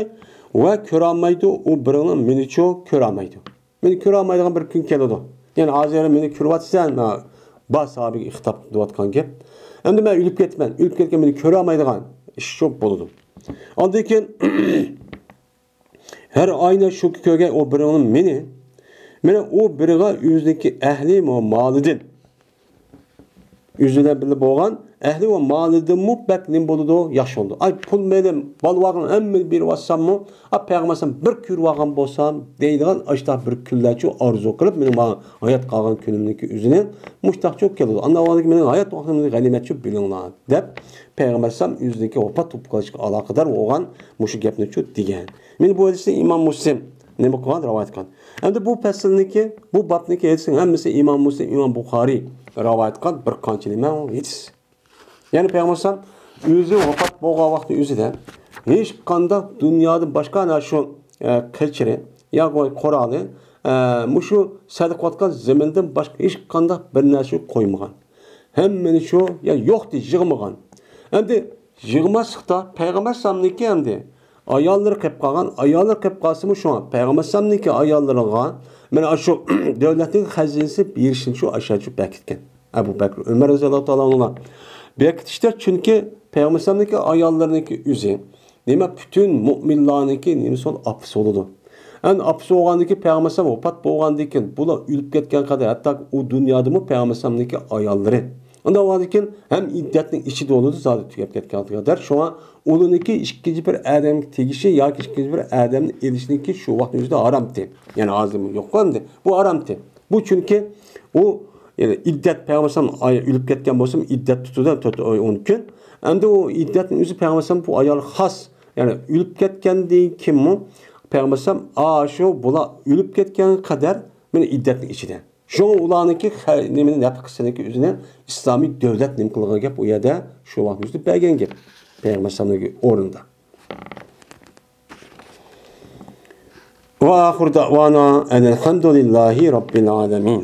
ۋە كۆرەلمەيدۇ، ئۇ بىرىڭلار مېنىچۇ كۆرەلمەيدۇ. مېنى كۆرەلمەيدىغان بىر كۈن كېلىدۇ. يەنى ھازىر مېنى كۆرۈۋاتىسەن، مانا بار ساھابىگە خىتاب قىلىۋاتقان گەپ. ئەمدى مەن ئۆلۈپ كەتمەن، ئۆلۈپ كەتكەن مېنى كۆرەلمەيدىغان ئىش شۇ بولىدۇ. ئاندىن كېيىن ھەر ئاينى شۇ كۆرگەن ئۇ بىرىڭلار مېنى، مانا ئۇ بىرىغا ئۆزىنىڭكى ئەھلى ۋە مالىدىن، ئۆزى بىلەن بىللە بولغان ئەھلى ۋە مالىدىنمۇ بەك نېمە بولىدۇ؟ ياخشى بولىدۇ. ئاي، پۇل مېلىم، بال-بارغىنىم ھەممىنى بېرىۋاتساممۇ، ئا، پەيغەمبەر بىر كۆرۈۋالغان بولسام دەيدىغان ئاشۇنداق بىر كۈنلەرچۇ ئارزۇ قىلىپ، مېنىڭ ماڭا ھايات قالغان كۈنۈمنىڭكى ئۆزىنى مۇشتاقچۇ كېلىدۇ. ئانداق ۋاقىتتا مېنىڭ ھايات ۋاقتىمنى غەنىيمەتچۇ بىلىڭلار دەپ، پەيغەمبەر ئەلەيھىسسالام ئۆزىنىڭكى ۋاپات بولۇپ قېلىشقا ئالاقىدار بولغان مۇشۇ گەپنىچۇ دېگەن. مانا بۇ ھەدىسنى ئىمام مۇسلىم نېمە قىلغان؟ رىۋايەت قىلغان. ئەمدى بۇ پەسىلنىڭكى، بۇ بابنىڭكى ھەدىسىنىڭ ھەممىسى ئىمام مۇسلىم، ئىمام بۇخارىي رىۋايەت قىلغان بىر قانچە نېمە ھەدىس. يەنى پەيغەمبەر ئەلەيھىسسالام ئۆزى ۋاپات بولغان ۋاقتى ئۆزىدە ھېچقانداق دۇنيادىن باشقا ئەنە شۇ، ئە، قېچىرى ياكى قورالى، ئە، مۇشۇ سەدىقە قىلىۋاتقان زېمىندىن باشقا ھېچقانداق بىر نەرسە قويمىغان. ھەممىنى شۇ، يا يوق دېدى، يىغمىغان. ئەمدى يىغماسلىقتا پەيغەمبەر ئەلەيھىسسالامنىڭكى ئەمدى ئاياللىرى قېلىپ قالغان، ئاياللىرى قېلىپ قالسىمۇ شۇڭا پەيغەمبەر ئەلەيھىسسالامنىڭكى ئاياللىرىغا مانا شۇ دۆلەتنىڭ خەزىنىسى بېرىشنى شۇ ئاشۇ بېكىتكەن. ئەبۇ بەكرى ئۆمەر رەزىياللاھۇ تائالا ئەنھۇلار بېكىتىشتە، چۈنكى پەيغەمبەر ئەلەيھىسسالامنىڭكى ئاياللىرىنىڭكى ئۆزى، دېمەك، پۈتۈن مۆمىنلارنىڭكى نېمىسى بولۇپ، ئاپىسى بولىدۇ. ئەمدى ئاپىسى بولغاندىن كېيىن، پەيغەمبەر ئەلەيھىسسالام ۋاپات بولغاندىن كېيىن، بۇلار ئۆلۈپ كەتكەن قەدەر، ھەتتا ئۇ دۇنيادىمۇ پەيغەمبەر ئەلەيھىسسالامنىڭكى ئاياللىرى. ئۇنداق بولغاندىن كېيىن ھەم ئىددەتنىڭ ئىچىدە بولىدۇ، زادى تۈگەپ كەتكەن قەدەر. شۇڭا ئۇلارنىڭكى ئىككىنچى بىر ئادەمگە تېگىشى ياكى ئىككىنچى بىر ئادەمنى ئېلىشنىڭكى شۇ ۋاقىتنىڭ ئۆزىدە ھارامتى. يەنى ھازىرمۇ يوق ئەمدى. بۇ ھارامتى. بۇ چۈنكى ئۇ، يەنى ئىددەت، پەيغەمبەر ئەلەيھىسسالام ئاي-، ئۆلۈپ كەتكەن بولسىمۇ ئىددەت تۇتىدۇ، تۆت ئاي، ئون كۈن. ئەمدى ئۇ ئىددەتنىڭ ئۆزى پەيغەمبەر ئەلەيھىسسالام بۇ ئايال خاس، يەنى ئۆلۈپ كەتكەندىن كېيىنمۇ پەيغەمبەر ئەلەيھىسسالام ئاشۇ بۇلار ئۆلۈپ كەتكەنگە قەدەر مانا ئىددەتنىڭ ئىچىدە. شۇڭا ئۇلارنىڭكى خە-، نېمىنى، نەپىقىسىنىڭكى ئۆزىنى ئىسلامىي دۆلەت نېمە قىلغان گەپ ئۇ يەردە شۇ ۋاقىت ئۆزىدە بەرگەن گەپ پەيغەمبەر ئەلەيھىسسالامنىڭكى ئورنىدا. وآخر دعوانا أن الحمد لله رب العالمين.